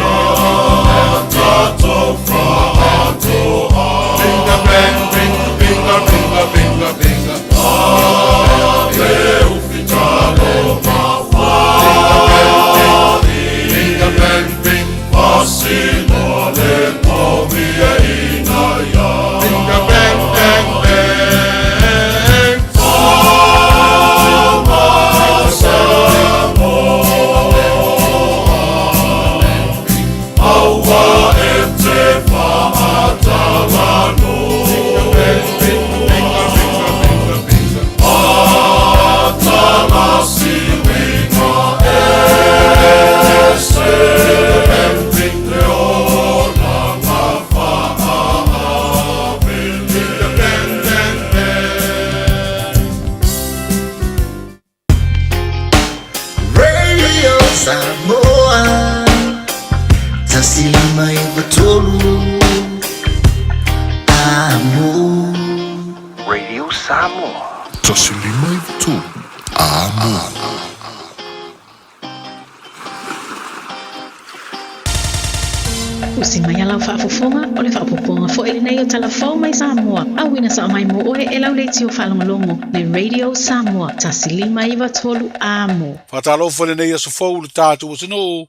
a bang bing, bing a bing a bing a bing a, bing a bang bing, bing a bang bang bang. Radio Samoa 159 Amo. Radio Samoa 159 Amo. Usi mai a lau faafofoga, o le faaopoopoga foi lenei o Tala Fou mai Samoa, auina sao mai mo oe e lau leitio faalogologo, le Radio Samoa 159 Amo. Faatalofa i lenei aso fou i le tatou atunuu,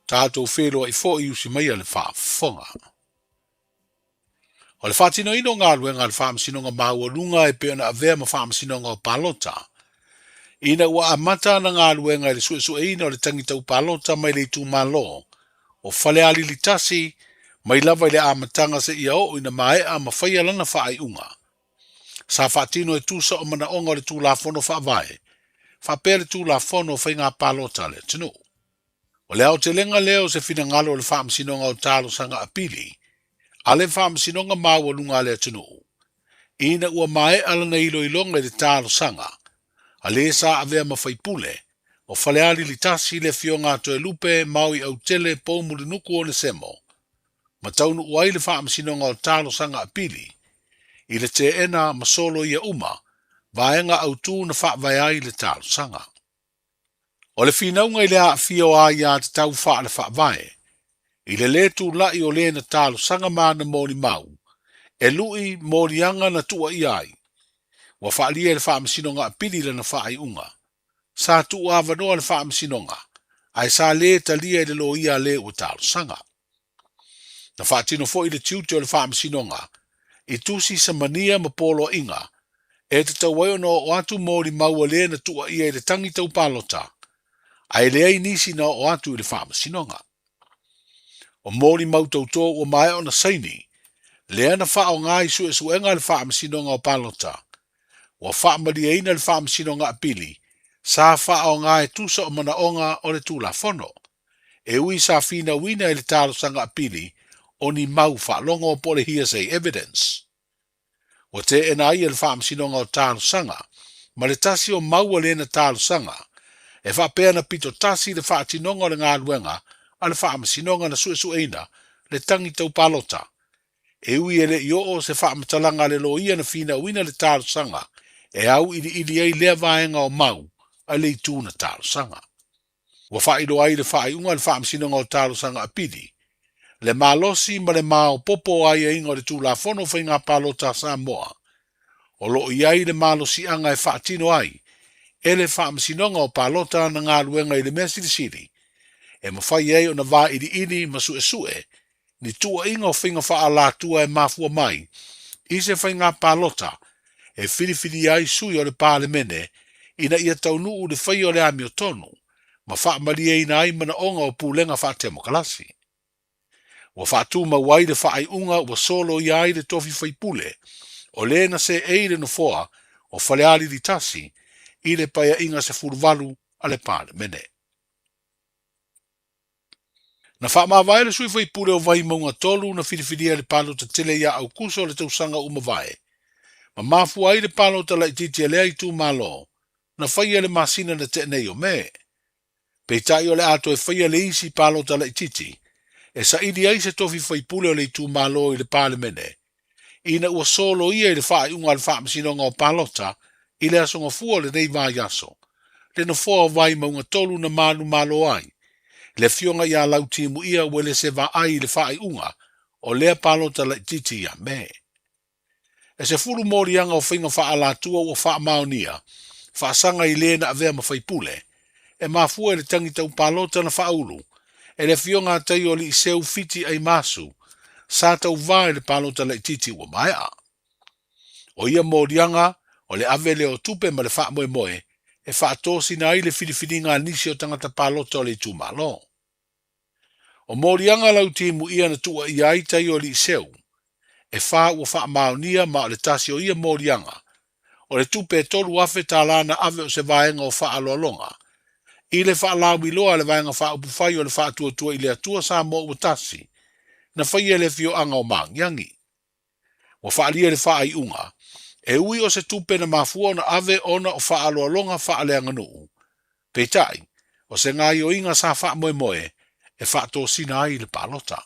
tatou feiloai foi i usi mai a le faafofoga. O le faatinoina o galuega a le Faamasinoga Maualuga e pei ona avea ma Faamasinoga o Palota, ina ua amata ana galuega i le suesueina o le tagi tau palota mai le itumalo o Falealili 1 Mai lava i le amataga seia oo ina maea ma faia lana faaiuga. Sa faatino e tusa o manaoga o le Tulafono Faavae, faapea le Tulafono o Faiga Palota a le atunuu. O le aotelega lea o se finagalo o le Faamasinoga o Talosaga Apili a le Faamasinoga Maualuga a le atunuu, ina ua maea lana iloiloga i le talosaga a le sa avea ma faipule o Falealili 1 le Afioga a Toelupe Maui Autele Poumulinuku Onesemo ma taunuu ai le Faamasinoga o Talosaga Apili i le teena ma soloia uma vaega autū na faavae ai le talosaga. O le finauga i le aafia o aiatatau faale-faavae, i le lē tula'i o lē na talosaga ma ana molimau, e lu'i moliaga na tuuaia ai. Ua faalia e le Faamasinoga Apili lana faaiuga. Sa tuu avanoa le Faamasinoga, ae sa lē talia e le loia a lē ua talosaga. Na faatino foi le tiute o le Faamasinoga i tusi samania ma poloaiga e tatau ai ona oo atu molimau a le na tuuaia i le tagi tau palota, ae leai nisi na oo atu i le Faamasinoga. O molimau tautō ua maea ona saini, lea na faaaoga i suesuega a le Faamasinoga o Palota, ua faamalieina le Faamasinoga Apili sa faaaoga e tusa o manaoga o le Tulafono, e ui sa finauina e le talosaga apili o ni mau faalogo po o le hearsay evidence. Ua teena ai e le Faamasinoga o Talosaga ma le tasi o mau a lena talosaga e faapea na pito tasi le faatinoga o le galuega a le Faamasinoga na suesueina le tagi tau palota, e ui e le i oo se faamatalaga a le loia na finauina le talosaga e auiliili ai lea vaega o mau a le itu na talosaga. Ua faailoa ai le faaiuga a le Faamasinoga o Talosaga Apili, le malosi ma le maopoopo o aiaiga o le Tulafono o Faiga Palota a Samoa, o lo o i ai le malosiaga e faatino ai e le Faamasinoga o Palota ana galuega i le mea silisili e mafai ai ona vailiili ma suesue ni tuuaiga o faiga faaalatua e mafua mai i se faiga palota e filifilia ai sui o le Palemene ina ia taunuu le faia o le amiotonu ma faamalieina ai manaoga o pulega faatemokalasi. Ua faatumau ai le faaiuga ua soloia ai le tofi faipule o le na seei le nofoa o Falealili 1 i le Paeaiga 18 a le Palemene. Na faamavae le sui faipule o Vaimauga 3 na filifilia i le palota tele ia Aukuso o le tausaga ua mavae, ma mafua ai le palota laitiiti a lea itumalo na faia i le masina na tea nei o Me. Peitai o le a toe faia le isi palota laitiiti e saili ai se tofi faipule o le itumalo i le Palemene, ina ua soloia i le faaiuga a le Faamasinoga o Palota i le Aso Gafua o lenei vaiaso, le nofoa o Vaimauga 3 na manumalo ai le Afioga ia Lautimuia Uelese Vaai i le faaiuga o lea palota laitiiti ia Me. E 10 moliaga o faiga faaalatua ua faamaonia faasaga i le na avea ma faipule, e mafua i le tagi tau palota na faaulu e le Afioga a Taioaliiseu Fiti Aimasu sa tauvā i le palota laitiiti ua maea. O ia moliaga o le ave lea o tupe ma le faamoemoe e faatosina ai le filifiliga a nisi o tagata palota o le itumalo. O moliaga Lautimuia na tuuaia ai Taioaliiseu, e fa ua faamaonia ma o le tasi o ia moliaga, o le tupe e $3,000 tālā na ave o se vaega o faaaloaloga i le faalauiloa a le Vaega Faaupufai o le Faatuatua i le Atua Samoa Ua Tasi, na faia e le afioaga o Magiagi. Ua faaalia i le faaiuga, e ui o se tupe na mafua ona ave ona o faaaloaloga faaleaganuu, peitai, o se gaoioiga sa faamoemoe e faatosina ai le palota.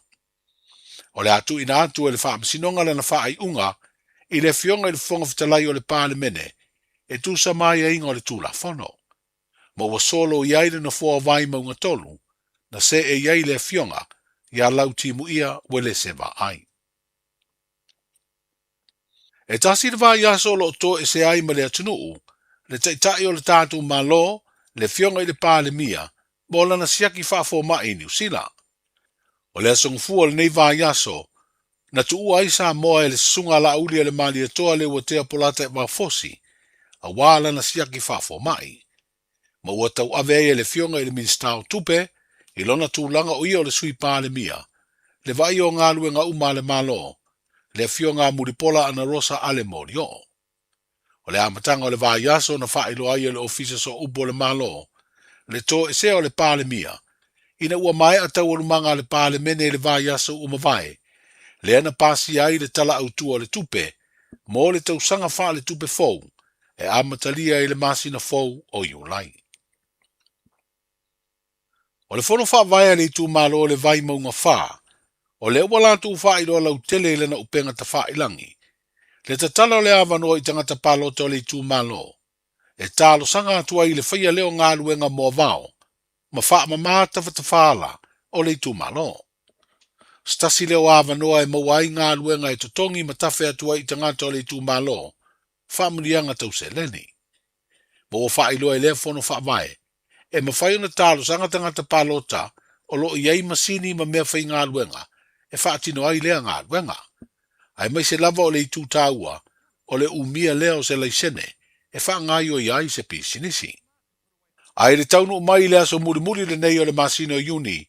O le a tuuina atu e le Faamasinoga lana faaiuga i le Afioga i le Fofoga Fetalai o le Palemene e tusa ma aiaiga o le Tulafono, ma ua solo i ai le nofoa o Vaimauga 3 na see i ai le Afioga ia Lautimuia Uelese Vaai. E tasi le vaiaso o lo o toesea ai ma le atunuu, le Taitai o le tatou Malo, le Afioga i le Palemia, mo lana siaki faafomai i Niu Sila. O le Aso Gafua o lenei vaiaso, na tuua ai Samoa e le Susuga a Laauli a le Malietoa Leuatea Polataivao Fosi, aua lana siaki faafomai. Ma ua tauave ai e le Afioga i le Minisita o Tupe, i lona tulaga o ia o le Sui Palemia, Le vaaia o galuega uma a le Malo, le Afioga a Mulipola Anarosa Ale Molioo. O le amataga o le vaiaso na faailoa ai e le Ofisa Sooupu o le Malo le toesea o le Palemia ina ua maea taualumaga a le Palemene i le vaiaso ua mavae, lea na pasia ai le Tala Autu o le Tupe mo le tausaga faaletupe fou e amatalia i le masina fou o Iulai. O le Fono Faavae a le itumalo o le Vaimauga 4, o lea ua latou faailoa lautele i lana upega tafailagi, le tatala o le avanoa i tagata palota o le itumalo e talosaga atu ai i le faia lea o galuega moavao ma faamama tafatafaala o le itumalo. Se tasi lea o avanoa e maua ai galuega e totogi ma tafe atu ai i tagata o le itumalo faamanuiaga tau seleni. Ma ua faailoa e lea Fono Faavae, e mafai ona talosaga tagata palota o lo o i ai masini ma mea faigaluega e faatino ai lea galuega, aemaise lava o le itu taua o le umia lea o se laisene e faagaoioi ai se pisinisi. A i le taunuu mai i le aso mulimuli lenei o le masina o Iuni,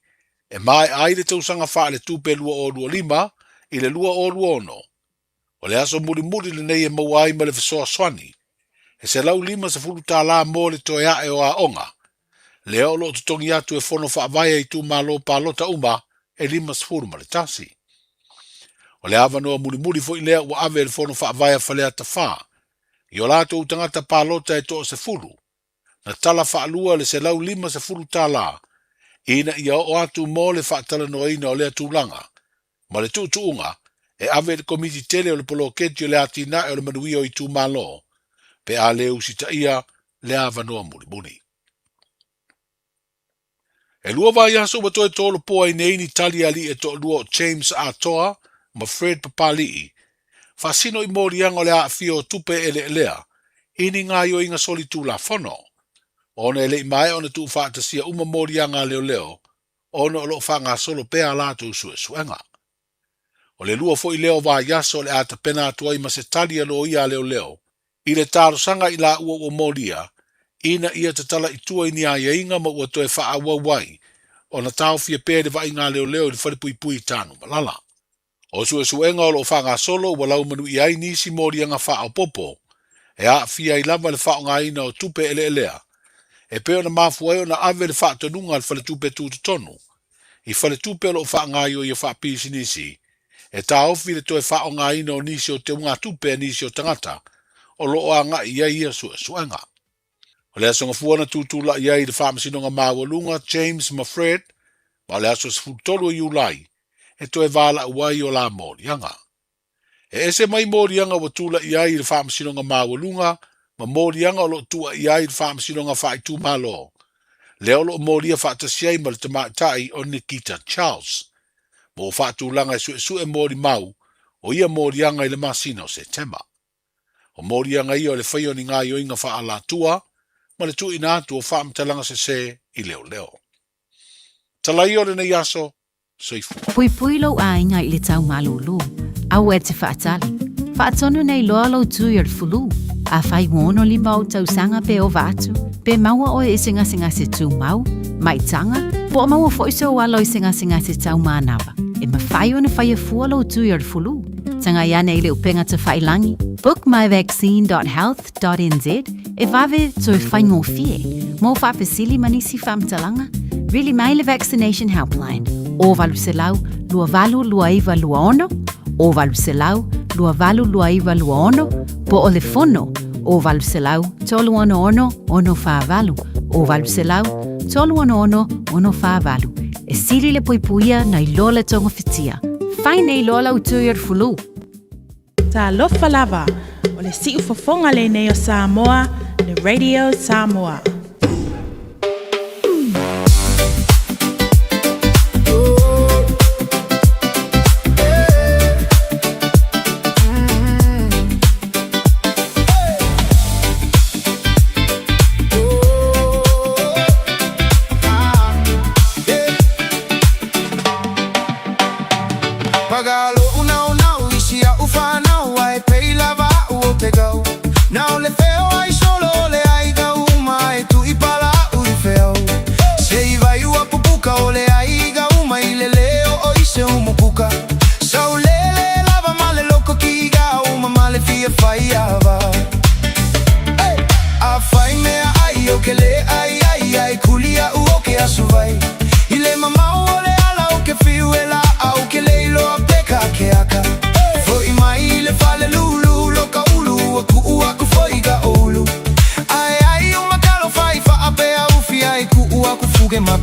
e maea ai le tausaga faaletupe 2025 i le 2026, O le aso mulimuli lenei e maua ai ma le fesoasoani e $150 mo le toe ae o aoga, lea o lo o totogi atu e Fono Faavae a itumalo palota uma e 51. O le avanoa mulimuli foi lea ua ave e le Fono Faavae a Faleata 4 i o latou tagata palota e toasefulu, na tala faalua le $150 ina ia oo atu mo le faatalanoaina o lea tulaga ma le tuutuuga e ave i le Komiti tele o le Poloketi o le Atinae o le Manuia o Itumalo pe a le usitaia le avanoa mulimuli. E lua vaiaso ua toe tolopo ai nei ni tali a alii e toalua o James Atoa ma Fred Papali'i, faasino i moliaga o le aafia o tupe eleelea i ni gaoioiga solitulafono, ona e le i maea ona tuufaatasia uma moliaga a leoleo ona o lo o faagasolo pea a latou suesuega. O le lua foi lea o vaiaso o le a tapena atu ai ma se tali a loia a leoleo i le talosaga i laua ua molia ina ia tatala i tua i ni aiaiga ma ua toe faaauau ai ona taofia pea i le vaaiga a leoleo i le falepuipui i Tanumalala. O suesuega o lo o faagasolo ua laumanuia ai nisi moliaga faaopoopo e aafia ai lava le faaaogaina o tupe eleelea e pei ona mafua ai ona ave le faatonuga a le Faletupe Tutotonu i faletupe o lo o faagaoioia faapisinisi e taofi le toe faaaogaina o nisi o teugatupe a nisi o tagata o lo o agai i ai ia suesuega. O le Aso Gafua na tutulai ai i le Faamasinoga Maualuga James ma Fred, ma o le aso 13 o Iulai e toe valaau ai o la moliaga. E ese mai moliaga ua tulai ai i le Faamasinoga Maualuga ma moliaga o lo o tuuaia ai i le Faamasinoga Faaitumalo, lea o lo o molia faatasi ai ma le tamaitai o Nikita Charles, ma ua faatulaga e suesue molimau o ia moliaga i le masina o Setema. O moliaga ia o le faia o ni gaoioiga faaalatua ma le tuuina atu o faamatalaga sese i leoleo. Tala ia o lenei aso, Soifua. Puipui lou aiga i le tau malūlū. Aua e te faatali. Faatonu nei loa lou tui o le fulu. Afai ua 65 ou tausaga pe ova atu, pe maua oe i se gasegase tumau, maitaga, po o maua foi sou alo i se gasegase tau manava, e mafai ona faia fua lou tui o le fulu. Tagai ane i le upega tafailangi, bookmyvaccine.health.nz, e vave toe faigofie. Mo faafesili ma nisi faamatalaga, vili mai le Vaccination Helpline, 0800 282926, 0800 282926, po o le fono, 0800 366 648, 0800 366 648. E sili le puipuia nai lo le togafitia. Fai nei loa lau tui o le fulu. Talofa lava, o le siufofoga lenei o Samoa, le Radio Samoa.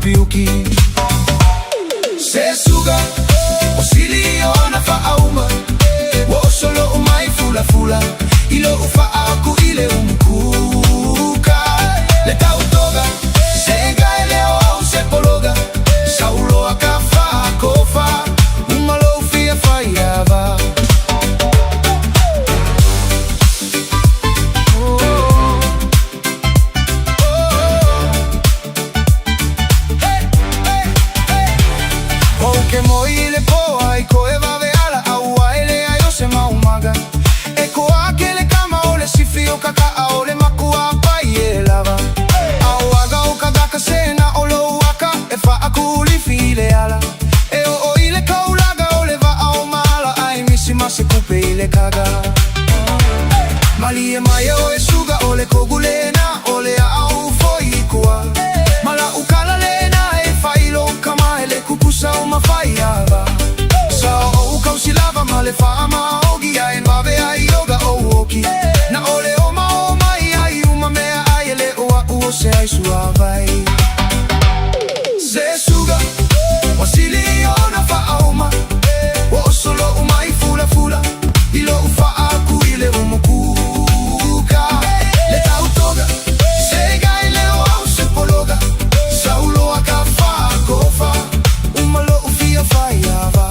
piuki. Se suga o sili ona faauma ua oso lou mai fulafula i lou faaku i le umukuka le tautoga se ga e leo au se pologa sauloa ka faakofa uma lou fia faiava. Ou ke moi i le po ai ko e vave ala au ai le ai o se maumaga E ko ake le kama o le sifi o kaka'a o le makua pai e lava Au aga o kadaka sena o lou aka e faakuulifi i le ala E oo i le kaulaga o le vaa o maala ai misi ma se kupe i le kaga Malie mai o e suga o le kogu lena o le aau foi i kua Ma la ukala lena e failo kama e le kupusa o mafaiava Sa o ukausi lava ma le whaama ogi ai mave ai yoga o oki Na ole o ma o mai ai uma mea ai ele o a u o se ai suavai Se suga wasili ona faauma Ua oso lou mai fulafula i lou faaku i le umukuka Le tautoga se ga e leo au se pologa Sauloa ka faakofa uma lou fia faiava.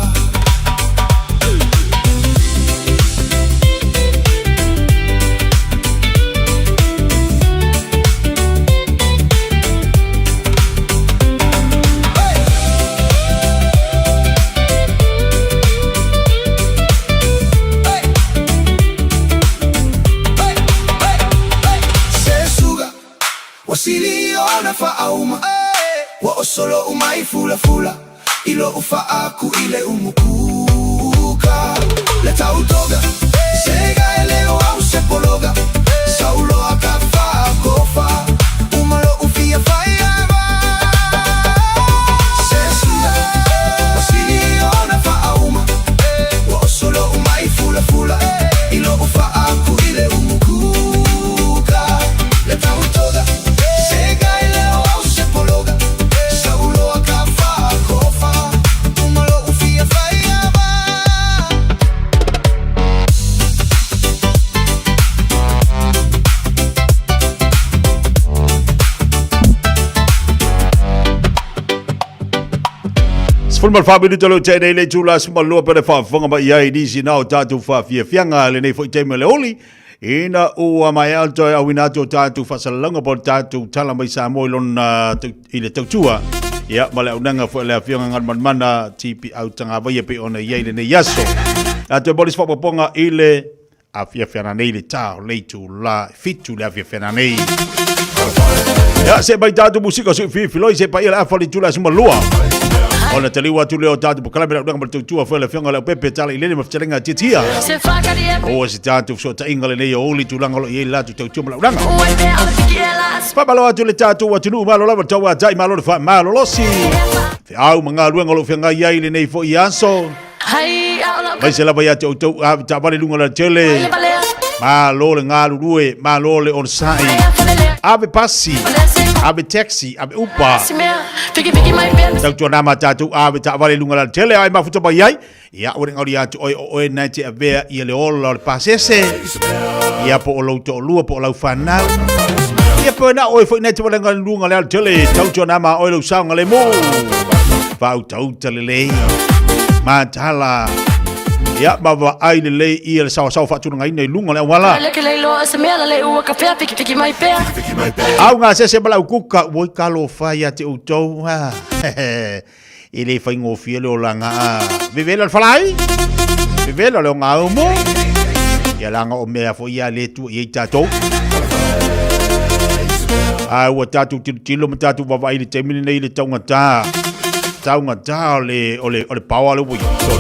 Se suga ua sili ona faauma Ua oso lou mai fulafula i lou faaku i le umukuka Le tautoga se ga e leo au se pologa Sauloa ka faakofa uma lou fia faiava Se suga ua sili ona faauma Ua oso lou mai fulafula i lou faaku i le umukuka Le tautoga se ga e leo au se pologa Sauloa ka faakofa uma lou fia faiava. 14 minuta leo tēnei le tūla 12 pere whaafonga mai ai nisi nā o tātou whaafiafianga lenei foi taimi o le oli. Ina ua mai alto e auina atu o tātou whaasalanga po tātou tala mai Samoa i lona i le tautua. Ia, ma le aunaga foi le afioga Galumalemana TP Autagavaia pei ona i ai lenei aso. A toe moli se faaopoopoga i le afiafi ananei le tā o le itula e 7 le afiafi ananei. Ia, se mai tātou musika sui filifiloi se paia le afa o le itula e 12. Ona taliu atu lea o tātou polokalame le aunaga ma le tautua foi le afioga Leaupepe Tala i Lele ma Fetalaiga Tiatia. Oa se tātou fesootaiga lenei o oli tulaga o lo o i ai le latou tautua ma le aunaga. Faamalo atu le tatou atunuu, malo lava le tauatai, malo le faamalolosi. Feau ma galuega o lo o feagai ai lenei foi aso. Aemaise lava ia te outou ave taavale i luga o le alatele. Malo le galulue, malo le onosai. Ave pasi, ave taxi, ave upa. Tautuana ma tatou ave taavale i luga o le alatele, ai mafuta mai ai. Ia, ua le gauli atu oe o oe na e te avea ia le ola o le pasese. Ia po o lou toalua po o lau fanau. Ia po na oe foi na e te walenga luga le alatele. Tautuana ma oe lou saogalemu. Faautauta lelei. Matala. Ia, ma vaai lelei ia le saoasaoa faatulagaina i luga o le auala. Au gasese ma lau kuka, ua i talofa ia te outou. Ah, E le faigofie le olaga a vevela le falai, vevela le ogaumu. Ia laga o mea foi ia le tua i ai tatou. A ua tatou tilotilo ma tatou vaavaai i le taimi lenei i le taugata. Taugata o le, o le, o le power le ua i ai.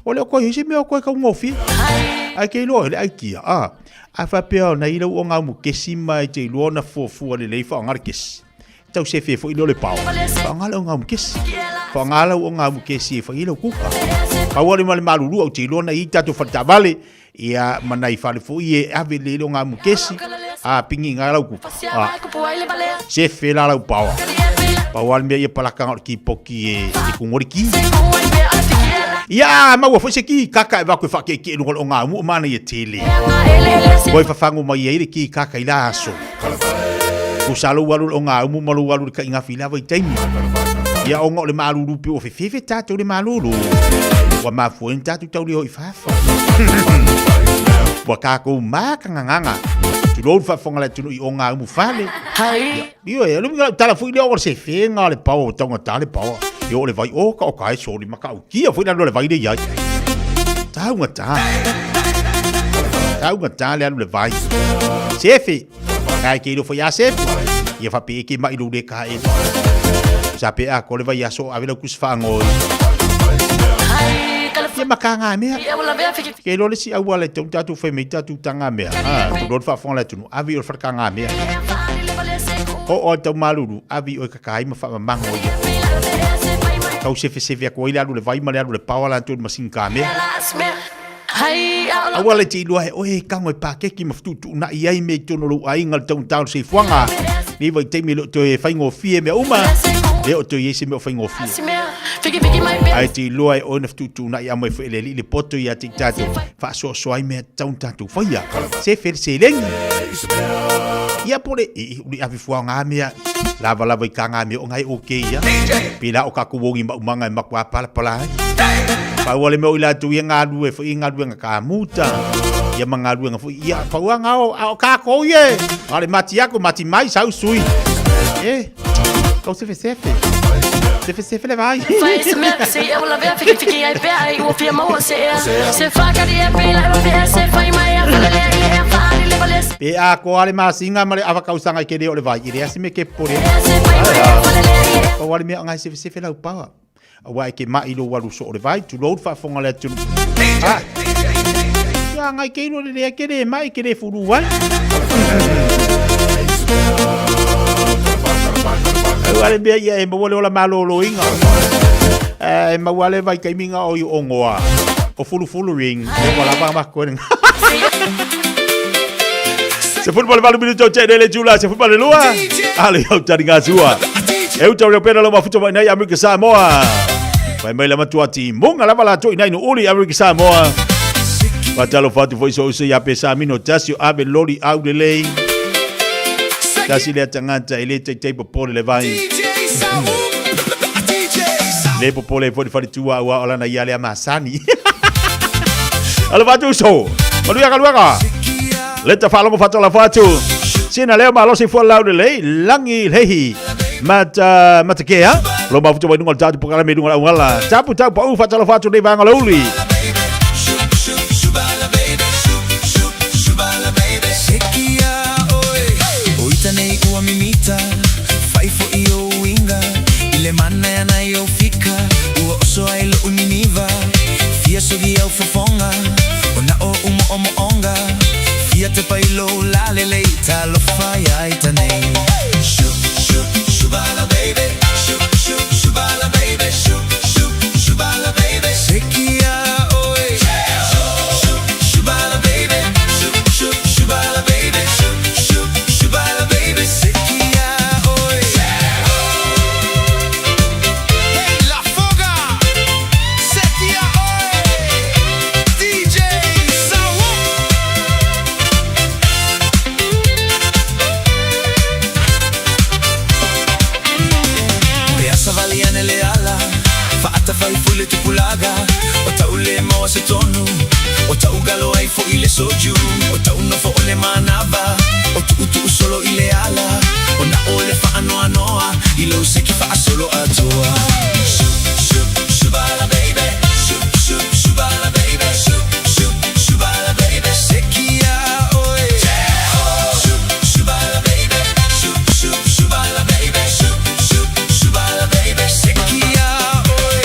O le o koe se mea o koe kaugofie. Ai ke iloa le aikia. A, a faapea ona i lau ogaumu kesi ma e te iloa ona fuafua lelei faaaoga le kesi. Tau sefe foi lea o le pao. Faaaoga lau ogaumu kesi. Faaaoga lau ogaumu kesi e fai ai lau kuka. Pau le ma le malulu au te iloa na i tatou fale taavale, ia ma nai fale foi e ave lelei le ogaumu kesi, a pingi i ina lau kuka. A, sefe la lau pao. Pau lava le mea ia palaka na o le kipoki e kugo le ki. Ia, a maua foi se ki kaka e avatu e faakiekie i luga o le ogaumu o manaia tele. Ua e fafago mai ai le ki kaka i la aso. Tusa lou alu i le ogaumu ma lou alu i le kaigafi i la vaitaimi. Ia ona o le malulu pei ua fefefe tatou i le malulu. Ua mafua ai ona tatou tau le o i fafa. Ua tatou makagagaga. Tulou le faafofoga a le atunuu i ogaumu fale. Ia. Ioe, o le uiga o lau tala foi lea o le sefega o le paoa ua taugata le paoa. Ia o le vai, o ka o ka e soli matautia foi le alu a le vai lea i ai. Taugata. Taugata le alu le vai. Sefe. Kai ke ilo foi a sefe. Ia faapea e ke mai lou le ka e. Sa pe a ko le vai aso ave lau kusi faangoi. Ia makanga mea. Ke ilo le si auala e tau tatou fai mai tatou tanga mea. Ah, tulou le faafofoga a le atunuu. Ave i o le falekanga mea. O o tau malulu, ave i o i kakai ma whaamamango ia. Tau sefesefe atu ai le alu le vai ma le alu le paoa latou i le masini kamea. Aua le te iloa he oe e kago e pakeki ma fetuutuunai ai mea i totonu o lou aiga le taugata o le soifuaga. Nei vaitaimi e le o toe faigofie mea uma, le o toe i ai se mea o faigofie. Ae te iloa e oe na fetuutuunai a mai foi e le Alii le poto ia te i tatou, faasoasoa ai mea tatau ona tatou faia. Sefe le seleni. Ia po le, e, uli ave fua ngā mea, lava lava i ka ngā mea o ngai o ke ia. Pēlā o kākou ogi maumaga e makuā palapala ai. Pau a le mea o i latou ia galue foi i galuega kamuta, ia ma galuega foi, ia pau a ngā o, a o kākou ia e. A o le mati aku, mati mai, sau sui. E, kau sefe sefe. Sefe sefe le vai. Fai se mea se e ula vea fiki fiki ai pea ai ua fia maua se ea se whakari e pela e vea se whai mai a whakalea i le ea whaari le wale Pe a koa le masinga ma le ava kausanga i ke leo o le vai, i le asi me ke popole. Pau a le mea o ngai sefesefe lau paoa. Aua e ke mai lou alu soo o le vai, tulou le faafofoga a le atunuu. Ah. Ia ngai ke ilo le lea ke le mai ke le fulu ai. Aua le mea ia e maua le ola malōlōina. E maua le vaitaimiga o i ongoa. O fulufulu ring. E ua lava ma koe. 18 minuto te le tula 12 ale au tari ngā sua. E uta o pena lo mafuta mai nei Amerika Samoa. Mai mai la matua ti munga lava la toi nei no uli Amerika Samoa. Fatalo fatu foi so uso ia pesa mino tasi o ave loli au le lei. Tasi lea tagata e le taitai popole le vai. Le popole foi le faletua ua o lana ia lea masani. Alo fatu uso. Manuia galuega. Le ta faalogo faatola fatu. Sina leo malosi fua lau le lei langi lehi. Mata mata kea. Lo mafuta wai nunga le tatu pokala me nunga le auala. Tapu tau pau faatola fatu nei vanga lauli. O ita nei ua mimita, fai fo'i ou uiga, I le mana e ana i ou fika, ua oso ai lo'u niniva, Fia sogi au fofoga, o na o u mo'omo'oga, Fia tepa i lou lalelei, talofa ia ita nei. Shu, shu, shubala baby, shu, shu, shubala baby, shu, shu, shubala baby, Sekia oe, shu, shu, shubala baby, shu, shu, shubala baby, shu, shu, shubala baby, Sekia oe. Hey Lafoga, Sekia oe, DJ Sawu. Pe a savali ane le ala, Faatafai foi le tupulaga, O ta'u le maua se tonu, O ta'u galo ai fo'i le soju, O ta'u nofo o le manava, O tu'utu'u solo i le ala, O na'o le fa'anoanoa, I lou seki fa'asolo atoa. Shu, shu, shubala baby, Shu, shu, shubala baby, Shu, shu, shubala baby, Seki ia oe, Shu, shubala baby, Shu, shu, shubala baby, Shu, shu, shubala baby, Seki ia oe.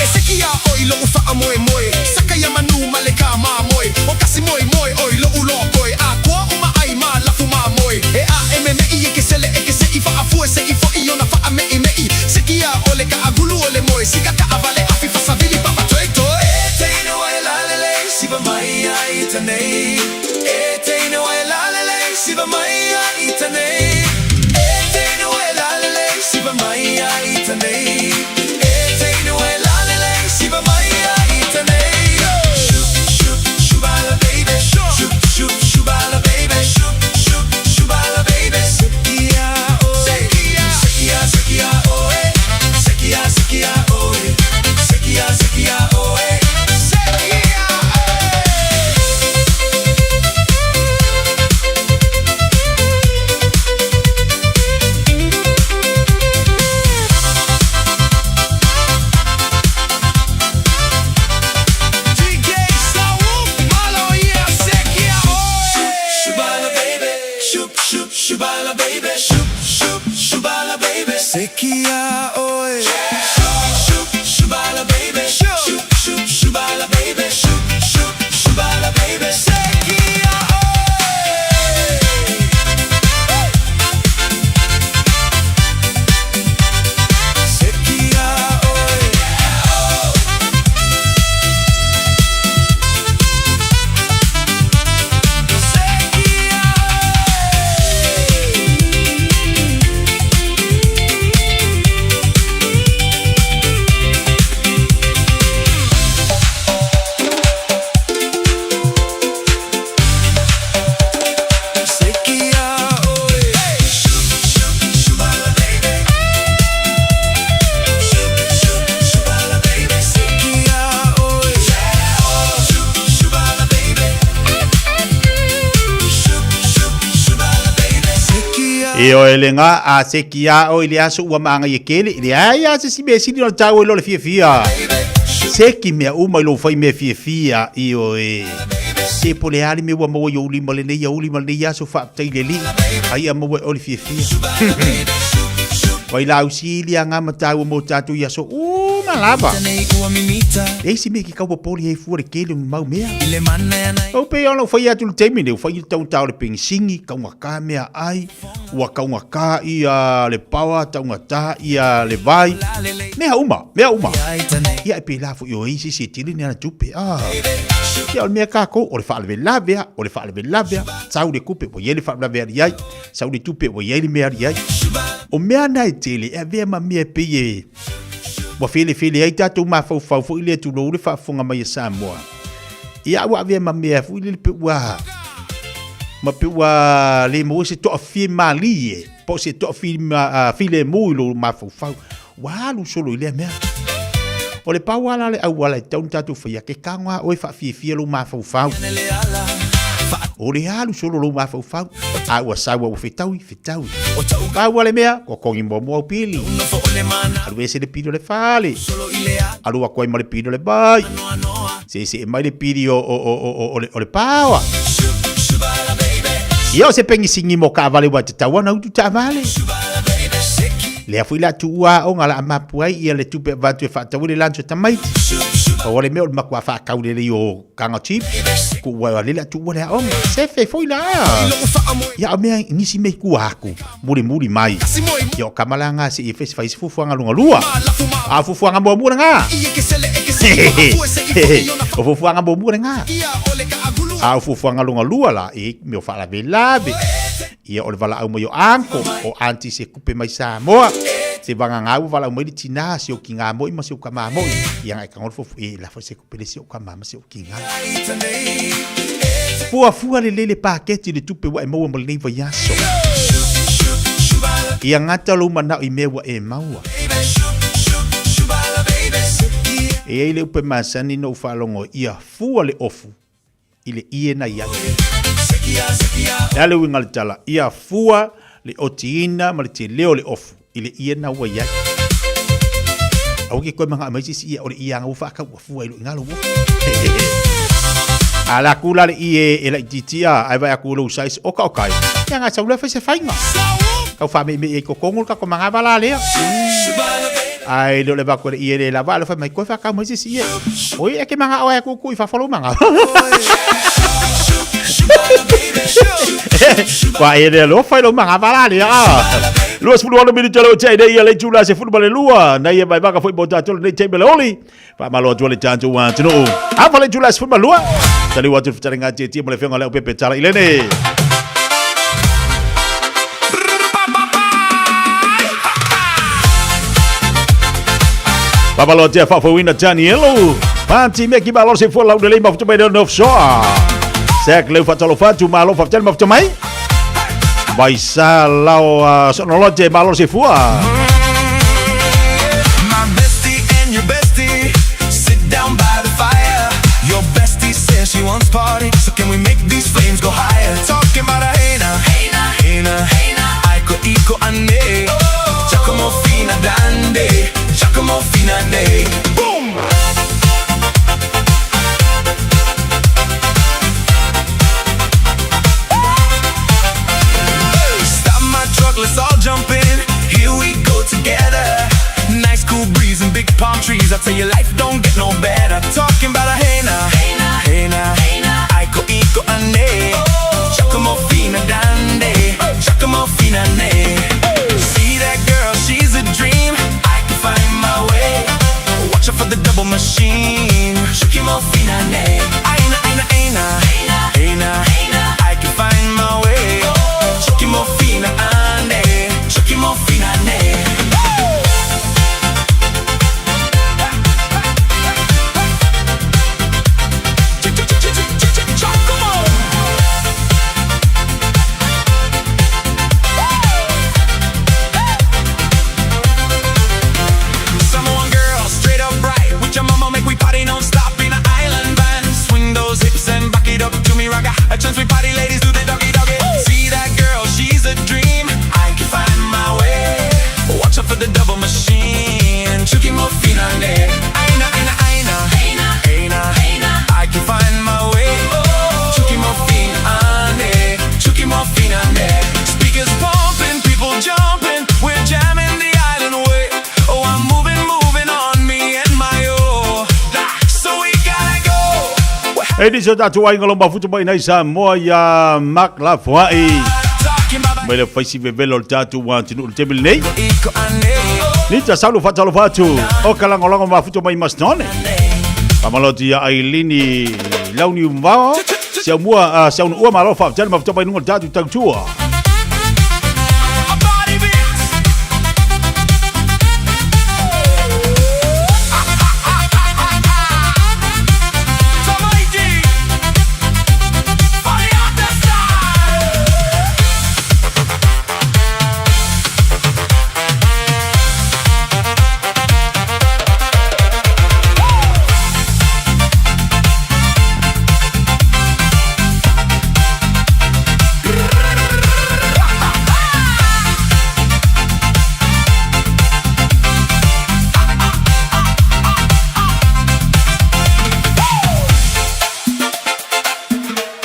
E seki iā ʻoe i loʻu faamoemoe, Saka ia manu ma le kāmāmoe, O kasi moemoe ʻoe i loʻu lōkoi, A koa uma ʻai ma lafu māmoe, E a e memeʻi e ke sele e ke seʻi, Faʻafue seʻi foʻi ona faʻameʻimeʻi, Seki iā ʻoe le kaʻagulu o le moe. Sekia oe. Shoot, shubala baby. Shoot, shoot, shubala baby. Shoot, shoot, shubala baby. Sekia oe. Sekia oe. Sekia oe. Shubala baby. Shubala baby. Sekia oe. Shubala baby. Shubala baby. Sekia. Ioe lena a se kia o i le aso ua maagaia tele, e leai lava se isi mea sili ona taua i lo le fiafia. Se ki mea uma i lou fai mea fiafia, ioe. Se po o le a le mea ua maua i ou lima lenei aouli ma lenei aso faafetai i le Alii, ai a maua e oe le fiafia. Vailausili a ngā mataua mō tātou i aso uma lava. Le isi mea ki kaua poli hei fua le tele o ni mau mea. Ou pei ona u whai atu le taimi nei, u whai i le taugata o le penisini, taugata mea ai, ua taugata ia le paoa, taugata ia le vai, mea uma, mea uma. Ia e pēlā foi o isi se tele ni ana tupe. Ah. Ia o le mea kākou, o le faalavelave a, o le faalavelave a, sau le tupe, ua i ai le faalavelave ali ai, sau le tupe, ua i ai le mea ali ai. O mea na e tele, e avea ma mea e pei e, ua felefele ai tatou mafaufau foi lea tulou le faafofoga mai a Samoa. Ia ua avea ma mea foi lele pe ua ma pe ua le maua se toafie malie po o se toafilemu i lou mafaufau. Ua alu solo i lea mea. O le pau lava la le auala e tatau ona tatou faia, ke tago lava oe faafiafia lou mafaufau. O le alu solo lou mafaufau, a ua sau a ua fetaui, fetaui. Pau lava le mea, totogi muamua au pili. Alu ese le pili o le fale. Alu atu ai ma le pili o le vai. Seesee mai le pili o, o, o, o, o, o le paoa. Ia o se penisini mo taavale ua tatau ona utu taavale. Lea foi la tuua aoga la mapu ai ia le tupe avatu e faatau ai le lunch o tamaiti. Pau o le mea o le matua faatau lelei o kanga chip. Kuua le la tuua le aoga. Sefe foi la. Ia o mea nisi mea i tua atu. Mulimuli mai. Ia o kama la nga se i fai se fuafuaga lona lua. A o fuafuaga muamua lena. O fuafuaga muamua lena. A o fuafuaga lona lua la, e mea o faalavelave. Ia o le valaau mai o uncle, o aunty se tupe mai Samoa. Se vagana ua valaau mai le tinā, si ou kinā moi ma si ou tamā moi. Ia na e tago le fuafua, e lafo se tupe le si ou tamā ma si ou kinā. Fuafua lelei le paketi i le tupe ua e maua ma lenei vaiaso. Ia gata lou manao i mea ua e maua. E i ai le upu e masani na ou faalogo ai, ia fua le ofu i le ie na i ai. O le a le uiga o le tala? Ia fua le otiina ma le tele o le ofu i le ie na ua i ai. Aua ke koe manao mai se isi ia o le ie anga ua faakau ua fua i lou iga lou ofu. A la ku la le ie e laitiiti a, ae vaai atu i lou size oka oka ai. Ia nga sau lea fai se faiga. Tau faameemee ai totogo le tatou manava la lea. Ae le o le avatu e le ie le lava, alofa mai koe faatau mai se isi ie. Oi, e ke manao ai aku ku i fafo lou manao. Kua e le alofa i lou manava la lea. 26 minute le o tea i nei ia le itula 12. Nei e vaivaka foi mo tatou lenei taimi le oli. Faamalo atu le tatou atunuu. Afa le itula 12. Taliu atu le fetalaiga tietie ma le afioga Leaupepe Tala Ilene. Faamalo atu ia faafouina Danielo. Pati mea ki malo se fua lau lelei mafuta mai leo nof soa. Seak leu faatalofa atu malo faafetai le mafuta mai. Vaisa lao sonolote malo se fua. My bestie and your bestie sit down by the fire. Your bestie says she wants party, so can we make these flames go higher? Talking about a hey now, hey now, hey now, hey now. Aiko iko ane, Giacomo fina dande, Giacomo fina ne. Boom! Stop my truck, let's all jump in. Here we go. double machine. Shukimo fina ne. Aina aina aina. Aina. I can find my way. Shukimo fina ane. Shukimo fina ne. Samoan girl, straight up right. With your mama, make we party non-stop in an island band. Swing those hips and back it up to me, ragga. A chance we party, ladies do the doggy doggy. See that girl, she's a dream. I can find my way. Watch out for the double machine. Chuki mo fina ne. Aina aina aina. Aina. Aina. I can find my way. Chuki mo fina ne. Chuki mo fina ne. Speakers pumping, people jumping. We're jamming the island way. Oh, I'm moving, moving on me and my oh. So we gotta go. E nisi o tatou aiga o lo mafuta mai nai Samoa ia Mark Lafoai mai le faisi vevela o le tatou atunuu i le taimi lenei. Nita Saulo faatalofa atu o ka lagolago mafuta mai Masinone. Faamalo atu ia Ailini Launi Umao Siaumua Siaunuua malo faafetai le mafuta mai luga o le tatou tautua.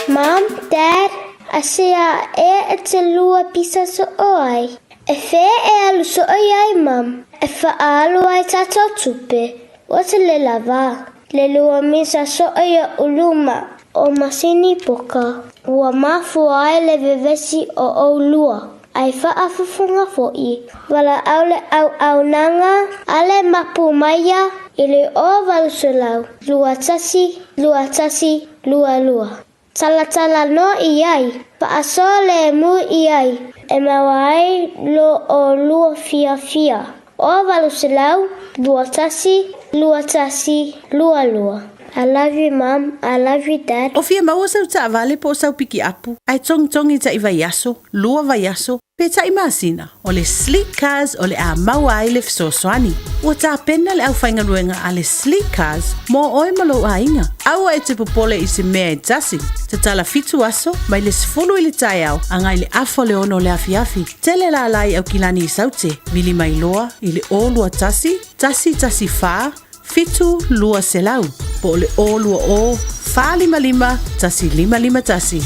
Mom, Dad, asea ea e te lua pisa so'o ai? E fea e alu so'o i ai, Mom? E fa'aalu ai tatou tupe, ua te le lava. Le lua misa so'o i luma o masini poka, ua mafua ai le vevesi o ʻolua, ai faafofoga foʻi, valaau le auaunaga a le mapu maia i le 0800 21 21 22. Talatalanoa i ai, faasolemu i ai, e maua ai lo ʻolua fiafia. 0800 21 21 22. I love you mom, I love you dad. O fia maua sau taavale po o sau pikiapu, ae togitogi taʻi vaiaso, lua vaiaso, pe taʻi masina, o le Sleek Cars o le a maua ai le fesoasoani. Ua tapena le aufaigaluega a le Sleek Cars mo oe ma lou aiga. Aua e te popole i se mea e tasi. Tatala fitu aso, mai le 10 i le taeao agai le afa o le 6 o le afiafi. Tele lala i Aukilani i Saute, vili mai loa i le 021 114 7200 po o le 020 455 1551.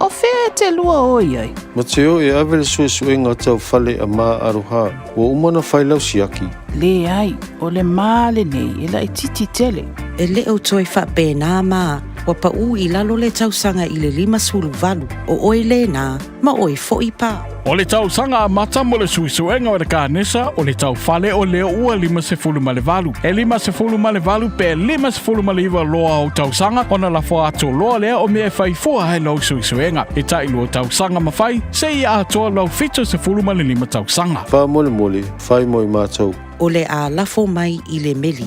O fea e te lua o i ai? Mateo e ave le suesuega tau fale a Ma Aroha, ua uma ona fai lau siaki. Leai, o le ma lenei e laitiiti tele. E le o toe faapena ma ua paʻu i lalo le tausaga i le 58, o oe lena, ma oe foʻi pa. O le tausaga amata mo le suesuega o le kanesa o le taufale o lea ua 58. E 58 pe 59 loa o tausaga ona lafo atu loa lea o mea e fai fua ai lau suesuega. E taʻi lua tausaga ma fai, seia atoa lau 75 tausaga. Faamolemole, fai mo i matou. O le a lafo mai i le meli.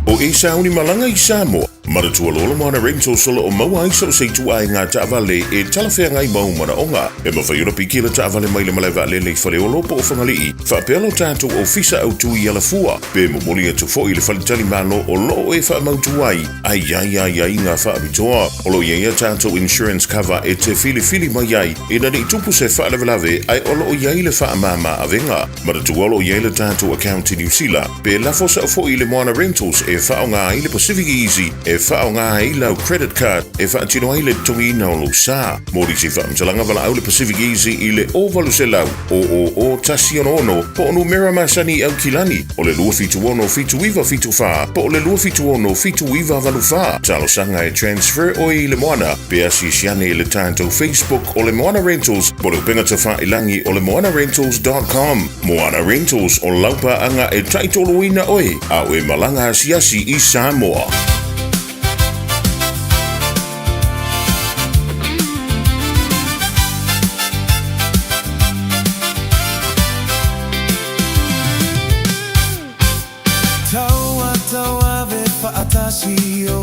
O e sauni malaga i Samoa, manatua loa le Moana Rentals o lo o maua ai so o se ituaiga taavale e talafeagai ma ou manaoga. E mafai ona piki le taavale mai le malae vaalele i Faleolo po o Fagalii, faapea lo tatou ofisa autu i Alafua, pe momoli atu foi i le faletalimalo o lo o e faamautu ai a i ai aiaiga faapitoa. O lo o i ai a tatou insurance cover e te filifili mai ai ina ne i tupu se faalavelave ae o lo o i ai le faamama avega. Manatua o lo o i ai le tatou account i Niu Sila, pe lafo sao foi i le Moana Rentals e faaaoga ai le Pacific Easy e e faaaoga ai lau credit card e faatino ai le totogiina o lou sa. Mo nisi faamatalaga valaau le Pacific Easy i le 0800 000 166 po o numera masani i Aukilani o le 276 7974 po o le 276 7984. Talosaga e transfer oe i le Moana pe asiasi ane i le tatou Facebook o le Moana Rentals po o le upega tafailangi o le moanarentals dot com. Moana Rentals, o lau paaga e taitoloina oe a o e malaga asiasi i Samoa. Taua tauave faatasi o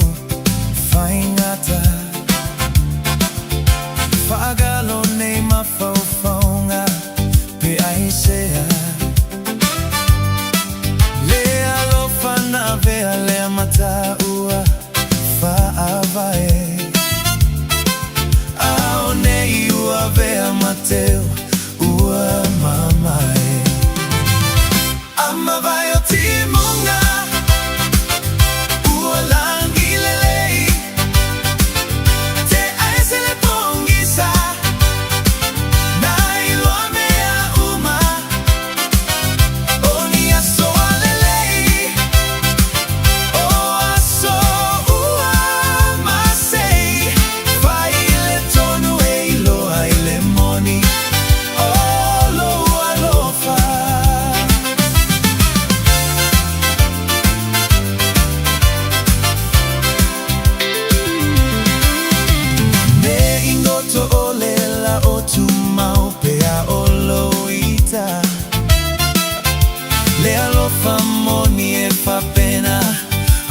Faigata Faagalo nei mafaufauga pe aisea Le alofa na avea lea mataua faavae Ao nei ua avea mateo ua mamae Amavae o timuga ua langi lelei Te aese le pogisa na iloa mea uma O ni aso a lelei O aso ua masei Fai le tonu e iloa i le moni O lou alofa. Me ingoto o le la o tumau pea o lou ita Le alofa moni e fapena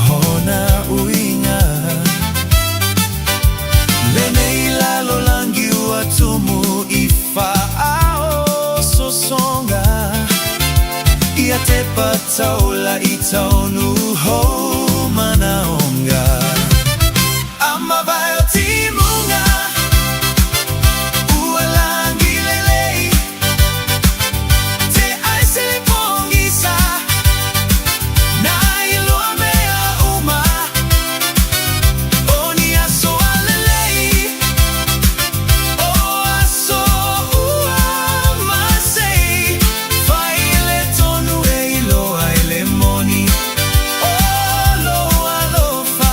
hona uiga Lenei lalolangi ua tumu i faaososoga Ia te pataula i taunu hou manaonga Amavae o timuga ua langi lelei Te aese le pogisa Na iloa mea uma O ni aso a lelei O aso ua masei Fai le tonu e iloa i le moni O lou alofa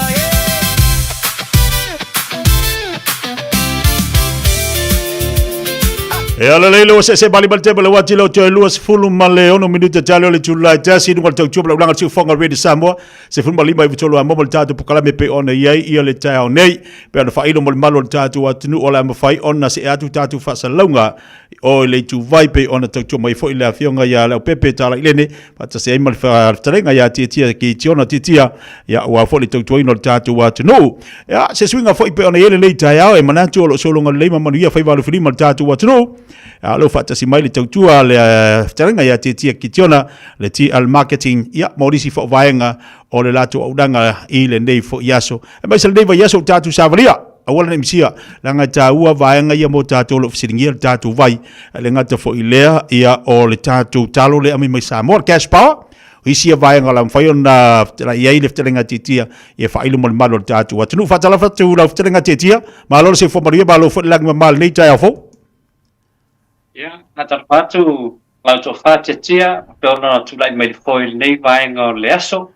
yeah. E ala lei le ose bali bali tebele wati le toe 26 minute tale o le July tasi nunga le tautua ulaga le siufoga Radio Samoa 15 i tolu a momo le tatou pokalame pe ona i ai ia le taeao nei pe ona faailo mo le malu o le tatou atunuu o le a mafai ona see atu tatou faasalalauga o i le ituvai pei ona tautua mai foi le afioga ia Leaupepe Talailene faatasi ai ma le fetalaiga ia Tiatia Kitiona Tiatia ia aua foi le tautuaina o le tatou atunuu. Ia se suiga foi pei ona i ai lenei taeao e manatu o lo o sologa lelei ma manuia faiva alofilima le tatou atunuu. Ia o lo o faatasi mai le tautua a le fetalaiga ia Tiatia Kitiona le TL Marketing ia mo nisi foi vaega o le latou auaunaga i lenei foi aso. Aemaise lenei vaiaso ua tatou savalia, aua le ne i misia, leaga e taua vaega ia mo tatou o lo o fesiligia le tatou vai. E le gata foi i lea, ia o le tatou talo lea e aumai mai Samoa, le cash power, o isi ia vaega o le a mafai ona fetalai ai le fetalaiga tiatia ia faailo mo le malu o le tatou atunuu. Faatalofa atu lau fetalaiga tiatia, malo le soifua manuia, malo foi le lagi mama i lenei taeao fou. Ia, faatalofa atu lau tofa Tiatia, pei ona tulai mai le foe i lenei vaega o le aso.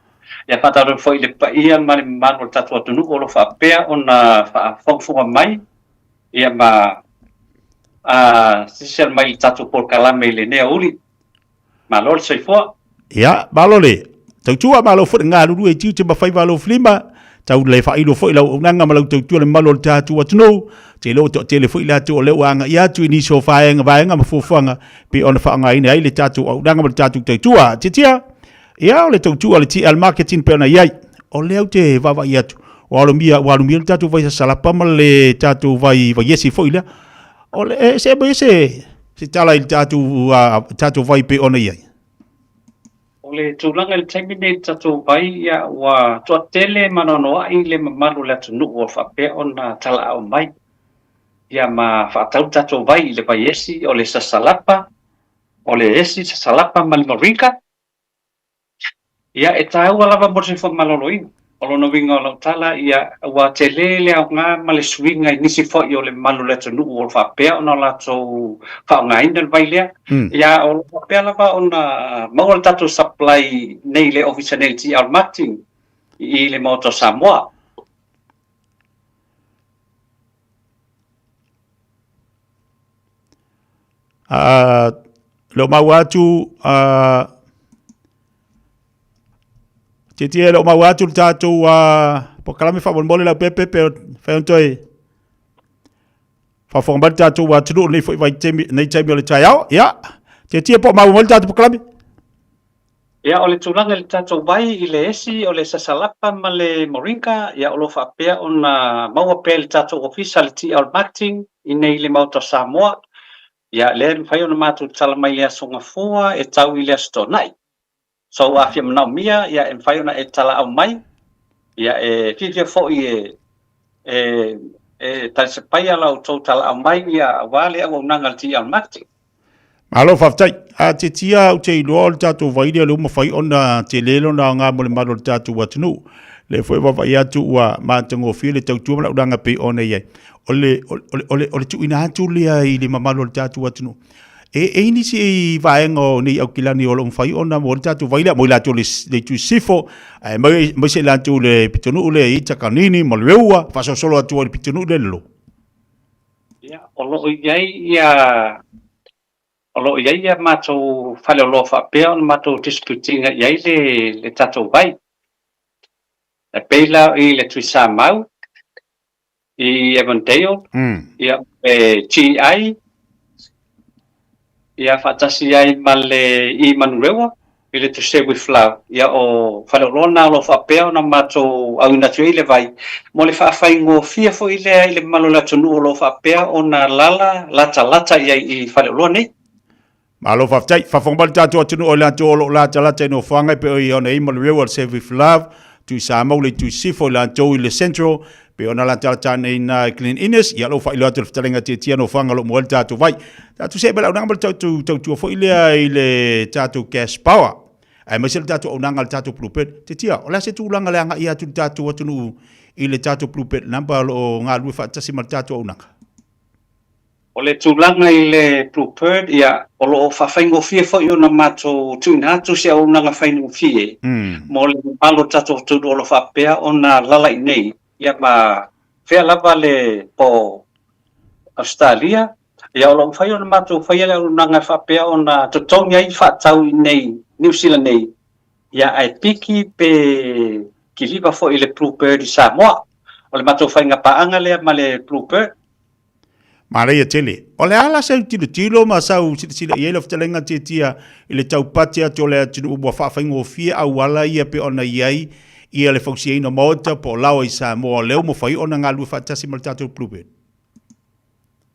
Ia, faatalofa foi i le paia ma le mamalu o le tatou atunuu o lo o faapea ona faafogafoga mai, ia ma silasila mai i le tatou polokalame i lenei aoauli. Malo le soifua. Ia, malo le tautua, malo foi le galulue i tiute ma faiva alofilima, tau le faailo foi lau auaunaga ma lau tautua i le mamalu o le tatou atunuu. Te iloa ua toatele foi latou o lea ua agai atu i nisi o vaega, vaega ma fuafuaga pei ona faaaogaina ai le tatou auaunaga ma le tatou tautua. Tiatia, ia o le tautua o le TL Marketing pei ona i ai, o lea ou te vaavaai atu, ua alumia, ua alumia le tatou vai sasalapa ma le tatou vai vaiesi foi lea. O le, e, se aumai se, se tala i le tatou, uh, tatou vai pei ona i ai. O le tulaga i le taimi nei i le tatou vai, ia, ua toatele ma noanoa'i le mamalu o le atunuu ua faapea ona talaau mai, ia, ma faatau le tatou vai i le vaiesi, o le sasalapa, o le esi sasalapa ma le moringa. Ia, e taua lava mo le soifua maloloina. O lona uiga o lau tala, ia, ua tele le aoga ma le suiga i nisi foi o le mamalu o le atunuu o lo faapea ona latou faaaogaina le vai lea. Ia, o lo faapea lava ona maua le tatou supply nei i le Ofisa nei i le TR Marketing i le Maota o Samoa. Le o maua atu, Tietie e le o maua atu le tatou polokalame faamolemole lau pepe pe fai ona toe faafofoga mai le tatou atunuu nei foi vaitaimi nei taimi o le taeao. Ia, tietie po o maua mai le tatou polokalame. Ia, o le tulaga i le tatou vai i le esi o le sasalapa ma le moringa, ia o lo o faapea ona maua pea i le tatou ofisa le TL Marketing i nei i le Maota o Samoa. Ia, lea e mafai ona matou tatala mai i le Aso Gafua e tau i le Aso Toonai. So a fia manaomia, ia e mafai ona e talaau mai, ia e fiafia foi e e e talisapaia la outou talaau mai, ia aua le auaunaga a le TL Marketing. Malo faafetai. A tiatia ou te iloa o le tatou vai lea o lea ua mafai ona tele lona aoga mo le mamalu o le tatou atunuu. Lea foi e vaavaai atu ua matagofie le tautua ma le auaunaga e pei ona i ai. O le, o le, o le, o le tuuina atu lea i le mamalu o le tatou atunuu. E i ai nisi vaega o nei Aukilani o lo o mafai ona mo le tatou vai lea, mo i latou le itu i sisifo, aemaise i latou le pitonuu lea i Takanini ma Leua, faasolosolo atu ai i le pitonuu lea i lalo. Ia, o lo o i ai ia, o lo o i ai ia matou faleoloa faapea ona matou distribute ina i ai le, le tatou vai. E pei la i le Tuisamau, i Avondale, ia, e GI, ia faatasi ai ma le i Manurewa, i le To Share With Love, ia o faleoloa na o lo o faapea ona matou auina atu ai le vai, mo le faafaigofie foi lea i le mamalu o le atunuu o lo o faapea ona lala latalata i ai i faleoloa nei. Malo faafetai. Faafofoga mai le tatou atunuu o i latou o lo o latalata i nofoaga e pei ona i ai Manurewa, le Save With Love, Tuisamau, le Itu i Sisifo, i latou i le Central, pei ona latalata nei ina i Glen Innes, ia lou faailoa atu le fetalaiga tietia nofoaga o lo o maua ai le tatou vai. Tatou see mai le auaunaga ma le tatou tautua foi lea i le tatou gas power, aemaise le tatou auaunaga a le tatou Bluebird. Tietia, o le a se tulaga le agai atu i le tatou atunuu i le tatou Bluebird number o lo o galulue faatasi ma le tatou auaunaga? O le tulaga i le Blue Bird, ia, o lo o faafaigofie foi ona matou tuuina atu se auaunaga faigofie mo le mamalu o le tatou atunuu o lo o faapea ona alaala i inei, ia ma fea lava le po o Ausetalia, ia o lo o mafai ona matou faia le auaunaga e faapea ona totogi ai faatau i inei Niu Sila nei, ia ae piki pe kiliva foi i le Blue Bird i Samoa. O le matou faiga paaga lea ma le Blue Bird. Manaia tele. O le a la sau tilotilo ma sau silasila i ai lau fetalaiga Tietia i le taupati atu o le atunuu ua faafaigofie auala ia pei ona i ai ia le fausiaina o maota po o laoa i Samoa o lea ua mafai ona galulue faatasi ma le tatou Bluebird?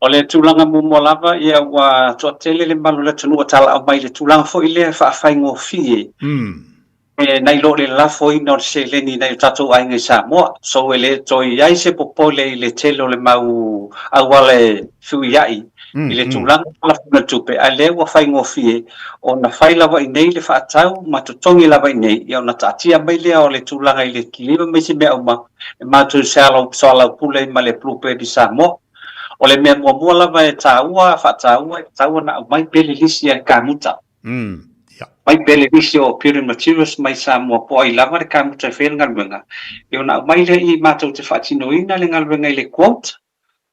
O le tulaga muamua lava ia ua toatele le mamalu o le atunuu ua talaau mai i le tulaga foi lea faafaigofie nai lo le lafoina o le seleni nai o tatou aiga i Samoa. So e le toe i ai se popole i le tele o le mau auala e fesuiai i le tulaga o lafoina o le tupe, a lea ua faigofie ona fai lava i inei le faatau ma totogi lava i inei, ia ona taatia mai lea o le tulaga i le kiliva ma isi mea uma e matou soalaupule ai ma le Bluebird i Samoa. O le mea muamua lava e taua, faataua, e tatau ona aumai pea le lisi a le kamuta. Mai pea le lisi o building materials mai Samoa po o ai lava le kamuta e faia le galuega, ia ona aumai lea i matou te faatinoina le galuega i le quote,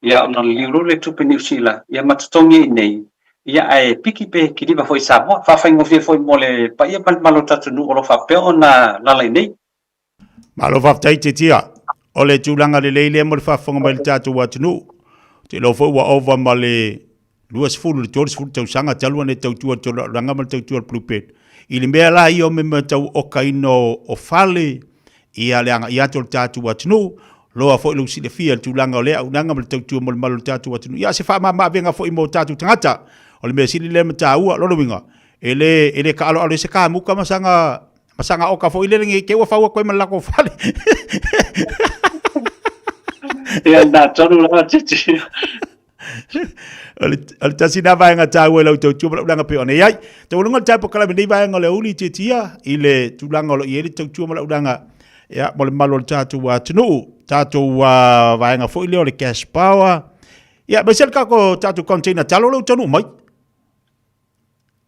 ia ona liliu loa lea i tupe Niu Sila, ia ma totogi ai i inei, ia ae piki pe kiliva foi i Samoa. Faafaigofie foi mo le paia ma le mamalu o le tatou nuu o lo o faapea ona alaala i inei. Malo faafetai Titia. O le tulaga lelei lea mo le faafofoga mai le tatou atunuu. Ou te iloa foi ua ova ma le 20 i le 30 tausaga talu ona e tautua le Tolualuaga ma le tautua le Bluebird. I le mea la ia o mea tau okaina o fale, ia le agai atu o le tatou atunuu, loa foi lou silafia i le tulaga o lea auaunaga ma le tautua mo le malu o le tatou atunuu. Ia, se faamama-avega foi mo tatou tagata. O le mea sili lea ma taua, lona uiga, e le, e le taaloalo ai se kamuta ma saga Ma saga oka foi lele nei te ua fau atu ai ma le latou fale. Ia na tonu lava titi. O le, o le tasi na vaega taua i lau tautua ma lau ulaga pei ona i ai. Taualuga le tae polokalame nei vaega o le aoauli tietia i le tulaga o lo o i ai le tautua ma lau ulaga. Ia, mo le mamalu o le tatou atunuu, tatou vaega foi lea o le cash power. Ia, aemaise le tatou, tatou container talo lea ua taunuu mai.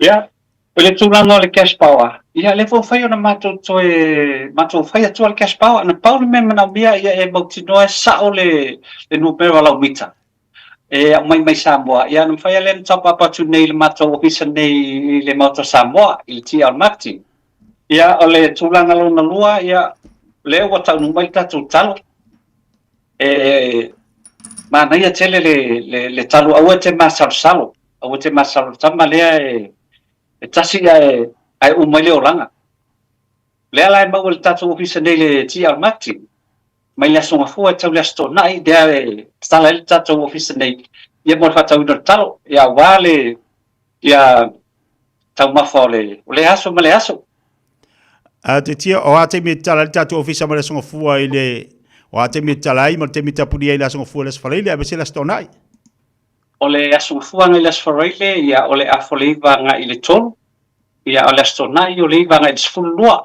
Ia, o le tulaga o le cash power, ia lea foi ua fai ona matou toe, matou fai atua le cash power. Na pau le mea e manaomia ia e mautinoa e sao le, le numera o lau mita e aumai mai Samoa. Ia na mafai lava lea ona top up atu nei i le matou ofisa nei i le Maota o Samoa, i le TL Marketing. Ia, o le tulaga lona lua, ia, lea ua taunuu mai le tatou talo. E manaia tele le, le, le talo, aua e te masalosalo, aua e te masalosalo le tama lea e, e tasi ae, ae uma ai le olaga. Lea la e maua i le tatou ofisa nei le TL Marketing, mai le Aso Gafua e tau le Aso Toonai, lea e tatala ai le tatou ofisa nei, ia mo le faatauina o le talo, ia aua le, ia taumafa o le, o le aso ma le aso. A te tia, o a taimi e tatala ai le tatou ofisa mai le Aso Gafua i le, o a taimi e tatala ai ma le taimi e tapuni ai le Aso Gafua i le Aso Faraile, aemaise le Aso Toonai. O le Aso Gafua agai i le Aso Faraile, ia, o le afa o le 9 agai i le 3, ia, o le Aso Toonai o le 9 agai i le 12.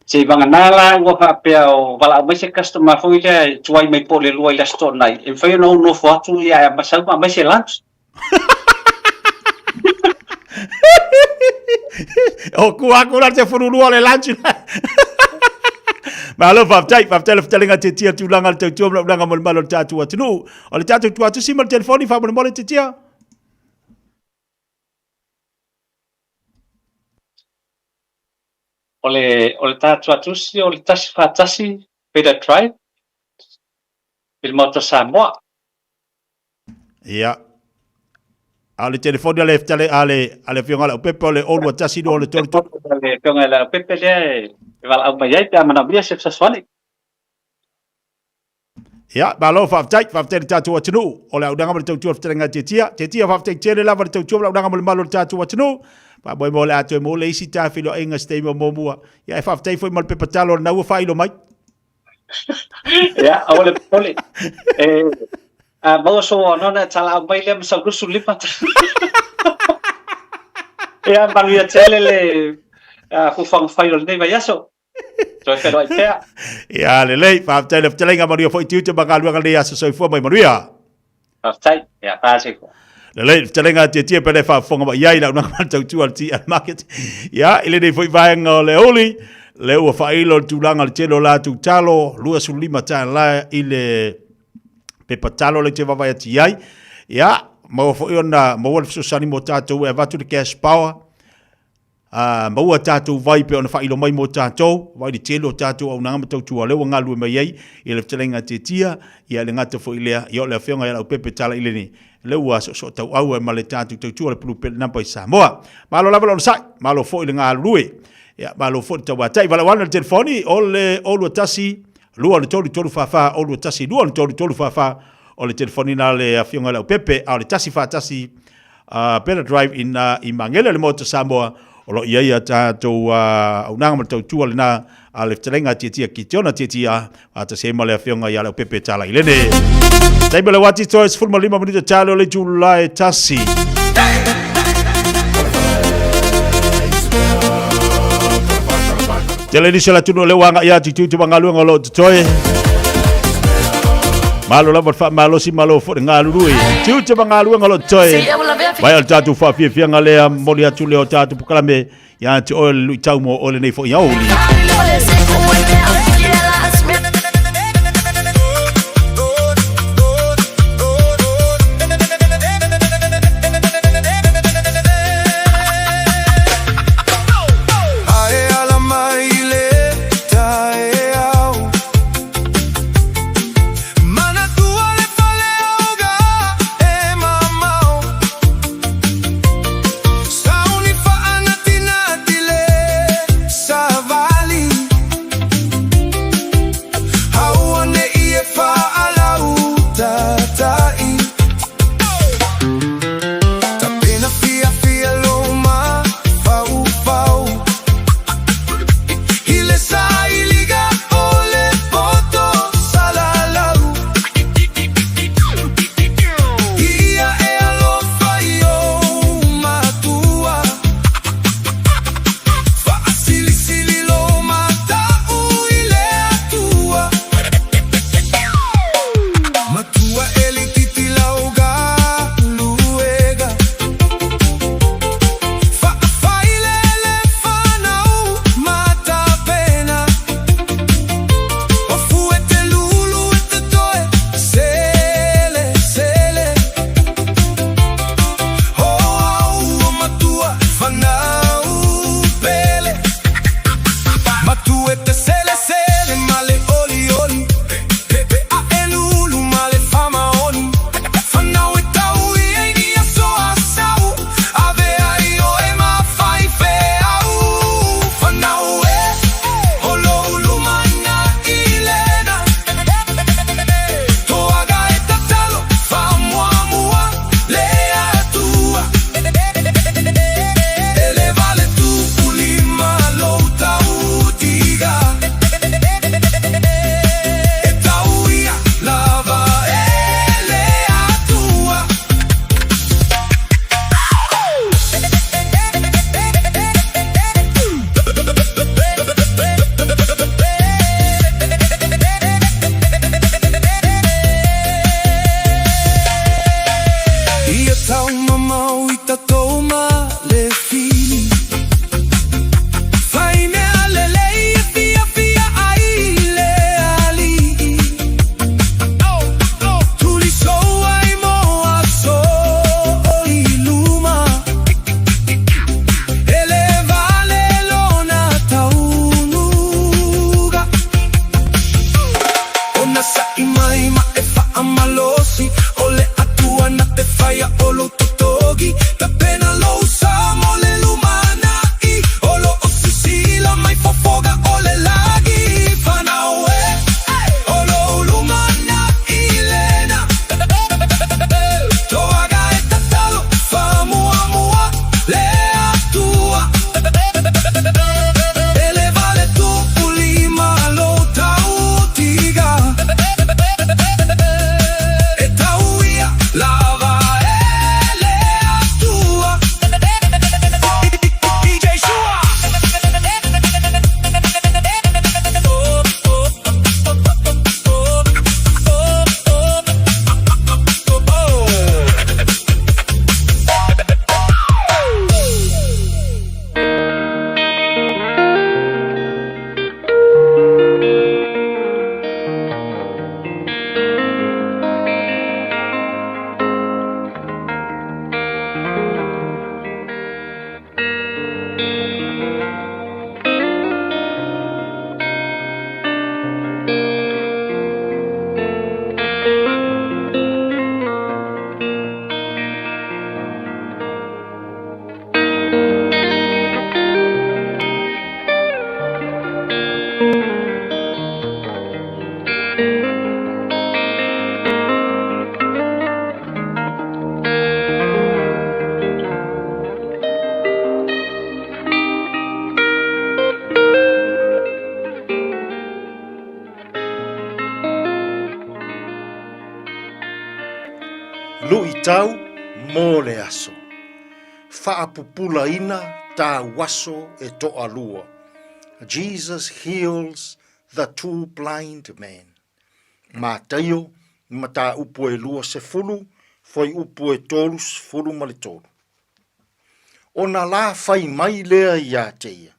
Se i vagana la ua faapea o valaau mai se customer foi lea e tuai mai po o le 2 i le Aso Toonai, e mafai ona ou nofo atu ia ae sau ma aumai se lunch. O ku aku la te fururua le lunch. Malo faafetai, faafetai le fetalaiga Tiatia tulaga le tautua ma ulaga mo le malo o le tatou atunuu. O le tatou tuatusi ma le telefoni faamolemole Tiatia. O le o le ta tuatusi o le 141 Peter Drive i le Maota Samoa. Ia. A o le telefoni a le fetale a le a le afioga Leaupepe o le 021 2 3 3. Le afioga Leaupepe lea e valaau mai ai pe a manaomia se fesoasoani. Ia, malo faafetai, faafetai i le tatou atunuu. O le auaunaga ma le tautua o le fetalaiga a Tiatia. Tiatia, faafetai tele lava le tautua ma le auaunaga mo le malu o le tatou atunuu. Faamoemoe o le a toe maua le isi ta feiloaiga i se taimi o muamua. Ia, e faafetai foi ma le pepa talo o lena ua faailo mai. Ia, aua le popole. E, a maua sou onaona e talaau mai lea ma sau 25. Ia, manuia tele le fuafuaga fai o lenei vaiaso. Toe feiloai pea. Ia, lelei, faafetai le fetalaiga, manuia foi tiute ma galuega lenei aso soifua mai manuia. Faafetai. Ia, faaseko. Lelei, le fetalaiga a Tietie pe le faafofoga mai ai lau naga tautua le TL Market. Ia, i lenei foi vaega o le uli, le ua faailo le tulaga le tele o latou talo, 25 tāla i le pepa talo le te vavae atu i ai. Ia, maua foi ona maua le fesoasoani mo tatou e avatu le cash power, Ā, maua tatou vai pei ona faailo mai mo tatou, vai le tele o tatou auaunaga ma tautua lea ua galulue mai ai i le fetalaiga a Tietia, ia e le gata foi i lea, ia o le afioga ia Leaupepe Talaileni, lea ua soosootauau ai ma le tatou tautua le Pulupele Namba i Samoa. Malo lava le onosai, malo foi le galulue, ia malo foi le tauatai. Valaau ane le telefoni o le 021 263 344 021 263 344 o le telefoni na le afioga ia Leaupepe, a o le 141 Better Drive in i Magele le Maota Samoa o lo o i ai a tatou auaunaga ma le tautua lena a le fetalaiga a Tietia Kitiona Tietia faatasi ai ma le afioga ia Leaupepe Talailene. Taimi o le wati toe 15 minute tale o le Julae 1. Tele nisi o le atunuu o lea ua agai atu i tiute ma galuega o lo o totoe. Malo lava le faamalosi, malo foi le galulue. Tiute ma galuega o lo o totoe. Vai o le tatou faafiafiaga lea, momoli atu lea o tatou polokalame ia te oe le luitau mo oe lenei foi aoauli. Tatau mo le aso. Faapupulaina tāu aso e toalua. Jesus heals the two blind men. Mataio, mataupu e 20, fuaiupu e 33. Ona la fai mai lea iā te ia,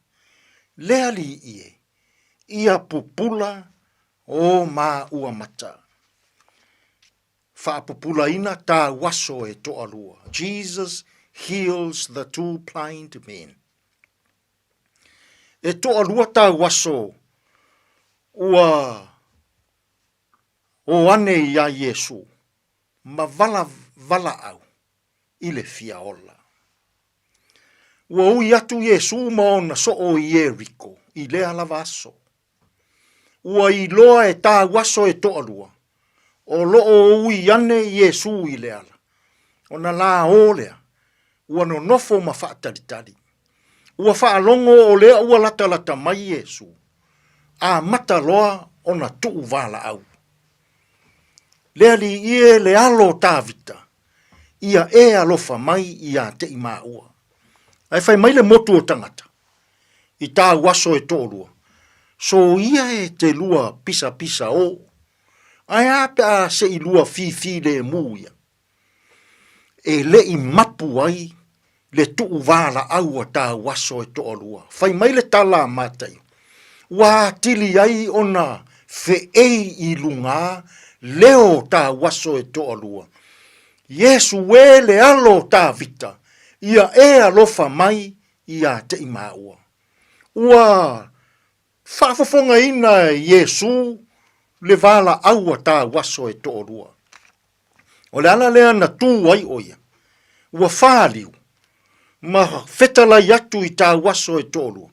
Le alii e, ia pupula o māua mata. Faapupulaina tāu aso e toalua. Jesus heals the two blind men. E toalua tāu aso ua o ane iā Iesū ma vala valaau i le fia ola. Ua ui atu Iesū ma ona soo i Ieriko i lea lava aso. Ua iloa e tāu aso e toalua, o loo ui ane Iesū i le ala. Ona lā ō lea, ua nonofo ma faatalitali. Ua faalogo o lea ua latalata mai Iesū, amata loa ona tuu valaau. Le alii e le alo o Tāvita, ia e alofa mai iā te i māua. Ae fai mai le motu o tangata, i tāu aso e toʻolua, so ia e te lua pisapisa o, ae a pe a se i lua fifilemu ia? E leʻi mapu ai le tuu valaau a tāu aso e toalua. Fai mai le tala a Mataio, ua atili ai ona feʻei i lugā leo o tāu aso e toalua. Iesu e le alo o Tāvita, ia e alofa mai iā te i māua. Ua faafofogaina e Iesū le valaau a tāu aso e toalua. O le ala lea na tū ai ʻo ia, ua fāliu, ma fetalai atu i tāu aso e toalua.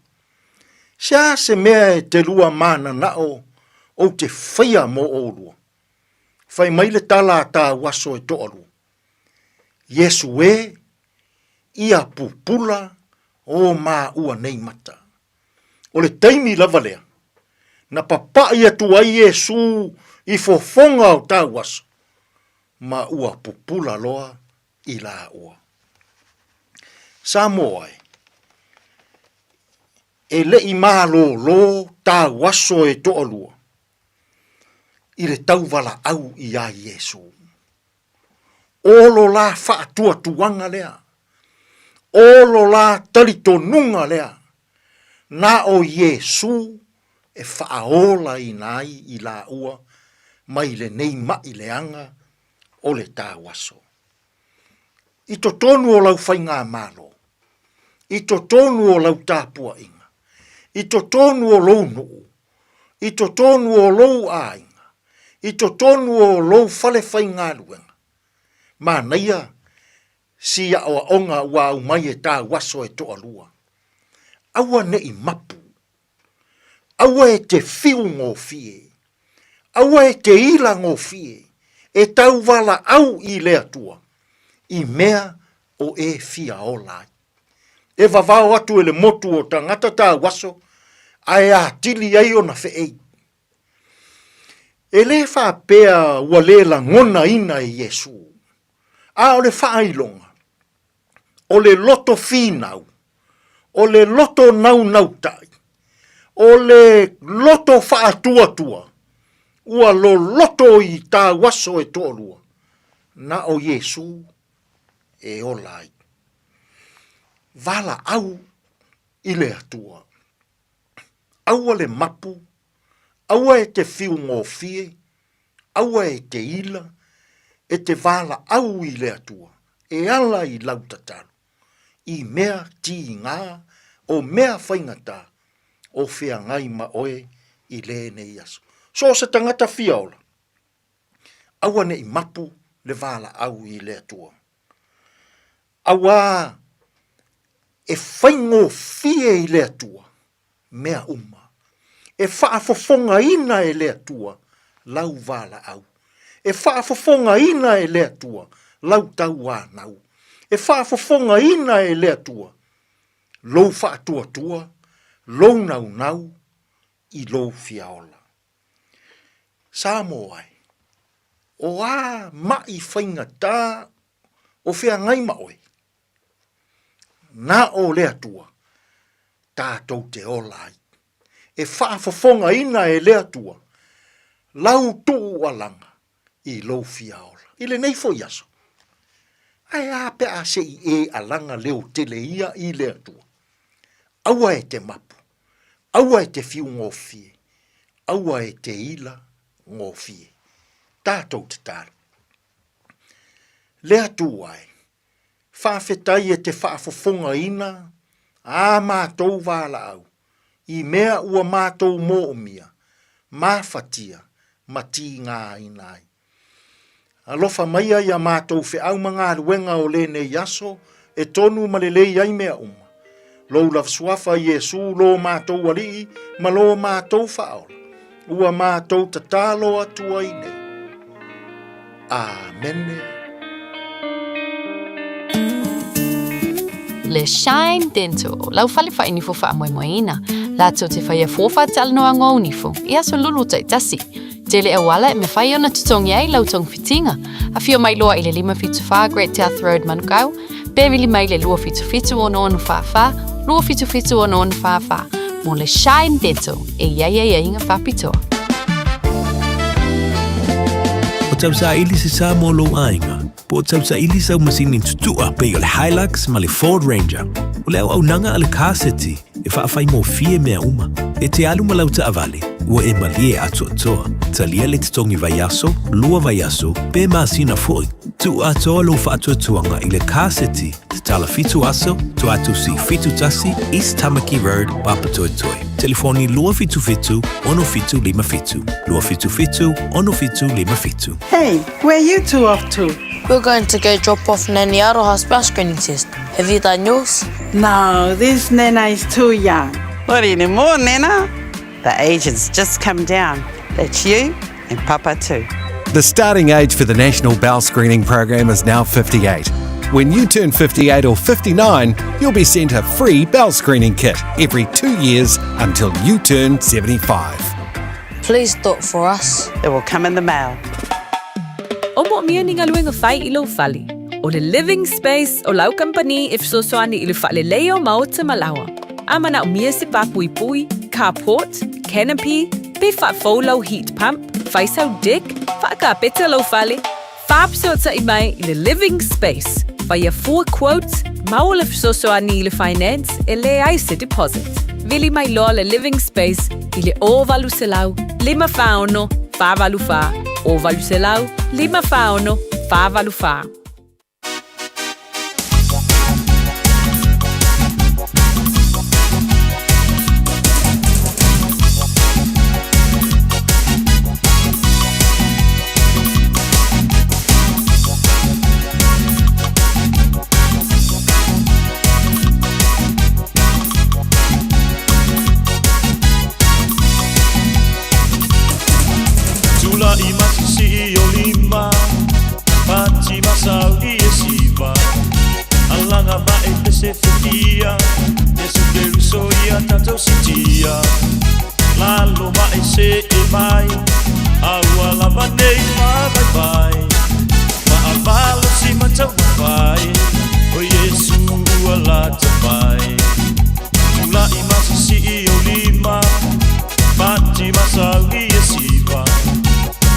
Se a se mea e te lua mānanaʻo ou te whaia mō ʻolua? Fai mai le tala a tāu aso e toalua. Iesu ē, ia pupula o māua nei mata. O le taimi lava lea, na papaʻi atu ai Iesū i fofoga o tāu aso, ma ua pupula loa i lāua. Samoa e, e leʻi malōlō tāu aso e toalua i le tauvalaʻau iā Iesū. O lo la faatuatuaga lea, o lo la talitonuga lea, na o Iesū e faaolaina ai i lāua mai lenei maʻi leaga o le tauaso. I totonu o lau faigamalo, i totonu o lau tapuaiga, i totonu o lou nuu, i totonu o lou aiga, i totonu o lou fale faigaluega. Manaia si aʻoaʻoga ua aumai e tāu aso e toalua. Aua neʻi mapu. Aua e te whiu gofie. Aua e te ila gofie. E tauwalaʻau i le Atua, i mea o e fia ola ai. E wawao atu e le motu o tangata tāu aso, a e atili ai ona feʻei. E lē faapea ua lē lagonaina e Iesū, a o le faailoga, o le loto finau, o le loto naunautaʻi, o le loto faatuatua, ua loloto i tāu aso e toalua, na o Iesū e ola ai. Valaau i le Atua. Aua le mapu, aua e te whiu gofie, aua e te ila, e te valaau i le Atua, e ala i lau tatalo, i mea tīgā, o mea faigata, o feagai ma oe i lenei aso. So o se tangata fia ola, aua neʻi mapu le valaau i le Atua. Auā e faigofie i le Atua mea uma, e faafofogaina e le Atua lau valaau, e faafofogaina e le Atua lau tauanau, e faafofogaina e le Atua lou faatuatua, lou naunau i lou fiaola. Samoa e, o a maʻi faigata? O feagai ma oe, na o le Atua tatou te ola ai. E faafofogaina e le Atua lau tuualaga i lou fia ola. I lenei foi aso, ae a pe a se i e alaga leo tele ia i le Atua? Aua e te mapu, aua e te fiu gofie, aua e te ila gofie. Tatou tatalo. Le Atua e, faafetai e te faafofogaina ā mātou valaau i mea ua mātou moomia, mafatia ma tīgāina ai. Alofa maia i a mātou feau ma galuega o lenei aso e tonu ma lelei ai mea uma. Lou lava suafa Iesu lo mātou Alii ma lo mātou Faaola, ua mātou tatalo atu ai nei. Āmene. Le Shine Dental, lau fale whainifo whaamoemoeina. Latou te whaia fua whaatalanoa ngō nifo, i aso lulu taitasi. Tele auala e mawhai ona tutongi ai lau tongfitinga. Awhio mai loa i le 574 Great South Road Manukau, pe vili mai le 277 6644, 277 6644, mo le Shine Dental e iai ai ainga whapitoa. O tausaili se sa mo lou aiga, po o tausaili sau masini tutua pei o le Hilux ma le Ford Ranger. O le auaunaga a le Car City e faafaigofie mea uma. E te alu ma lau taavale, ua e malie atoatoa. Talia le totogi vaiaso, lua vaiaso, pe masina foi. Tuu atoa lou faatuatuaga i le Car City, tatala fitu aso, Tuatusi 71, East Tamaki Road, Papatoetoe. Telefoni 277 6757, 277 6757. Hey, where are you two off to? We're going to go drop off Nanny Aroha's bowel screening test. Have you done yours? No, this Nana is too young. Not anymore, Nana. The agent's just come down. That's you and Papa too. The starting age for the National Bowel Screening Program is now 58. When you turn 58 or 59, you'll be sent a free bowel screening kit every 2 years until you turn 75. Please do it for us. It will come in the mail. O moomia ni galuega fai i lou fale. O le Living Space o lau kamupani e fesoasoani i le faaleleia o maota ma laoa. A manaomia se pā puipui, carport, canopy, pe faafou lau heat pump, fai sau deck, faakapeta lou fale, faafesootai mai i le Living Space, faia fua quote, maua le fesoasoani i le finance e leai se deposit. Vili mai loa le Living Space i le 0800 546 484, 0800 546 484. Tula'i ma sisii o lima, Pati ma sauli e siva, Alaga ma e pese fefia, Iesu Keriso ia tatou sitia. Lalo ma e see mai, A ua lava nei faavaivai, Faamalosi ma taumafai, O Iesu ua lata mai. Tula'i ma sisii o lima, Pati ma sauli e siva,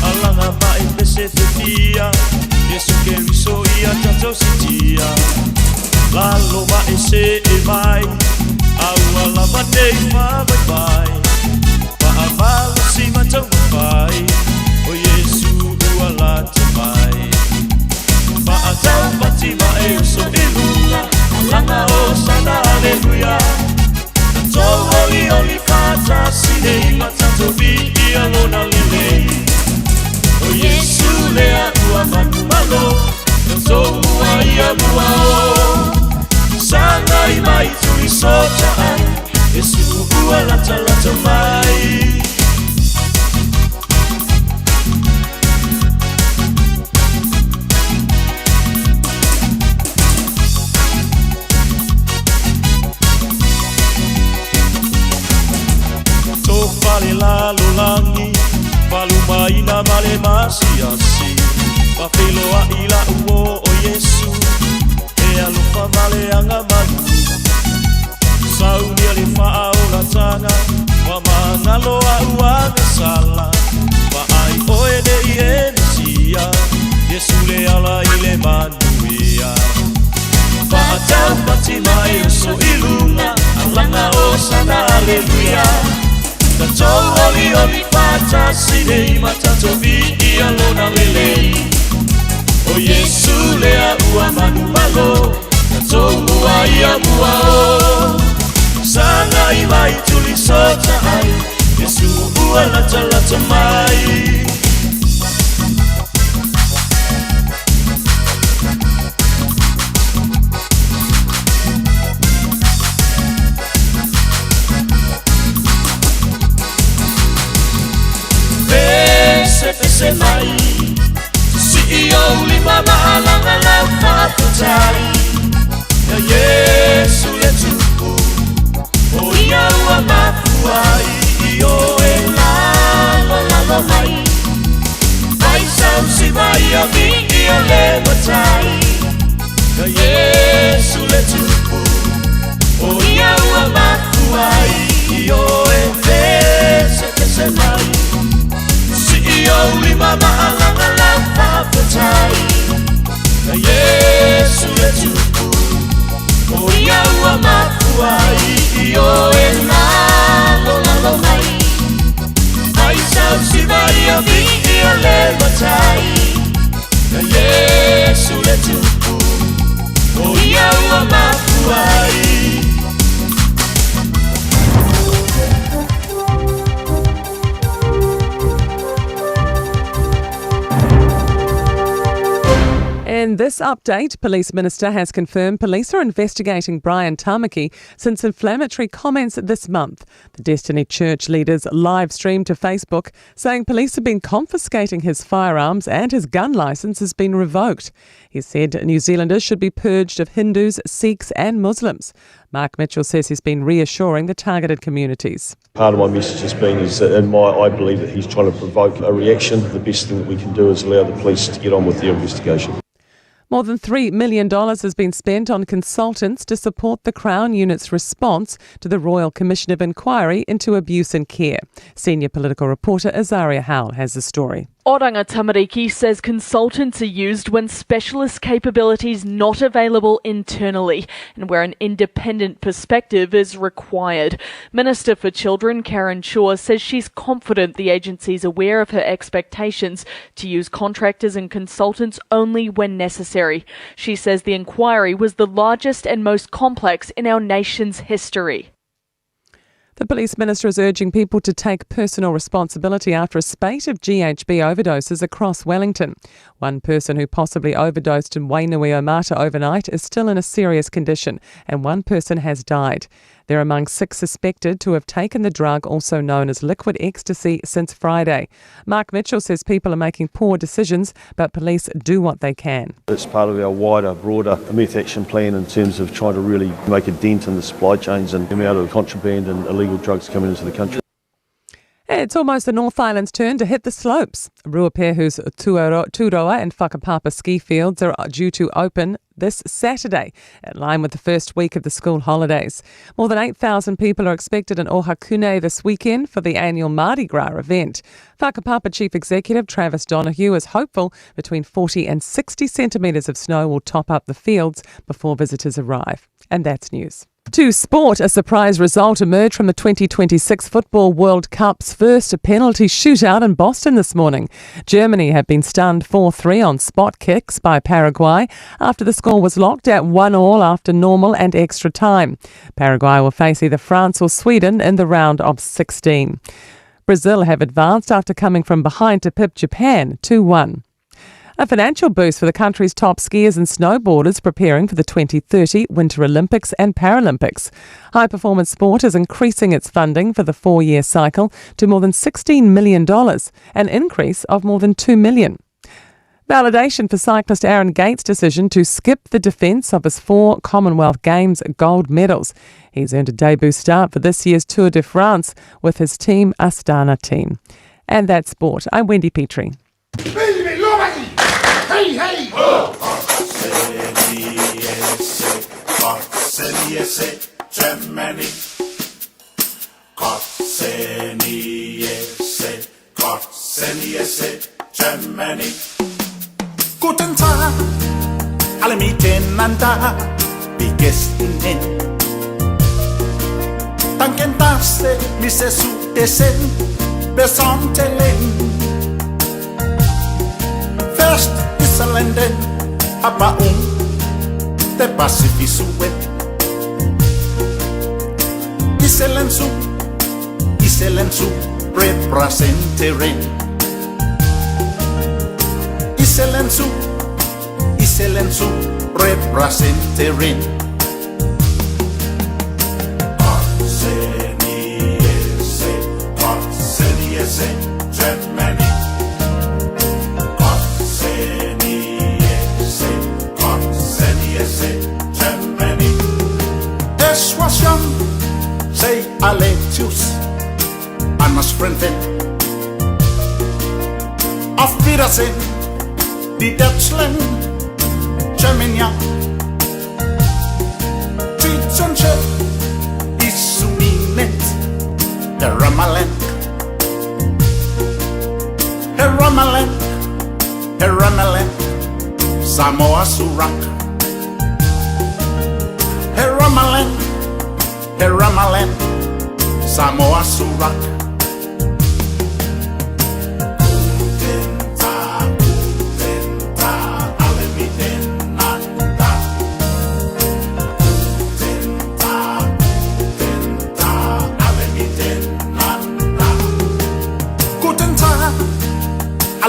Alaga ma e pese fefia, Iesu Keriso ia tatou sitia. Lalo ma e see mai, A ua lava nei faavaivai, Faamalosi ma taumafai, O Iesu ua lata mai. Faataupati ma e uso i luga, Alaga hosana aleluia. Tatou olioli faatasi nei ma tatou viia lona lelei. O Iesu lea ua manumalo, tatou mua ia mua o. Sagai mai tuli soca ai, Iesu ua latalata mai. Tofa le lalolagi, falumaina ma le masiasi. Faafeiloai la'u o o Iesu E alofa valeaga malu Saunia le faaolataga Ua magalo a'u agasala Vaai oe nei e Mesia Iesu le ala i le manuia Faataupati mai oso i luga Alaga osana aleluia Tatou olioli faatasi nei ma tatou viia lona lelei O Iesu lea ua manumalo Tatou mua ia mua o Sagai mai tulisotaai Iesu ua latalata mai Pese pese mai Sii ou lima ma alaga lau faafetai Ia Iesu le Tupu O ia ua mafua ai i oe lalolalo mai Fai sau siva ia viia le Matai Ia Iesu le Tupu O ia ua mafua ai i oe Pese pese mai Sii ou lima ma alaga lau faafetai Ia Iesu le Tupu O ia ua mafua ai i oe lalolalo mai Fai sau siva ia viia le Matai Ia Iesu le Tupu O ia ua mafua ai In this update, Police Minister has confirmed police are investigating Brian Tamaki since inflammatory comments this month. The Destiny Church leaders live streamed to Facebook saying police have been confiscating his firearms and his gun license has been revoked. He said New Zealanders should be purged of Hindus, Sikhs and Muslims. Mark Mitchell says he's been reassuring the targeted communities. Part of my message has been is that in my, I believe that he's trying to provoke a reaction. The best thing that we can do is allow the police to get on with their investigation. More than $3 million has been spent on consultants to support the Crown Unit's response to the Royal Commission of Inquiry into Abuse and Care. Senior political reporter Azaria Howell has the story. Oranga Tamariki says consultants are used when specialist capabilities not available internally and where an independent perspective is required. Minister for Children Karen Chhour says she's confident the agency's aware of her expectations to use contractors and consultants only when necessary. She says the inquiry was the largest and most complex in our nation's history. The police minister is urging people to take personal responsibility after a spate of GHB overdoses across Wellington. One person who possibly overdosed in Wainuiomata overnight is still in a serious condition, and one person has died. They're among six suspected to have taken the drug, also known as liquid ecstasy, since Friday. Mark Mitchell says people are making poor decisions, but police do what they can. It's part of our wider, broader meth action plan in terms of trying to really make a dent in the supply chains and the amount of contraband and illegal drugs coming into the country. It's almost the North Island's turn to hit the slopes. Ruapehu's Turoa and Whakapapa ski fields are due to open this Saturday, in line with the first week of the school holidays. More than 8,000 people are expected in Ohakune this weekend for the annual Mardi Gras event. Whakapapa Chief Executive Travis Donahue is hopeful between 40 and 60 centimetres of snow will top up the fields before visitors arrive. And that's news. To sport, a surprise result emerged from the 2026 Football World Cup's first penalty shootout in Boston this morning. Germany have been stunned 4 3 on spot kicks by Paraguay after the score was locked at 1 all after normal and extra time. Paraguay will face either France or Sweden in the round of 16. Brazil have advanced after coming from behind to pip Japan 2 1. A financial boost for the country's top skiers and snowboarders preparing for the 2030 Winter Olympics and Paralympics. High Performance Sport is increasing its funding for the four year cycle to more than $16 million, an increase of more than $2 million. Validation for cyclist Aaron Gates' decision to skip the defence of his four Commonwealth Games gold medals. He's earned a debut start for this year's Tour de France with his team Astana team. And that's sport. I'm Wendy Petrie. Hei, hei, ho! Germany. Germany. Guten Tag, alle miteinander, wie gestern hin. Danken dass mi se su desen besontelen. First Islanden, aber der Pazifisue. Iselensu, Iselensu, representeren. Iselensu, Iselensu, representeren. Germany. Germany. Eswasjon, say Aletius, Anders Frenden. Auf Wiedersehen, die Deutschland, Germany. Tützenchef, Isuminet, der Ramaland. Heramaland, Heramaland, Samoa Surak. Heramaland, Heramaland, Samoa Surak.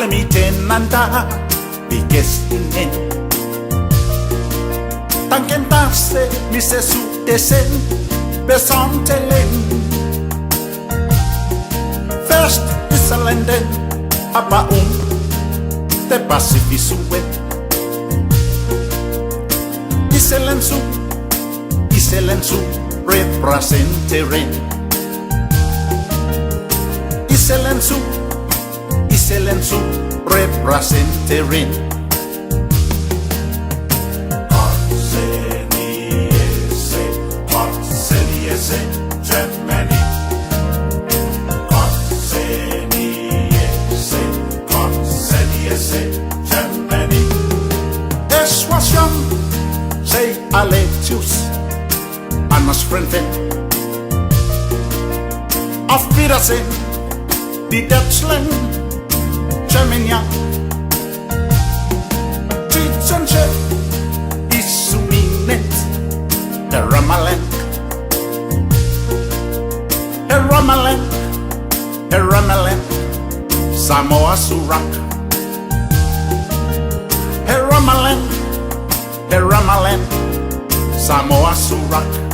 Miteinander, wie gestern hin. Danken dass mi se su desen besontelen. First Islanden, aber der Pazifisue. Iselensu, Iselensu, representeren. Iselensu, Iselensu, representeren. Germany. Germany. Eswasjon, say Aletius, Anders Frenden. Auf Wiedersehen, die Deutschland, Germany. Tützenchef, Isuminet, der Ramaland. Heramaland, Heramaland, Samoa Surak. Heramaland, Heramaland, Samoa Surak.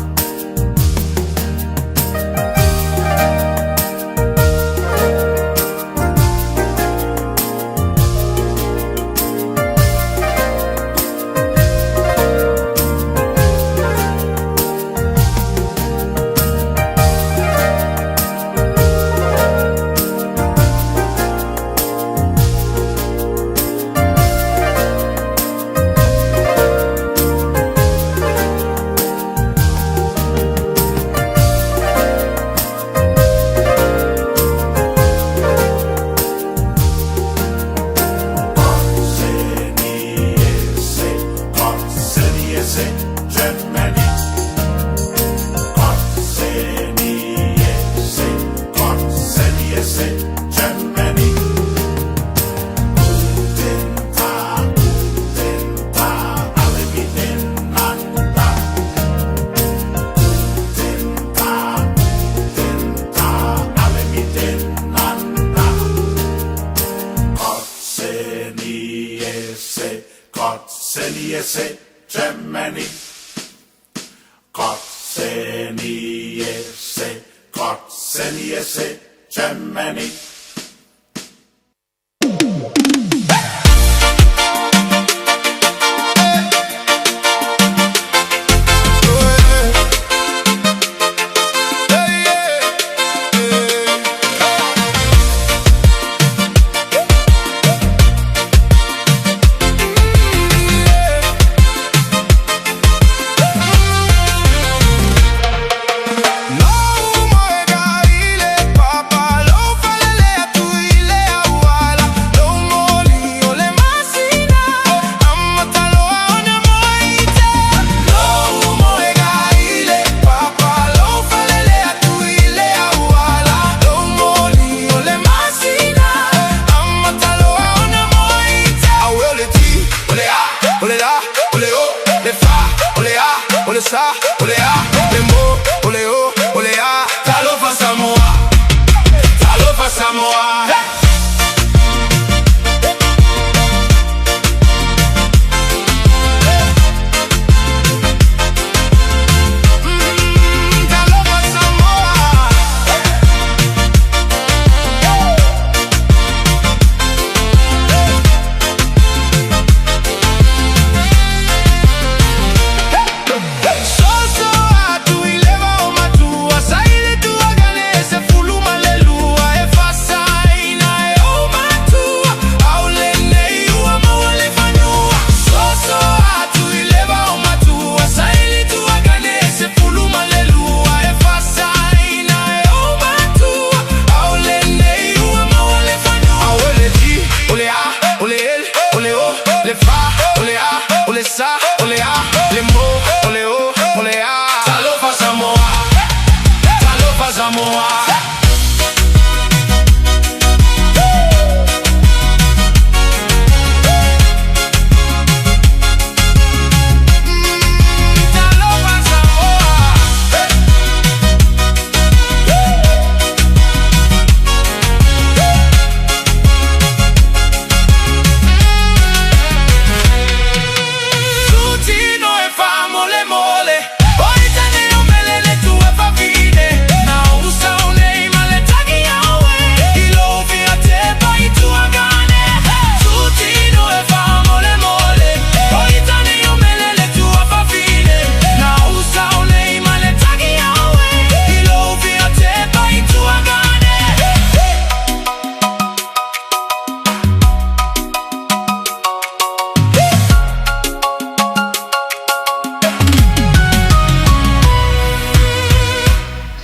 Germany.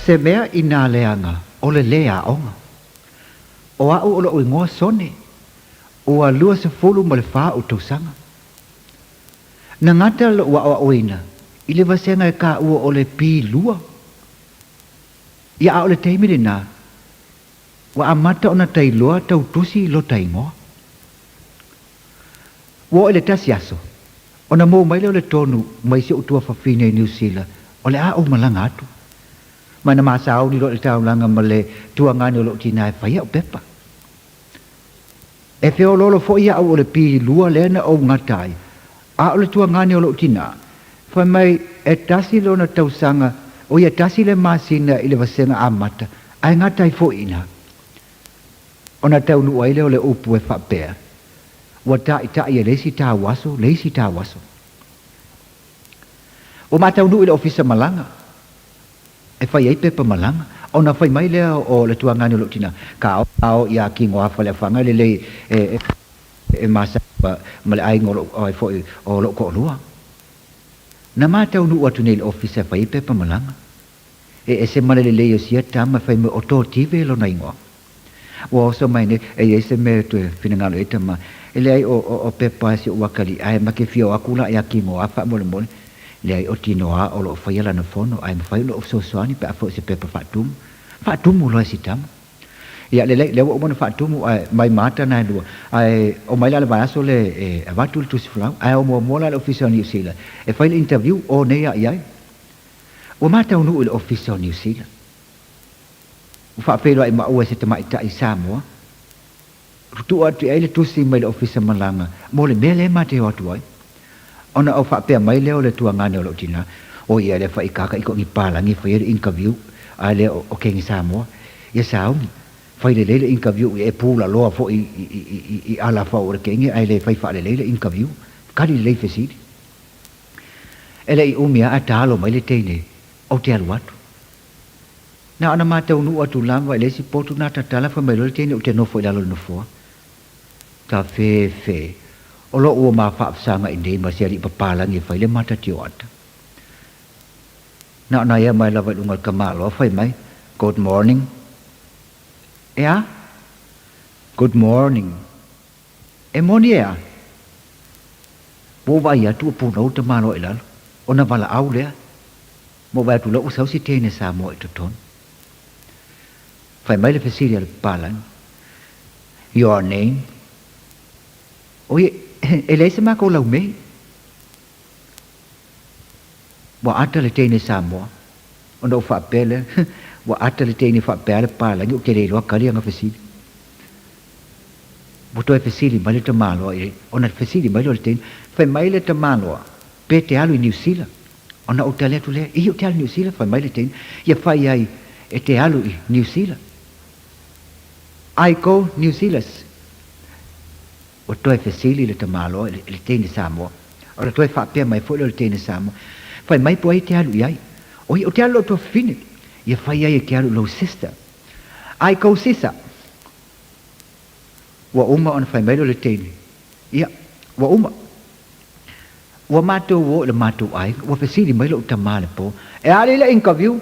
Se mea i nā leaga o le lē aoga. O a'u o lo'u igoa Sone, ua 24 o'u tausaga. Na gata lo'u a'oa'oina i le vasega e kāua o le P2. Ia a o le taimi lenā, ua amata ona tailoa tau tusi lota igoa. Ua oo i le tasi aso, ona mou mai lea o le tonu mai si ou tuafafine i Niu Sila, o le a ou malaga atu. Ma na masauni loa i le taulaga ma le tuagane o lou tinā e fai au pepa. E feoloolo foi au o le P2 lea na ou gata ai, a o le tuagane o lou tinā, fai mai e tasi lona tausaga, o ia tasi le masina i le vasega amata, ae gata ai foi i ina. Ona taunuu ai lea o le upu e faapea, Ua taʻitaʻi e le isi tauaso le isi tauaso. Ua mataunuu i le ofisa malaga e fai ai pepa malaga, ona fai mai lea o le tuagane o lou tina, Ka ao iā Kinoa Faleafaga e lelei e e masani ma le aiga o lou ai foi o lou toalua. Na mataunuu atu nei i le ofisa e fai ai pepa malaga. E ese ma le lelei o sia tama e fai mai o Totive lona igoa. Ua oso mai nei, e i ai se mea e toe finagalo i ai tama, e leai o, o, o pepa e si ou akalii, ae ma ke fia o aku la iā Kinoa faamolemole. Leai o Tinoa o lo o faia lana fono, ae mafai ona ou fesoasoani pe a foi o se pepa faatumu. Faatumu loa e si tama. Ia, lelei, lea ua uma ona faatumu, ae mai ma ata na e lua. Ae omai la le vaiaso le e avatu le tusi folau, ae o muamua la le ofisa o Niu Sila e fai le interview, o nei a i ai. Ua ma taunuu i le ofisa o Niu Sila. Ua faafeiloai maua e se tamaitai Samoa. Tuutuu atu i ai le tusi mai le ofisa malaga mo le mea lea e ma te o atu ai. Ona ou faapea mai lea o le tuagane o lou tinā, O ia lea faikaka i ko ni palagi e fai ai le interview a lea o Kenge Samoa. Ia sauni, fai lelei le interview ia e pula loa foi i alafau o le kenge ae le fai faalelei le interview. Kali lelei fesili. E le i umi lava ae talo mai le teine, ou te alu atu. Na ona ma taunuu atu lava i le isi potu na tatala fai mai loa le teine ou te nofo i lalo o le nofoa. Ta fefe, o lo ua ma faafesagaʻi nei ma se alii papalagi e fai le mata tioata. Na ona ea mai lava i luga o le tamaloa fai mai, Good morning. E a? Good morning. E moni e a? Ua ou vaai atu ua punou le tamaloa i lalo, ona valaau lea. Ma ou vaai atu loa ua sau si teine Samoa i totonu. Fai mai le fesili a le papalagi, Your name? Oi, e leai se makou laumei. Ua ata le teine Samoa. Ona ou faapea lea, ua ata le teine faapea le papalagi ou te le iloa kali ana fesili. Ua toe fesili mai le tamaloa i, ona fesili mai lea o le teine, fai mai le tamaloa, pe te alu i Niu Sila. Ona ou tali atu lea, Ii, ou te alu i Niu Sila, fai mai le teine, ia fai ai e te alu i Niu Sila. I go New Zealas. Ua toe fesili le tamaloa i le teine Samoa. Ona toe faapea mai foi lea o le teine Samoa, Fai mai po ai e te alu i ai. Oi, ou te alu i lou tuafafine. Ia fai ai e te alu i lou sister. I go sisa. Ua uma ona fai mai lea o le teine, Ia, ua uma. Ua matou o i le matou aiga, ua fesili mai lou tama le po, E a alii le interview?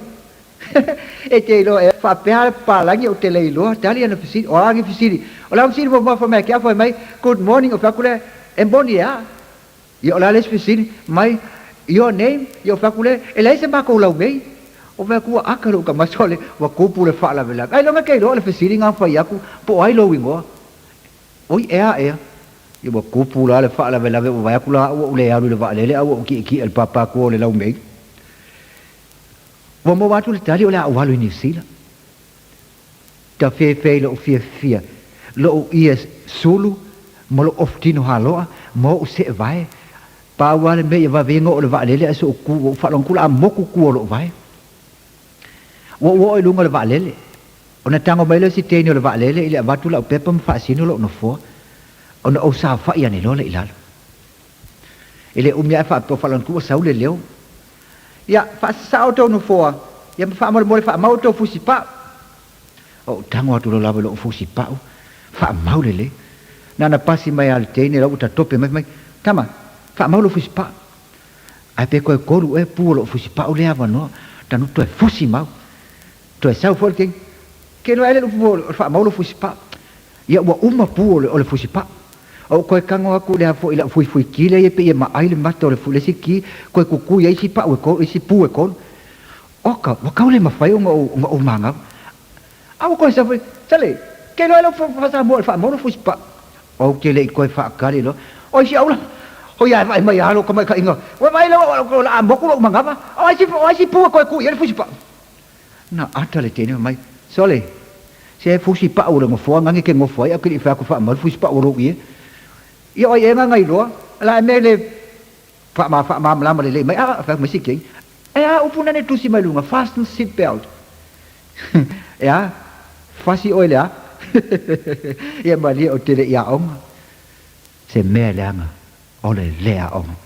E te iloa ea, faapea le papalagi ou te le iloa, tali ana fesili, o a ni fesili? O lau fesili muamua fai mai ke au fai mai, Good morning, ou fai atu lea, E moni e a? Ia o le a le isi fesili mai, Your name? Ia ou fai atu lea, E leai se matou laumei. Ou fai atu, Ua aka lou tama sole, ua tupu le faalavelave. Ailoga e te iloa o le fesili na fai atu, po o ai lou igoa? Oi, ea ea. Ia ua tupu la le faalavelave ua vaai atu la au ua ou le alu i le vaalele a ua ou tietie i le pāpātua o le laumei. Ua maua atu le tali o le a ou alu i Niu Sila. Tafefe i lou fiafia, lou ie sulu ma lou ofutino haloa ma ou seevae. Pau lava le mea ia vave ona oo i le vaalele ae se ou ku, ua ou faalogo atu o le a motu tua o lou vae. Ua ou oo i luga o le vaalele. Ona tago mai lea o si teine o le vaalele i le avatu lau pepa ma faasino lou nofoa, ona ou saofai ane loa lea i lalo. E le umi ae faapea o faalogo atu ua sau le leo. Ia, faasasao tou nofoa, ia ma faamolemole faamau outou fusi pau. Ou tago atu loa lava i lou fusi pau, faamau lelei. Na ona pasi mai lava le teine la ua tatope mai, fai mai, Tama, faamau lou fusi pau. Ae pe toe kolu ea pu o lou fusi pau lea avanoa, tanu toe fusi mau. Toe sau foi le teine, Ke loa ea le upu o le faamau lou fusipaa. Ia ua uma pu o le fusipaa. Ou toe tago atu i le a foi i lau fuifuiti lea e pei e maai le mata o le isi ki, toe tutui ai isi pau e tolu, isi pu e tolu. Oka, ua tau le mafai ona ou, ona ou manava. A ua toe sau foi, Sale, ke loa ea lou faasamoa i le faamau lou fusipaa. Ou te le i toe faatali loa. O isi aula, oi ae vaai mai lava lou tamaitaiga, ua vaai lea o le a motu lou manava, o ai si pu e toe tui ai le fusipaa. Na ata le teine fai mai, Sole, se fusi pau o le nofoa nani e te nofo ai ae ou te le i fai atu faamau le fusi pau o lou ie. Ia o ai ea na iloa, la e mea le faamalamalama lelei mai, a fai atu mai si teine, E a upu nani e tusi mai luga, fasten seat belt. E a, fasi oe le a? Ia malie ou te le i aoga, se mea leaga o le le aoga.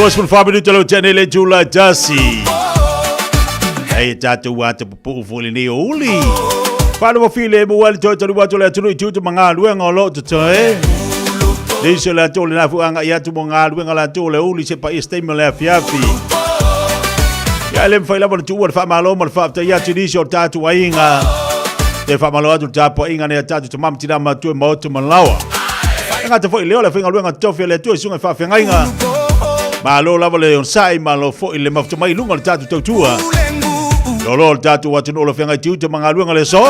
24 minuta lau tene le tula tasi. Hei tātou ata pupuu fo le nei o uli. Whānu mo file mo wali toi tanu watu le atunu i tūtu ma ngā luenga o lo totoe. Nisi o le atu le nafu anga i atu mo ngā luenga la atu le uli se pa i steima le afiafi. Ia le mwhai lava le tuua le whaamalo ma le whaaftai atu nisi o tātou ainga. Te whaamalo atu le tāpoinga nei a tātou tamam tina matua maotu malawa. E ngata foi leo le whainga luenga tofi le atua i sunga i whaafengainga. Malo lava le onsai, malo foi le mafuta mai lunga le tātou tautua. Lolo le tātou atu no le whengai tiuta ma ngā luenga le so.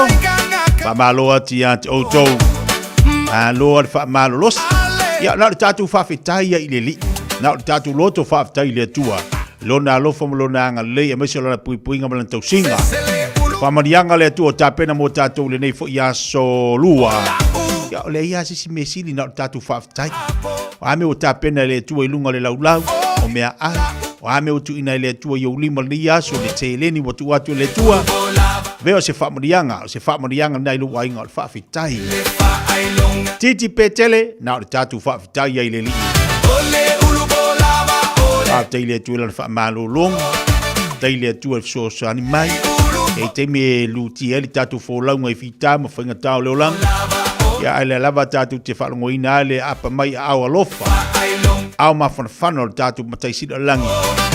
Whaamalo ati ia te outou. Malo le whaamalo los. Ia, na le tātou whaafetai ia i le li. Na le tātou loto whaafetai le atua. Lona alofa ma lona agalelei aemaise o lana puipuiga ma lana tausiga. Faamaliaga le Atua o tapena mo tatou i lenei foi aso lua. Ia, o leai lava se isi mea sili na o le tatou faafetai. O a mea ua tapena e le Atua i luga o le laulau, o meaai, o a mea ua tuuina e le Atua i ou lima i lenei aso, le seleni ua tuu atu e le Atua, avea o se faamanuiaga, o se faamanuiaga lena i lou aiga o le faafetai. Titi Petele, na o le tatou faafetai ai i le Alii. Faafetai i le Atua i lana faamalologa, faafetai i le Atua i le fesoasoani mai. E i taimi e lutia ai le tatou folauga i fita ma faigata o le olaga, ia ae lea lava tatou te faalogoina ai le aapa mai aao alofa, ao mafanafana o le tatou Matai Sili o le Lagi,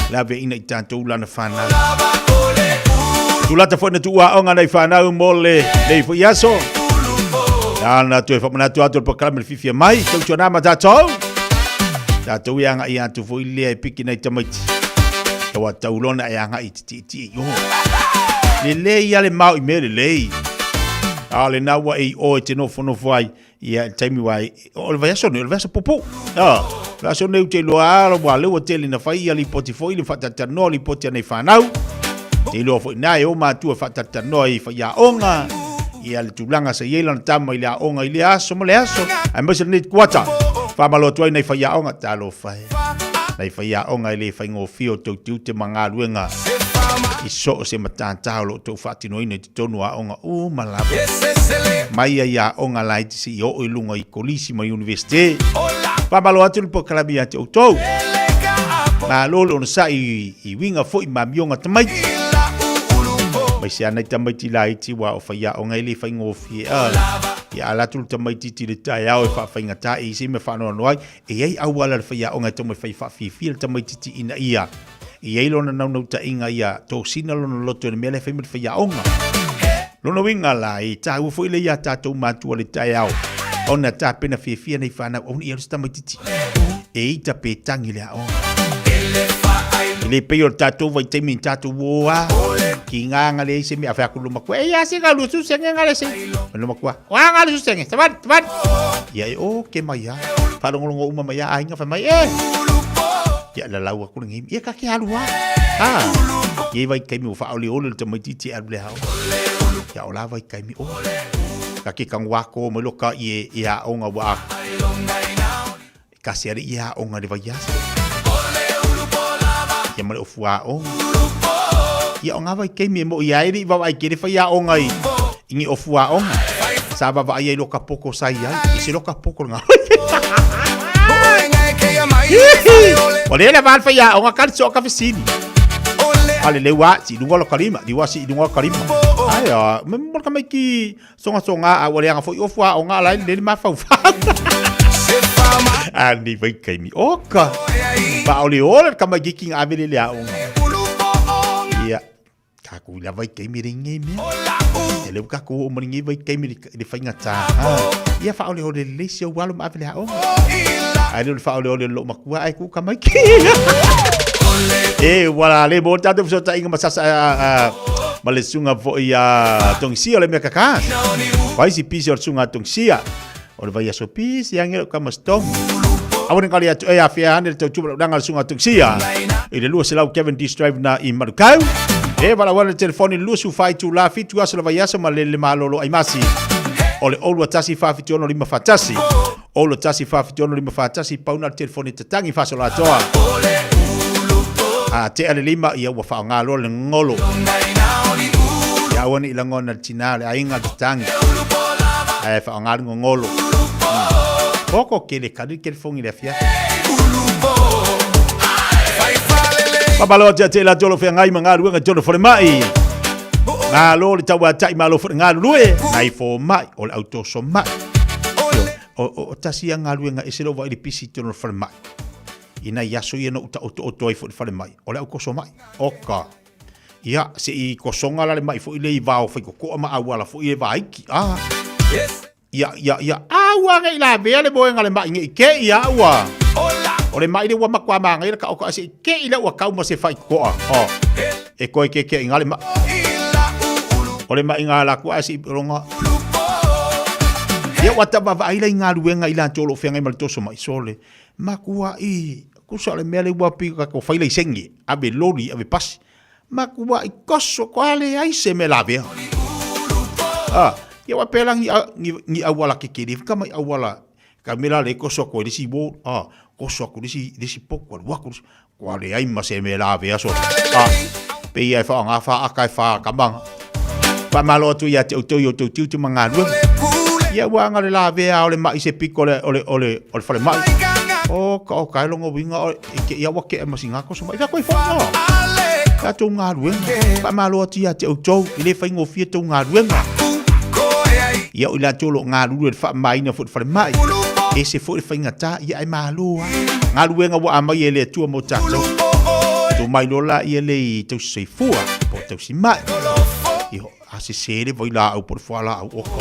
le aveaina i tatou lana fanau. Tulata foi na tuuaoga nai fanau mo le nei foi aso. Nana toe whamanatu atu le pakalame le fifi mai, tautua ma tātou. Tātou e anga i atu foi lea e piki nei tamaiti. Taua taulona e anga i te tiiti i oho. Le lei ale mau i mea le lei. A le naua e i oe te nofo nofo ai. Ia, le taimi wa, o le vaiaso nei, o le vaiaso pupu. Ah, le vaiaso nei ou te iloa alo, ua lea ua tele ina fai ia lipoti foi, le faatalatalanoa lipoti a nei fanau. Te iloa foi na e o matua e faatalatalanoa i faiaoga, ia le tulaga sa i ai lana tama i le aoga i lea aso ma le aso. Aemaise lenei kuata, faamalo atu ai nai faiaoga, talofa e. Nai faiaoga e le faigofie o tou tiute ma galuega i so o se matata o lo o tou faatinoina i totonu o aoga uma lava. Mai ai aoga laiti seia oo i luga i kolisi ma iunivesite. Faamalo atu le polokalame ia te outou. Malo le onosai i uiga foi ma amioga tamaiti. Aemaise lava nai tamaiti laiti aua o faiaoga e le faigofie. Ia ala atu le tamaitiiti i le taeao e faafaigata e i ai se mea faanoanoa ai. E i ai auala le faiaoga e taumafai e faafiafia le tamaitiiti ina ia i ai lona naunautaiga ia tosina lona loto i le mea lea e fai ma le faiaoga. Lona uiga la, e taua foi lea iā tatou matua le taeao ona tapena fiafia nei fanau aua ne i alu se tamaitiiti e ita pe tangi i le aoga. E le pei o le tatou vaitaimi i tatou uō a, ki ngā ngale ai se mea, a whai aku lo makua, e ia se ngā lusu senge ngale se. Lo makua, o a ngā lusu senge, tawani, tawani. Ia e o ke mai a, whalongolongo uma mai a ainga whai mai, e! Ia lalau aku le ngimi, ia ka ke alu a. Ha, ia i vaitaimi o whaoleole le tamaitiiti e alu le aoga. Ia o la vaitaimi o. Ka ke kango ako mai lo ka i e, e aoga ua a. Ka se ale i aoga le vaiaso. Ia ma le ofu aoga. Ia o ngā vaitaimi e mo i ae le i vaavaai ke le whai aoga i, i ngi ofu aoga. Sa vaavaai ai lo ka poko sa i ai. I se lo ka poko le ngā. O le le val whai aoga ka le so ka fesili. A le leua si lunga lo kalima, liua si lunga lo kalima. Ai a, me mo ka mai ki songasonga a ua leaga foi ofu aoga ala ai lelei le mafaufau. A nei vaitaimi oka. Faaoleole le tamaitiiti na ave lea i le aoga. Ia, tatou i la vaitaimi e leai ni mea. Ia lea ua tatou oo mai lenei vaitaimi i le faigata. Ia faaoleole lelei si ou alo ma ave i le aoga. Ae le o le faaoleole o lou matua ae tuu tamaiti. E ua le mo tatou fesootaiga ma sasa ma le susuga foi ia Tongisia o le mea kaka. Fai si pisi o le susuga a Tongisia. O le vaiaso pisi ange o kama stong. Aua ne kali atu e afea ane le tautua lau danga le susuga a Tongisia. I le 200 Cavendish Drive na i Manukau. E valaau ane le telefoni le 24 itula 7 aso le vaiaso ma le le malolo ai masi. O le 021 476 541. 021 476 541 pau na le telefoni tatangi faasolo atoa. A tea le lima, ia ua faaaoga loa le golo. Ia aua ne i lagona le tinā o le aiga le tatangi. Ae faaaoga le gogolo. Oko ke le kali le kelefogi i le afiafi. Faamalo atu ia te i latou o lo o feagai ma galuega i totonu o falemai. Malo le tauatai, malo foi le galulue. Nai fomai, o le au toso mai. O, o, o tasi ia galuega ese lou vaai i le pisi i totonu o le falemai. I nai aso ia na ou taotooto ai foi i le falemai, o le au toso mai. Oka. Ia, se i kosoga la le mai foi lea i vao faikokoa ma auala foi e vaiki. Ah. Ia, ia, ia, a ua nei lavea le moega le mai nei ke ia ua. O le mai le ua matua māngai le kaoka se i ke i le ua kau ma se faikokoa. Oh. E koe ke ke inga le mai. O le mai ngā la kua se i ronga. Ia ua tavavaai la i galuega i latou o lo o feagai ma le toso mai sole. Makuai, kusa o le mea le ua pi ka ko fai laisenge, ave loli, ave pasi. Makuai koso ko ale ai se me lavea. Ah, ia ua pela ni ni ni auala kekele, ka mai auala ka mela le koso ko le si wo, ah, koso ko le si le si poko le wako ko ale ai ma se me lavea so. Ah, pe ia e wha ngā wha aka e wha kamanga. Faamalo atu ia te outou i outou tiute ma galuega. Ia ua aga le lavea o le mai se piko le o le o le o le falemai. O ka o ka e longo winga o e ke ia ua ke ma singa ko mai. Fa koe fo. Ka tou galuega. Faamalo atu ia te outou i le faigofie tou galuega. Ia o i latou o lo o galulue i le faamamaina foi i le falemai. Ese foi le faigata ia ae malo lava. Galuega ua aumai e le Atua mo tatou. Tuu mai loa laia le i tausisoifua po o tausimai. Ia, a sese le vailaau po o le fualaau oka.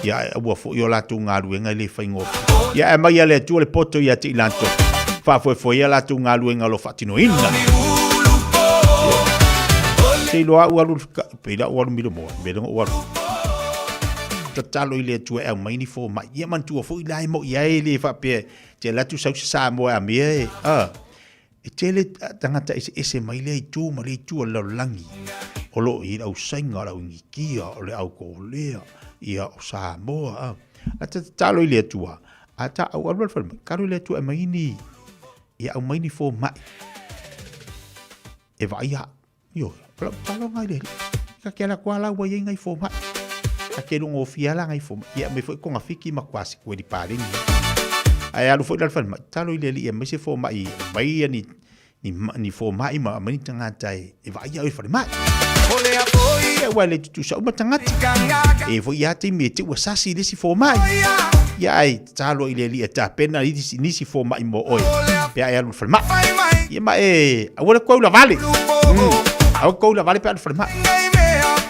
Ia, ae aua foi o latou galuega e le faigofie. Ia, ae aumai e le Atua le poto ia te i latou. Faafoefoea a latou galuega o lo o faatinoina. Se iloa au alu, pei la ou alu Milomoa, mea lea na ou alu. Tatalo i le Atua e aumai ni fomai. Ia manatua foi la e moi ai e le faapea te alu atu sau se Samoa e amia e, a, e tele tagata eseese mai lea itu ma lea itu o le lalolagi o lo o i ai le au Saina, o le au Initia, o le au Kolea, ia o Samoa, a. A ta tatalo i le Atua, a ta au alu alu fai mai, kalo i le Atua e aumai ni, ia aumai ni fomai e vaai au. Ioe, o lau tatalo lena i le Alii. Ta te ala atu lava la ua i ai nai fomai. Ta te logofia la nai fomai. Ia aumai foi togafiti ma kuasikueli paleni. Ae alu foi la i le falemai, tatalo i le Alii e aumai se fomai, aumai ia ni, ni, ni fomai ma aumai ni tagata e, e vaaia au i le falemai. Ia aua e le tutusa uma tagata. E foi lava taimi e te ua sasi i le isi fomai. Ia ae tatalo i le Alii e tapena nisi, nisi fomai mo oe pe a e alu i le falemai. Ia ma e aua le kou lavale. Aua kou lavale pe a alu i le falemai.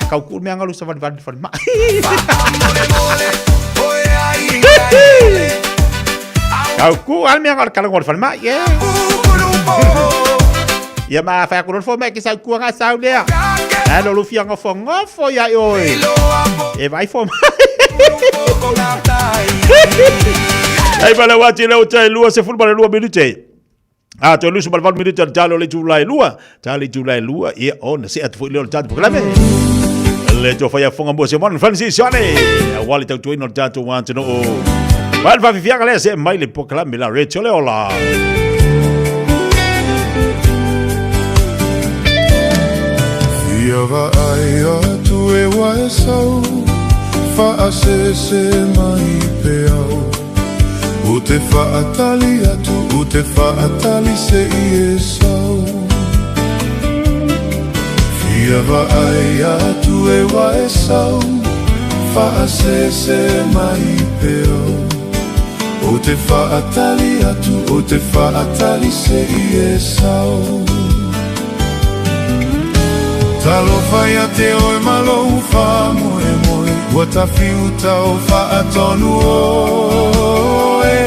Kau ku mea ngalu savalivali i le falemai. Kau ku al mea ngalu kala ngol falemai. Yeah. Ia ma whai aku rofo mai ke sau kuanga sau lea. Ae lo lufia ngofo ngofo ia i oi. E vai fo mai. Ei pale wati le o te lua se fulma le lua minute. A te lusu ma le valu minute o le talo le itula e lua. Talo le itula e lua. Ia o na se atu foi le o le tatou polokalame. Le tō whai a whanga mua se mwana Francis Sione. A wale tau tuaina o le tātou atunuu. Mai le whawhiwhianga lea se mai le polokalame la Rachel le ola. Fia vaai atu e wa e sau, Whaasese mai pe au. U te whaatali atu, u te whaatali se i e sau. Fia vaai atu e wa e sau, Whaasese mai pe au. U te whaatali atu, u te whaatali se i e sau. Talofa ia te oe ma lou faamoemoe, Ua tafiuta o faatonu oe.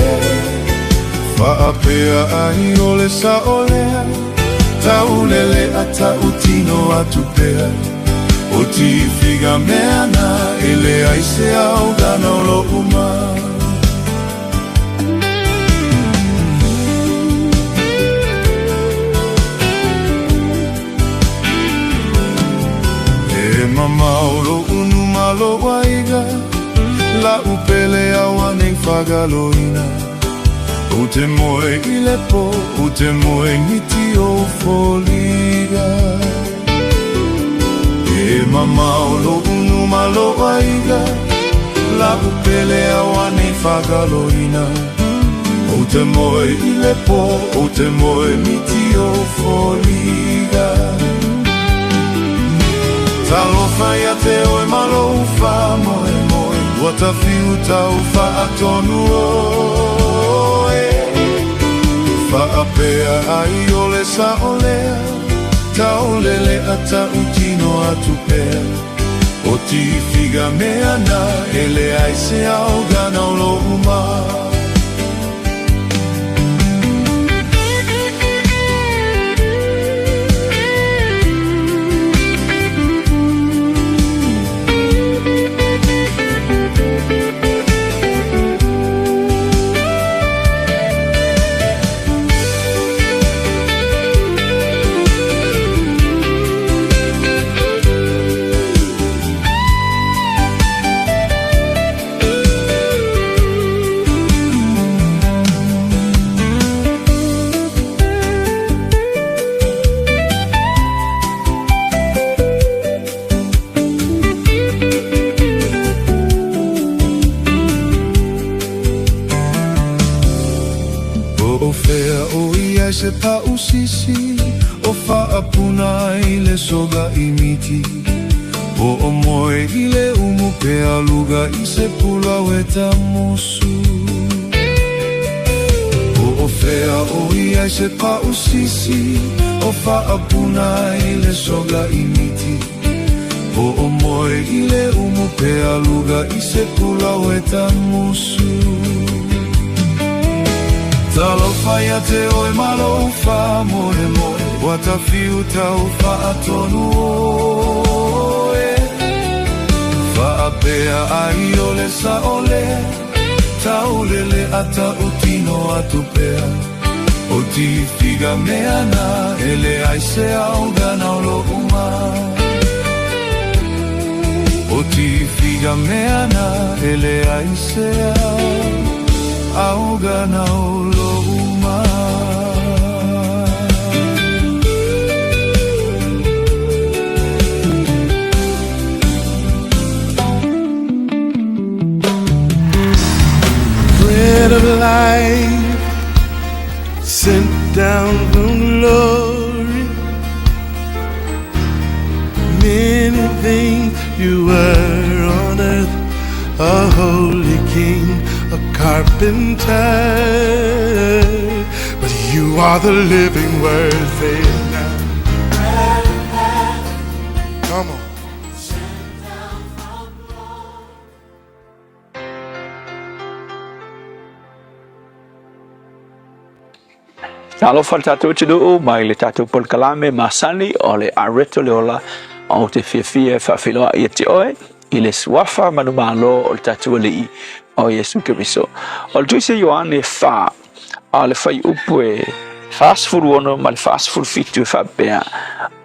Faapea ai o le sao lea, Taulele a tautino atu pea. O tifiga mea na, e leai se aogana o lou ma. E mamao loʻu numa lou aiga, Laʻu pele auanei fagaloina. Ou te moe i le po, ou te moe ngiti o foliga. E mamao loʻu numa lou aiga, Laʻu pele auanei fagaloina. Ou te moe i le pō, ou te moe miti o foliga. Talofa ia te oe ma lou faamoemoe, ua tafiu tau faatonu oe. Faapea ai o le sao lea, taulele a tautino atu pea. O tifiga mea na, e leai se aogana o lou ma. Po o fea o i ai se pa'u sisi o faapuna ai le soga i miti Po o moe i le umu pe aluga i se pulau e tamusu Po o fea o i ai se pa'u sisi o faapuna ai le soga i miti Po o moe i le umu pe aluga i se pulau e tamusu Talofa ia te oe ma lou faamoemoe, ua tafiu tau faatonu oe. Faapea ai o le sao lea, taulele a tautino atu pea. O tifiga mea na, e leai se aogana o lou ma. O tifiga mea na, e leai se aogana o lou ma. Bread of life sent down from glory. Many things you were on earth, a holy king, a carpenter. But you are the living word, say it now. Come on. Talofa le tatou atunuu mai le tatou polokalame masani o le Areto le Ola ou te fiafia e faafeiloai ia te oe i le suafa manumalo o le tatou Alii o Iesu Keriso. O le Tusi a Ioane 4 a le fuaiupu e 46 ma le 47 e faapea,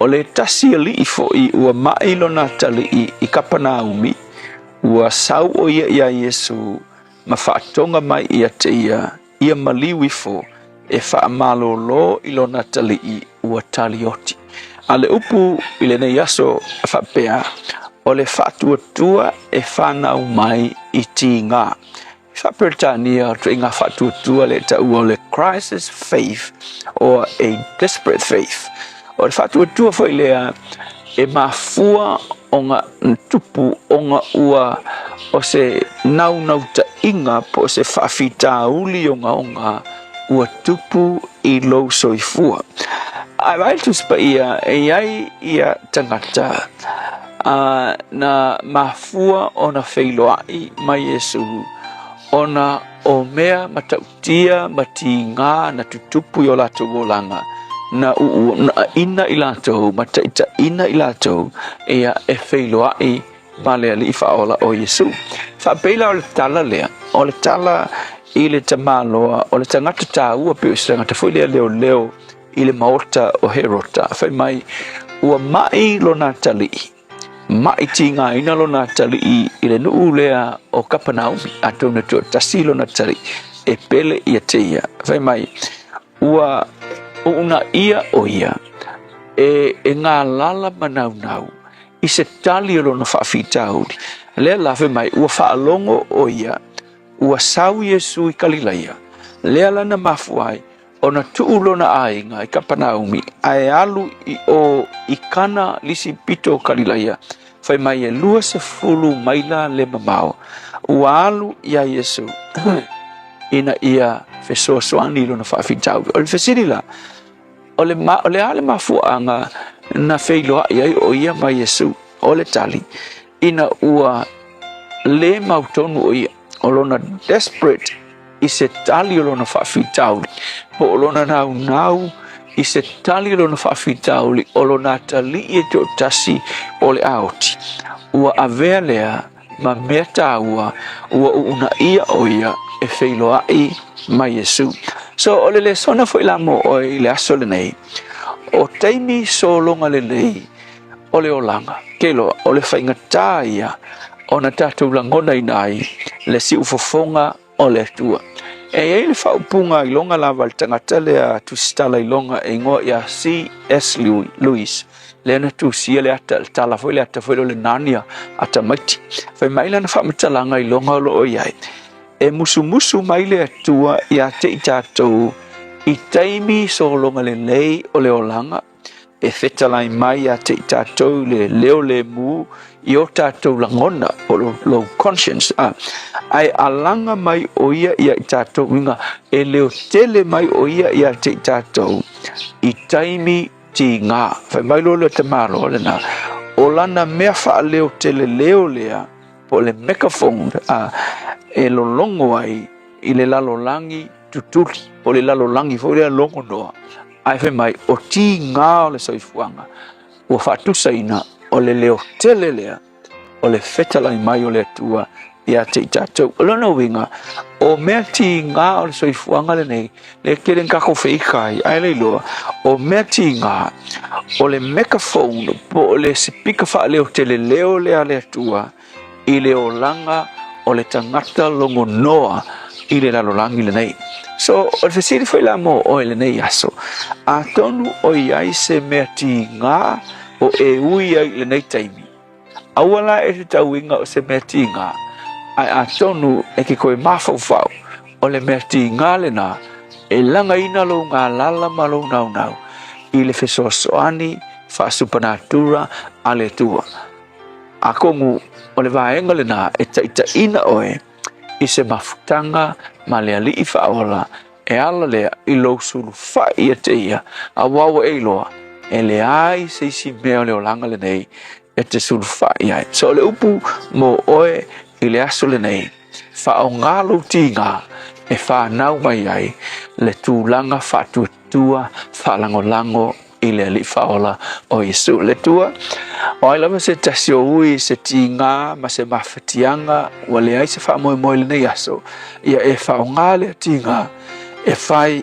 O le tasi alii foi ua mai lona atalii i Kapanaumi, ua sau o ia iā Iesu ma faatoga mai ia te ia, ia maliu ifo e faamalōlō i lona atalii ua talioti. A le upu i lenei aso e faapea, o le faatuatua e fanau mai i tigā. I Faa-Peretania, o le ituaiga faatuatua lea e taua o le crisis faith or a desperate faith. O le faatuatua foi lea e mafua ona tupu ona ua o se naunautaiga po o se faafitauli ogaoga ua tupu i lou soifua. Ae vaai le Tusi Paia, e i ai ia tagata a, na mafua ona feiloai ma Iesu ona o mea matautia ma tigā na tutupu i o latou olaga, na uunaina i latou ma taitaiina i latou, ia e feiloai ma le Alii Faaola o Iesu. Faapei la o le tala lea, o le tala i le tamaloa, o le tagata taua pei o se tagata foi lea leoleo i le maota o Herota, fai mai, ua mai lona atalii, mai tigaina lona atalii i le nuu lea o Kapanaumi, atonu e toatasi lona atalii, e pele ia te ia. Fai mai, ua uunaia o ia e, e galala ma naunau i se tali o lona faafitauli. Lea la fai mai, ua faalogo o ia, ua sau Iesu i Kalilaia. Lea la na mafua ai ona tuu lona aiga i Kapanaumi ae alu i o i Kana le isi pito o Kalilaia, fai mai e 20 maila le mamao. Ua alu iā Iesu ina ia fesoasoani i lona faafitauli. O le fesili la, o le, ma, o le a le mafuaaga na feiloai ai o ia ma Iesu? O le tali, ina ua le mautonu o ia, o lona desperate i se tali o lona faafitauli, po o lona naunau i se tali o lona faafitauli, o lona atalii e toatasi o le aoti. Ua avea lea ma mea taua ua uunaia o ia e feiloai ma Iesu. So, o le lesona foi la mo oe i le aso lenei, o taimi sologa lelei o le olaga, ke iloa, o le faigata ia ona tatou lagonaina ai le siufofoga o le Atua. E i ai le faaupuga iloga lava a le tagata lea tusitala iloga e igoa ia C.S. Lewis, lea na tusia le ata, le tala foi le ata foi lea o le Narnia a tamaiti. Fai mai lana faamatalaga iloga o lo o i ai, e musumusu mai le Atua ia te i tatou i taimi sologa lelei o le olaga, E fetalai mai ia te i tatou le leo lemu i o tatou lagona, po o lou conscience, a, ae alaga mai o ia ia i tatou uiga, e leo tele mai o ia ia te i tatou i taimi tiga. Fai mai loa le tamaloa lena, o lana mea faaleo tele leo lea, po o le megaphone, a, e lologo ai i le lalolagi tutuli, po o le lalolagi foi lea logonoa, Ae fai mai, o tigā o le soifuaga ua faatusaina o le leo tele lea o le fetalai mai o le Atua ia te i tatou. O lona uiga, o mea tigā o le soifuaga lenei, le tele ni tatou feika ai, ae le iloa, o mea tigā, o le megaphone po o le sipika faaleo tele leo lea a le Atua, i le olaga o le tagata logonoa i le lalolagi lenei. So, o le fesili foi la mo oe lenei aso, atonu o i ai se mea tigā o e ui ai i lenei taimi, aua la e te tauiga o se mea tigā, ae atonu e ke koe mafaufau o le mea tigā lena e lagaina lou galala ma lou naunau i le fesoasoani faasupanatura a le Atua. Atonu o le vaega lena e taitaiina oe i se mafutaga ma le Alii Faaola e ala lea i lou sulufai ia te ia, aua ua e iloa, e leai se isi mea o le olaga lenei e te sulufai ai. So o le upu mo oe i le aso lenei, faaaoga lou tiga e fanau mai ai le tulaga faatuatua faalagolago i le Alii Faaola o Iesu. Le Atua, o ai lava se tasi o ui se tigā ma se mafatiaga ua leai se faamoemoe i lenei aso, ia e faaaoga lea tigā e fai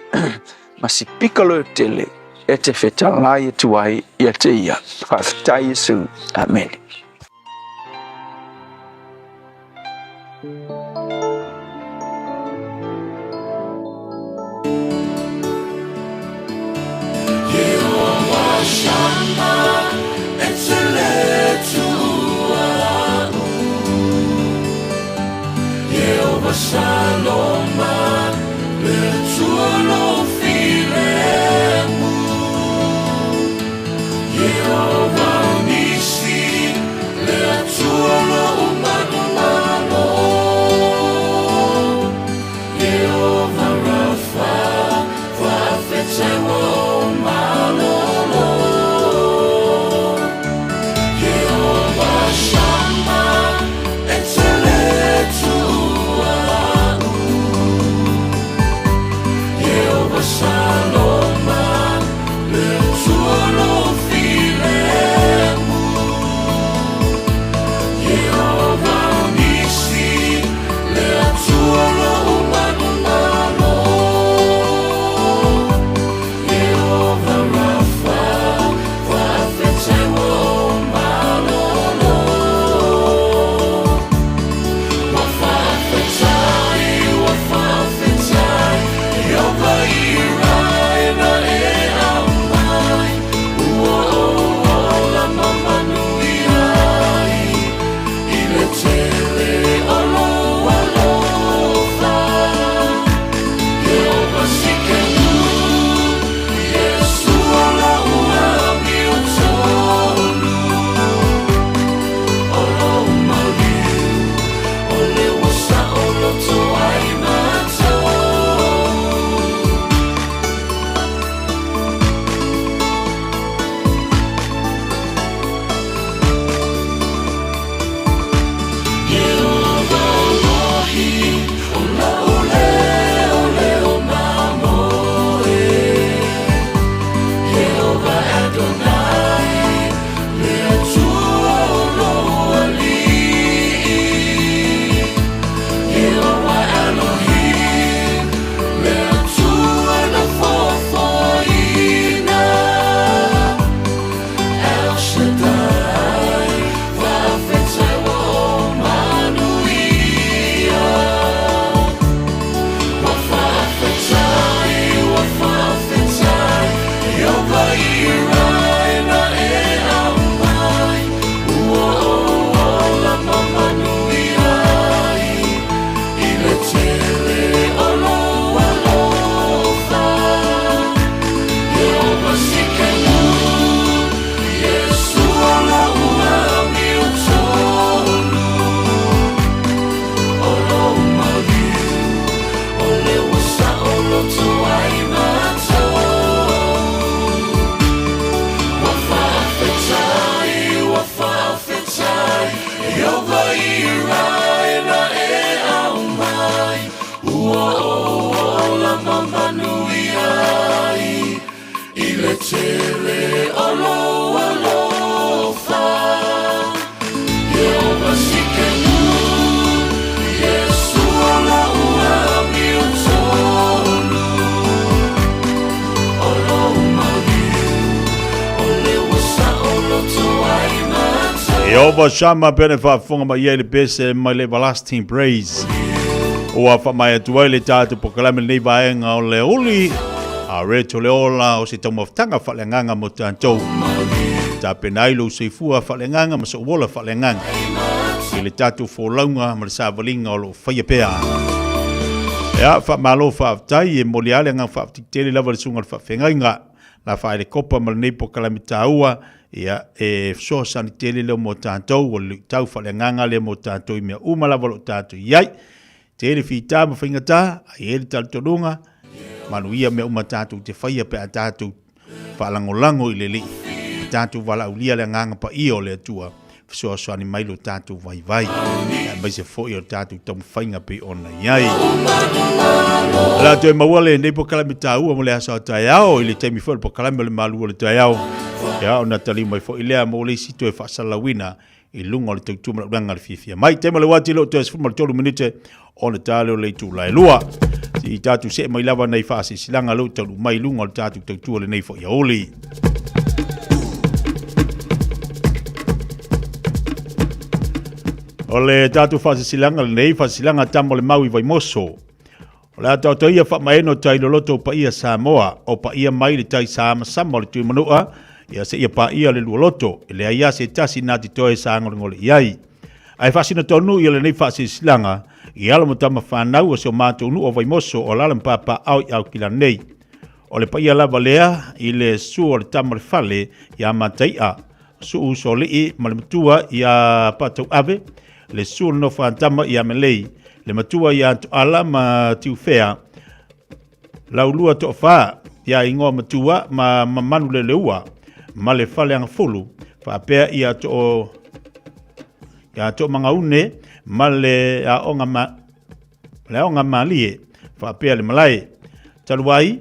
ma sipika loiotele e te fetalai atu ai ia te ia. Faafetai Iesu. Amene. Jehovah Shammah pea na faafofoga mai ai le pese mai le Everlasting Praise. Ua faamaea atu ai le tatou polokalame lenei vaega o le uli a Reto le ola o se taumafataga faaleagaga mo tatou. Tapena ai lou soifua faaleagaga ma sou ola faaleagaga i le tatou folauga ma le savaliga o lo o faia pea. Ea, faamalo faafetai e momoli lava le agaga faafetai tele lava i le susuga i le faafeagaiga la faaelekopa ma lenei polokalame taua, ia, e fesoasoani tele lea mo tatou, o le luitau faaleagaga lea mo tatou i mea uma lava o lo o tatou i ai. Tele fita ma faigata, ae i ai le talitonuga, manuia mea uma tatou te faia pe a tatou faalagolago i le Alii, ma tatou valaaulia le Agaga Paia o le Atua, fesoasoani mai lo tatou vaivai, aemaise foi o le tatou taumafaiga pei ona i ai. O le a toe maua lenei polokalame taua mo le aso a taeao i le taimi foi o le polokalame o le malu o le taeao. Ia, ona taliu mai foi lea mo le isi toe faasalalauina i luga o le tautua ma le auaunaga a le fiafia mai. Taimi o le uati leo toe 13 minute ona ta leo le itula e lua. I tatou see mai lava nei faasilasilaga leo taunuu mai i luga o le tatou tautua lenei foi aoauli. O le tatou faasilasilaga lenei, faasilasilaga tama o le mau i Vaimoso. O le a taotoia faamaeno tai loloto o paia Samoa, o paia mai le tai samasama o le Tuimanua, ia seia paia le lualoto, e leai lava se tasi na te toe sagolegole i ai. Ae faasino tonu ia lenei faasilasilaga i alo ma tama fanau o si o matou nuu o Vaimoso o alaala ma papaaao i Aukilani nei. O le paia lava lea i le susu o le tama o le fale ia Mataia, Suu Usoalii ma le matua ia Patauave, le susu o le nofo a tama ia Melei, le matua ia Toala ma Tiufea, Laulua Toafa ia Igoa Matua ma Manuleleua ma le Faleagafulu, faapea ia Too ia Toomagaune ma le Aoga ma le Aoga Malie, faapea le malae. Talu ai,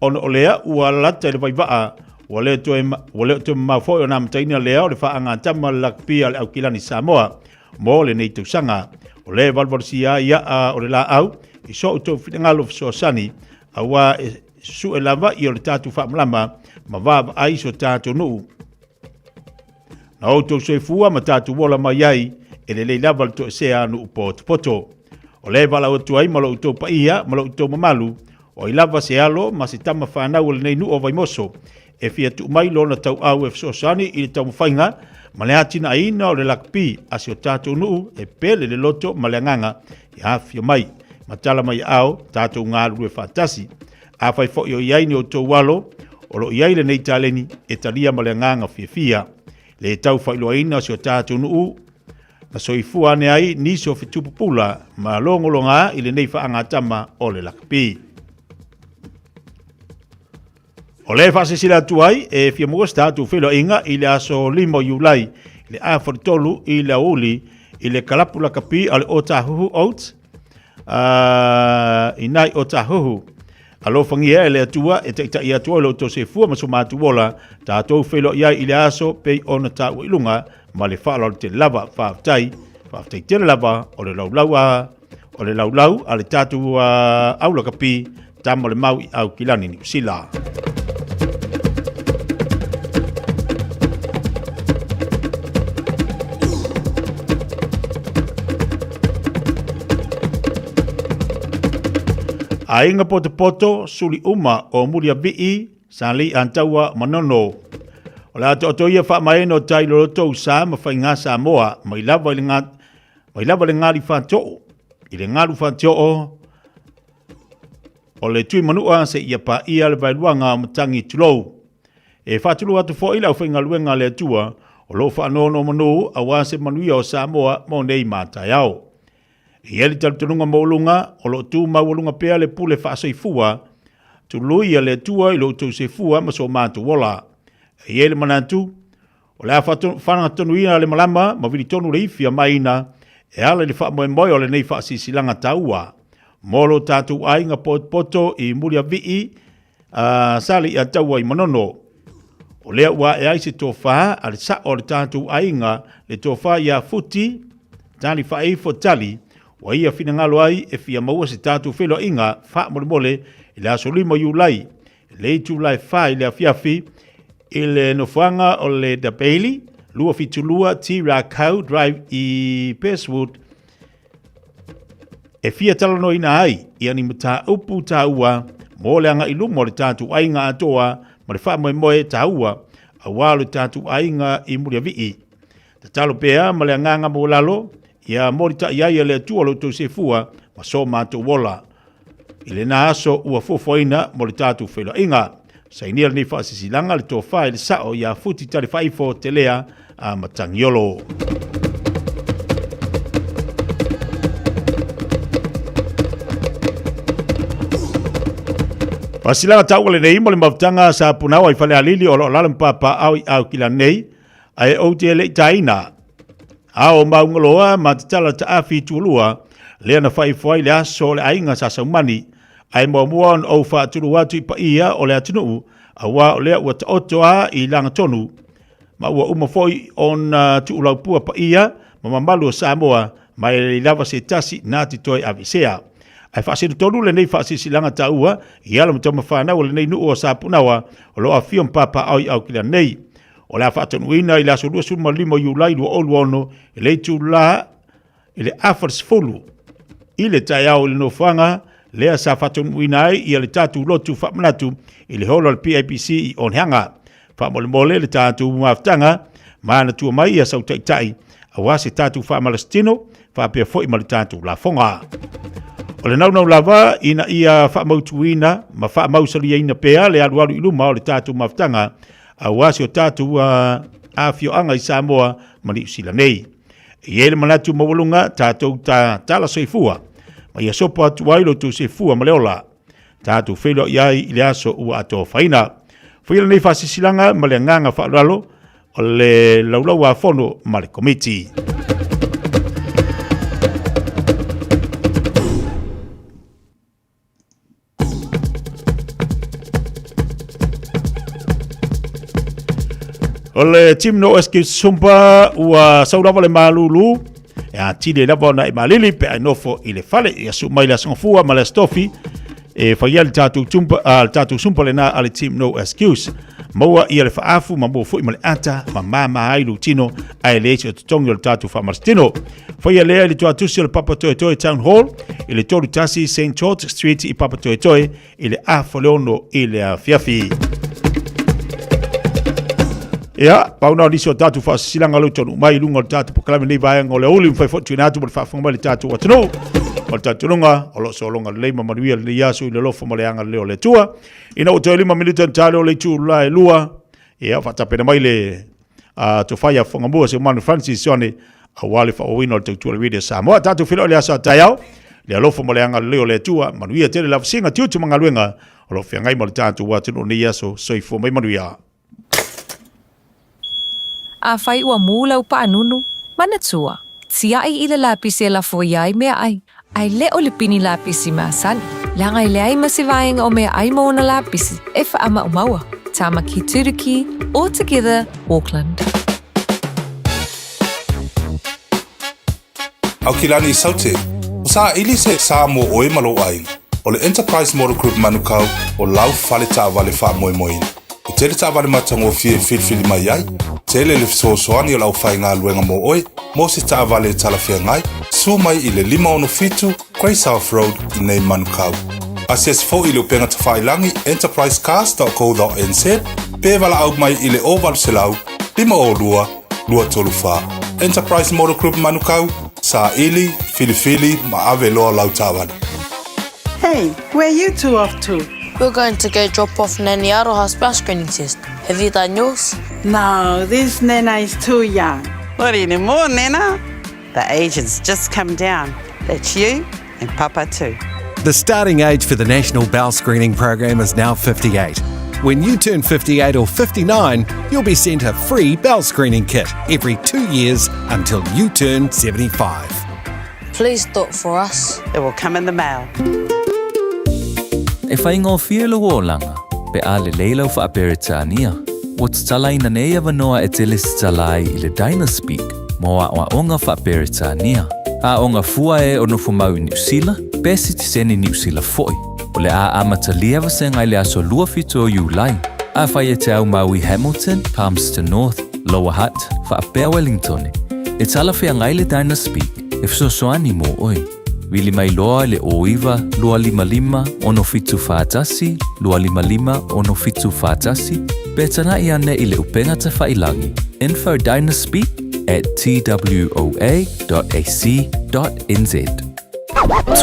ona o lea ua lata i le vaivaa, ua le toe, ua le toe mamao foi ona amataina lea o le faagatama le lakapi a le Aukilani Samoa mo lenei tausaga. O lea e valuvalusia ai aa o le laau i so outou finagalo fesoasoani, aua e susue lava ia o le tatou faamalama ma vaavaai so tatou nuu. Na outou soifua ma tatou ola mai ai, e lelei lava le toesea a nuu potopoto. O lea e valaau atu ai ma lo outou paia ma lo outou mamalu, o ai lava se alo ma se tama fanau o lenei nuu o Vaimoso e fia tuu mai lona tauau e fesoasoani i le taumafaiga ma le atinaeina o le lakapi a si o tatou nuu e pele le loto ma le agaga e afifio mai ma tala mai aao tatou galulue faatasi. Afai foi o i ai ni outou alo o lo o i ai lenei taleni e talia ma le agaga fiafia. Le tau faailoaina o si o tatou nuu na soifua ane ai nisi o fetupupula ma logologa i lenei faagatama o le lakapi. O le faasilasila atu ai e fia maua se tatou feiloaiga i le aso 5 o Iulai i le 3:30 i le aoauli i le kalapu lakapi a le Otahuhu Oats i nai Otahuhu. Alofagia e le Atua e taitai atu ai lo outou soifua ma so matou ola, tatou feiloai ai i le aso pei ona taua i luga ma le faaaloalo tele lava. Faafetai, faafetai tele lava o le laulau a o le laulau a le tatou au lakapi tama o le mau i Aukilani, Niu Sila. Aiga potopoto, suli uma o Muliavii, Sali Antaua Manono. O le atoato ia faamaeno o tai loloto usa ma faiga Samoa mai lava i le nga, mai lava le ngali whātoo, i le ngalu whātoo o le tui manua se ia paia le vaeluaga o matangi tulou. E faatulou atu foi le aufaigaluega a le Atua o lo o faanonomanu aua se manuia o Samoa mo nei ma taeao. E i ai le talitonuga maualuga o lo o tu maualuga pea le pule faasoifua tului a le Atua i lo outou soifua ma so matou ola. E i ai le manatu, o le a faagatonuina le malama ma vilitonu le ifi a maina e ala i le faamoemoe o lenei faasilasilaga taua mo lo tatou aiga potopoto i Muliavii a Sale'iataua i Manono. O lea ua ae ai se tofa a le sa'o o le tatou aiga, le tofa iā Futi Tali Faaifo Tali, ua ia finagalo ai e fia maua se tatou feiloaiga faamolemole i le aso 5 o Iulai, i le itula e 4 i le afiafi, i le nofoaga o le Da Bailey, 272 Te Rakau Drive i Burswood, e fia talanoaina ai ia ni mataupu taua mo le agai i luma o le tatou aiga atoa ma le faamoemoe taua aua lo tatou aiga i Muliavii. Tatalo pea ma le agaga maualalo ia molitai ai e le Atua lo outou sefua ma so matou ola. I lena aso ua fuafuaina mo le tatou feiloaiga. Sainia lenei faasilasilaga le tofa i le sao ia Futi Talifaifo Telea a Matagiolo. Faasilasilaga taua lenei mo le mafutaga sa punao ai Falealili o lo o lalo ma papaaao i Aukila nei, ae ou te le i taina. A o Maungaloa ma tatala taafi tualua, lea na faaifo ai le aso o le aiga sa Saumani, ae muamua ona ou faatulou atu i paia o le atunuu, aua o lea ua taoto a i lagatonu, ma ua uma foi ona tuulaupua paia ma mamalu o Samoa, ma e leai lava se tasi na te toe aveesea. Ae faasino tonu lenei faasilasilaga taua i alo ma tamafanau o lenei nuu o Sapunaoa o lo o afio ma papaaao i Aukilani nei. O le a faataunuuina i le aso 25 o Iulai 2026 i le itula i le 10:30 i le taeao i le nofoaga lea sa faataunuuina ai ia le tatou lotu faamanatu i le holo a le PIPC i Onehanga. Faamolemole le tatou mafutaga manatua mai ia sau taitai aua se tatou faamalasitino faapea foi ma le tatou lafoga. O le naunau lava ina ia faamautuina ma faamausaliaina pea le alualu i luma o le tatou mafutaga aua si o tatou afioaga i Samoa ma Niu Sila nei. E i ai le manatu maualuga tatou ta tala soifua ma ia sopo atu ai lo outou soifua ma le ola. Tatou feiloai ai i le aso ua atofaina. Faia lenei faasilasilaga ma le agaga faaaloalo o le Laulau-a-Fono ma le Komiti. O le team no SQ Sumpa ua sau lava le malulu e atili ai lava ona e malili pe ai nofo i le fale ia su mai le aso gafua ma le aso tofi e faia le tatou tumpa a le tatou sumpa lena a le team no excuse maua ia le faafu ma maua foi ma le ata ma mama ai lou tino ae leai se o totogi o le tatou faamalositino. Faia lea i le tuatusi o le Papatoetoe Town Hall i le 31 St George Street i Papatoetoe i le 5:30 i le afiafi. Ia, pau na o nisi o tatou faasilasilaga o lea ua taunuu mai i luga o le tatou polokalame nei vaega o le aoauli, mafai foi tuuina atu mo le faafofoga mai le tatou atunuu. O le talitonuga, o lo o sologa lelei ma manuia lenei aso i le alofa ma le agalelei o le Atua. Ina ua toe 5 minute ona ta lea o le itula e 2, ia, faatapena mai le tofa ia Fogamua Seumanu Francis Sione aua le faaauauina o le tautua le Radio Samoa. Tatou feiloai i le aso a taeao, le alofa ma le agalelei o le Atua, manuia tele lavasiga, tiute ma galuega o lo o feagai ma le tatou atunuu i lenei aso. Soifua mai manuia. Afai ua mū lau paanunu, manatua, tiaʻi i le lapisi e lafo ia ai meaʻai, ae le o le pini lapisi masani, leaga e leai ma se vaega o meaʻai ma ona lapisi e faamaumaua. Tamaki Turuki, All Together, Auckland. Aukilani Saute, o saili se sa mo oe ma lou aiga. O le Enterprise Motor Group Manukau o lau fale taavale faamoemoeina. E tele taavale matagofie e filifili mai ai, tele le fesoasoani o le aufaigaluega mo oe mo se taavale e talafeagai, susu mai i le 567 Grey South Road i nei Manukau. Asiasi foi i le upega tafailagi enterprisecars.co.nz pe valaau mai i le 0800 502 234. Enterprise Motor Group Manukau, saili, filifili ma ave loa lau taavale. Hey, where are you two off to? We're going to go drop off Nanny Aroha's bowel screening test. Have you done yours? No, this Nana is too young. Not anymore, Nana. The age has just come down. That's you and Papa too. The starting age for the National Bowel Screening Program is now 58. When you turn 58 or 59, you'll be sent a free bowel screening kit every 2 years until you turn 75. Please do it for us. It will come in the mail. E faigofie lou olaga, pe a lelei lau Faa-Peretania. Ua tatalaina nei avanoa e te lesitala ai i le Dynaspeak mo aoaoga Faa-Peretania. Aoga fua e o nofo mau i Niu Sila, pe sitiseni Niu Sila foi. O le a amatalia vasega i le aso 27 o Iulai. Afai e te aumau i Hamilton, Palmerston North. Lower Hutt, faapea Wellingtone, e talafeagai le Dynaspeak e fesoasoani mo oe. Vili mai loa i le 09 255 6741 255 6741 pe tanaʻi ane i le upega tafailagi info dynaspeak at twoa.ac.nz.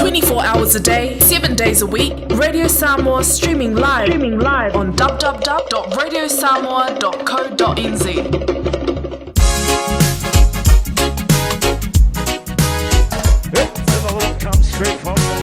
24 hours a day, 7 days a week, Radio Samoa streaming live, streaming live on www.radiosamoa.co.nz.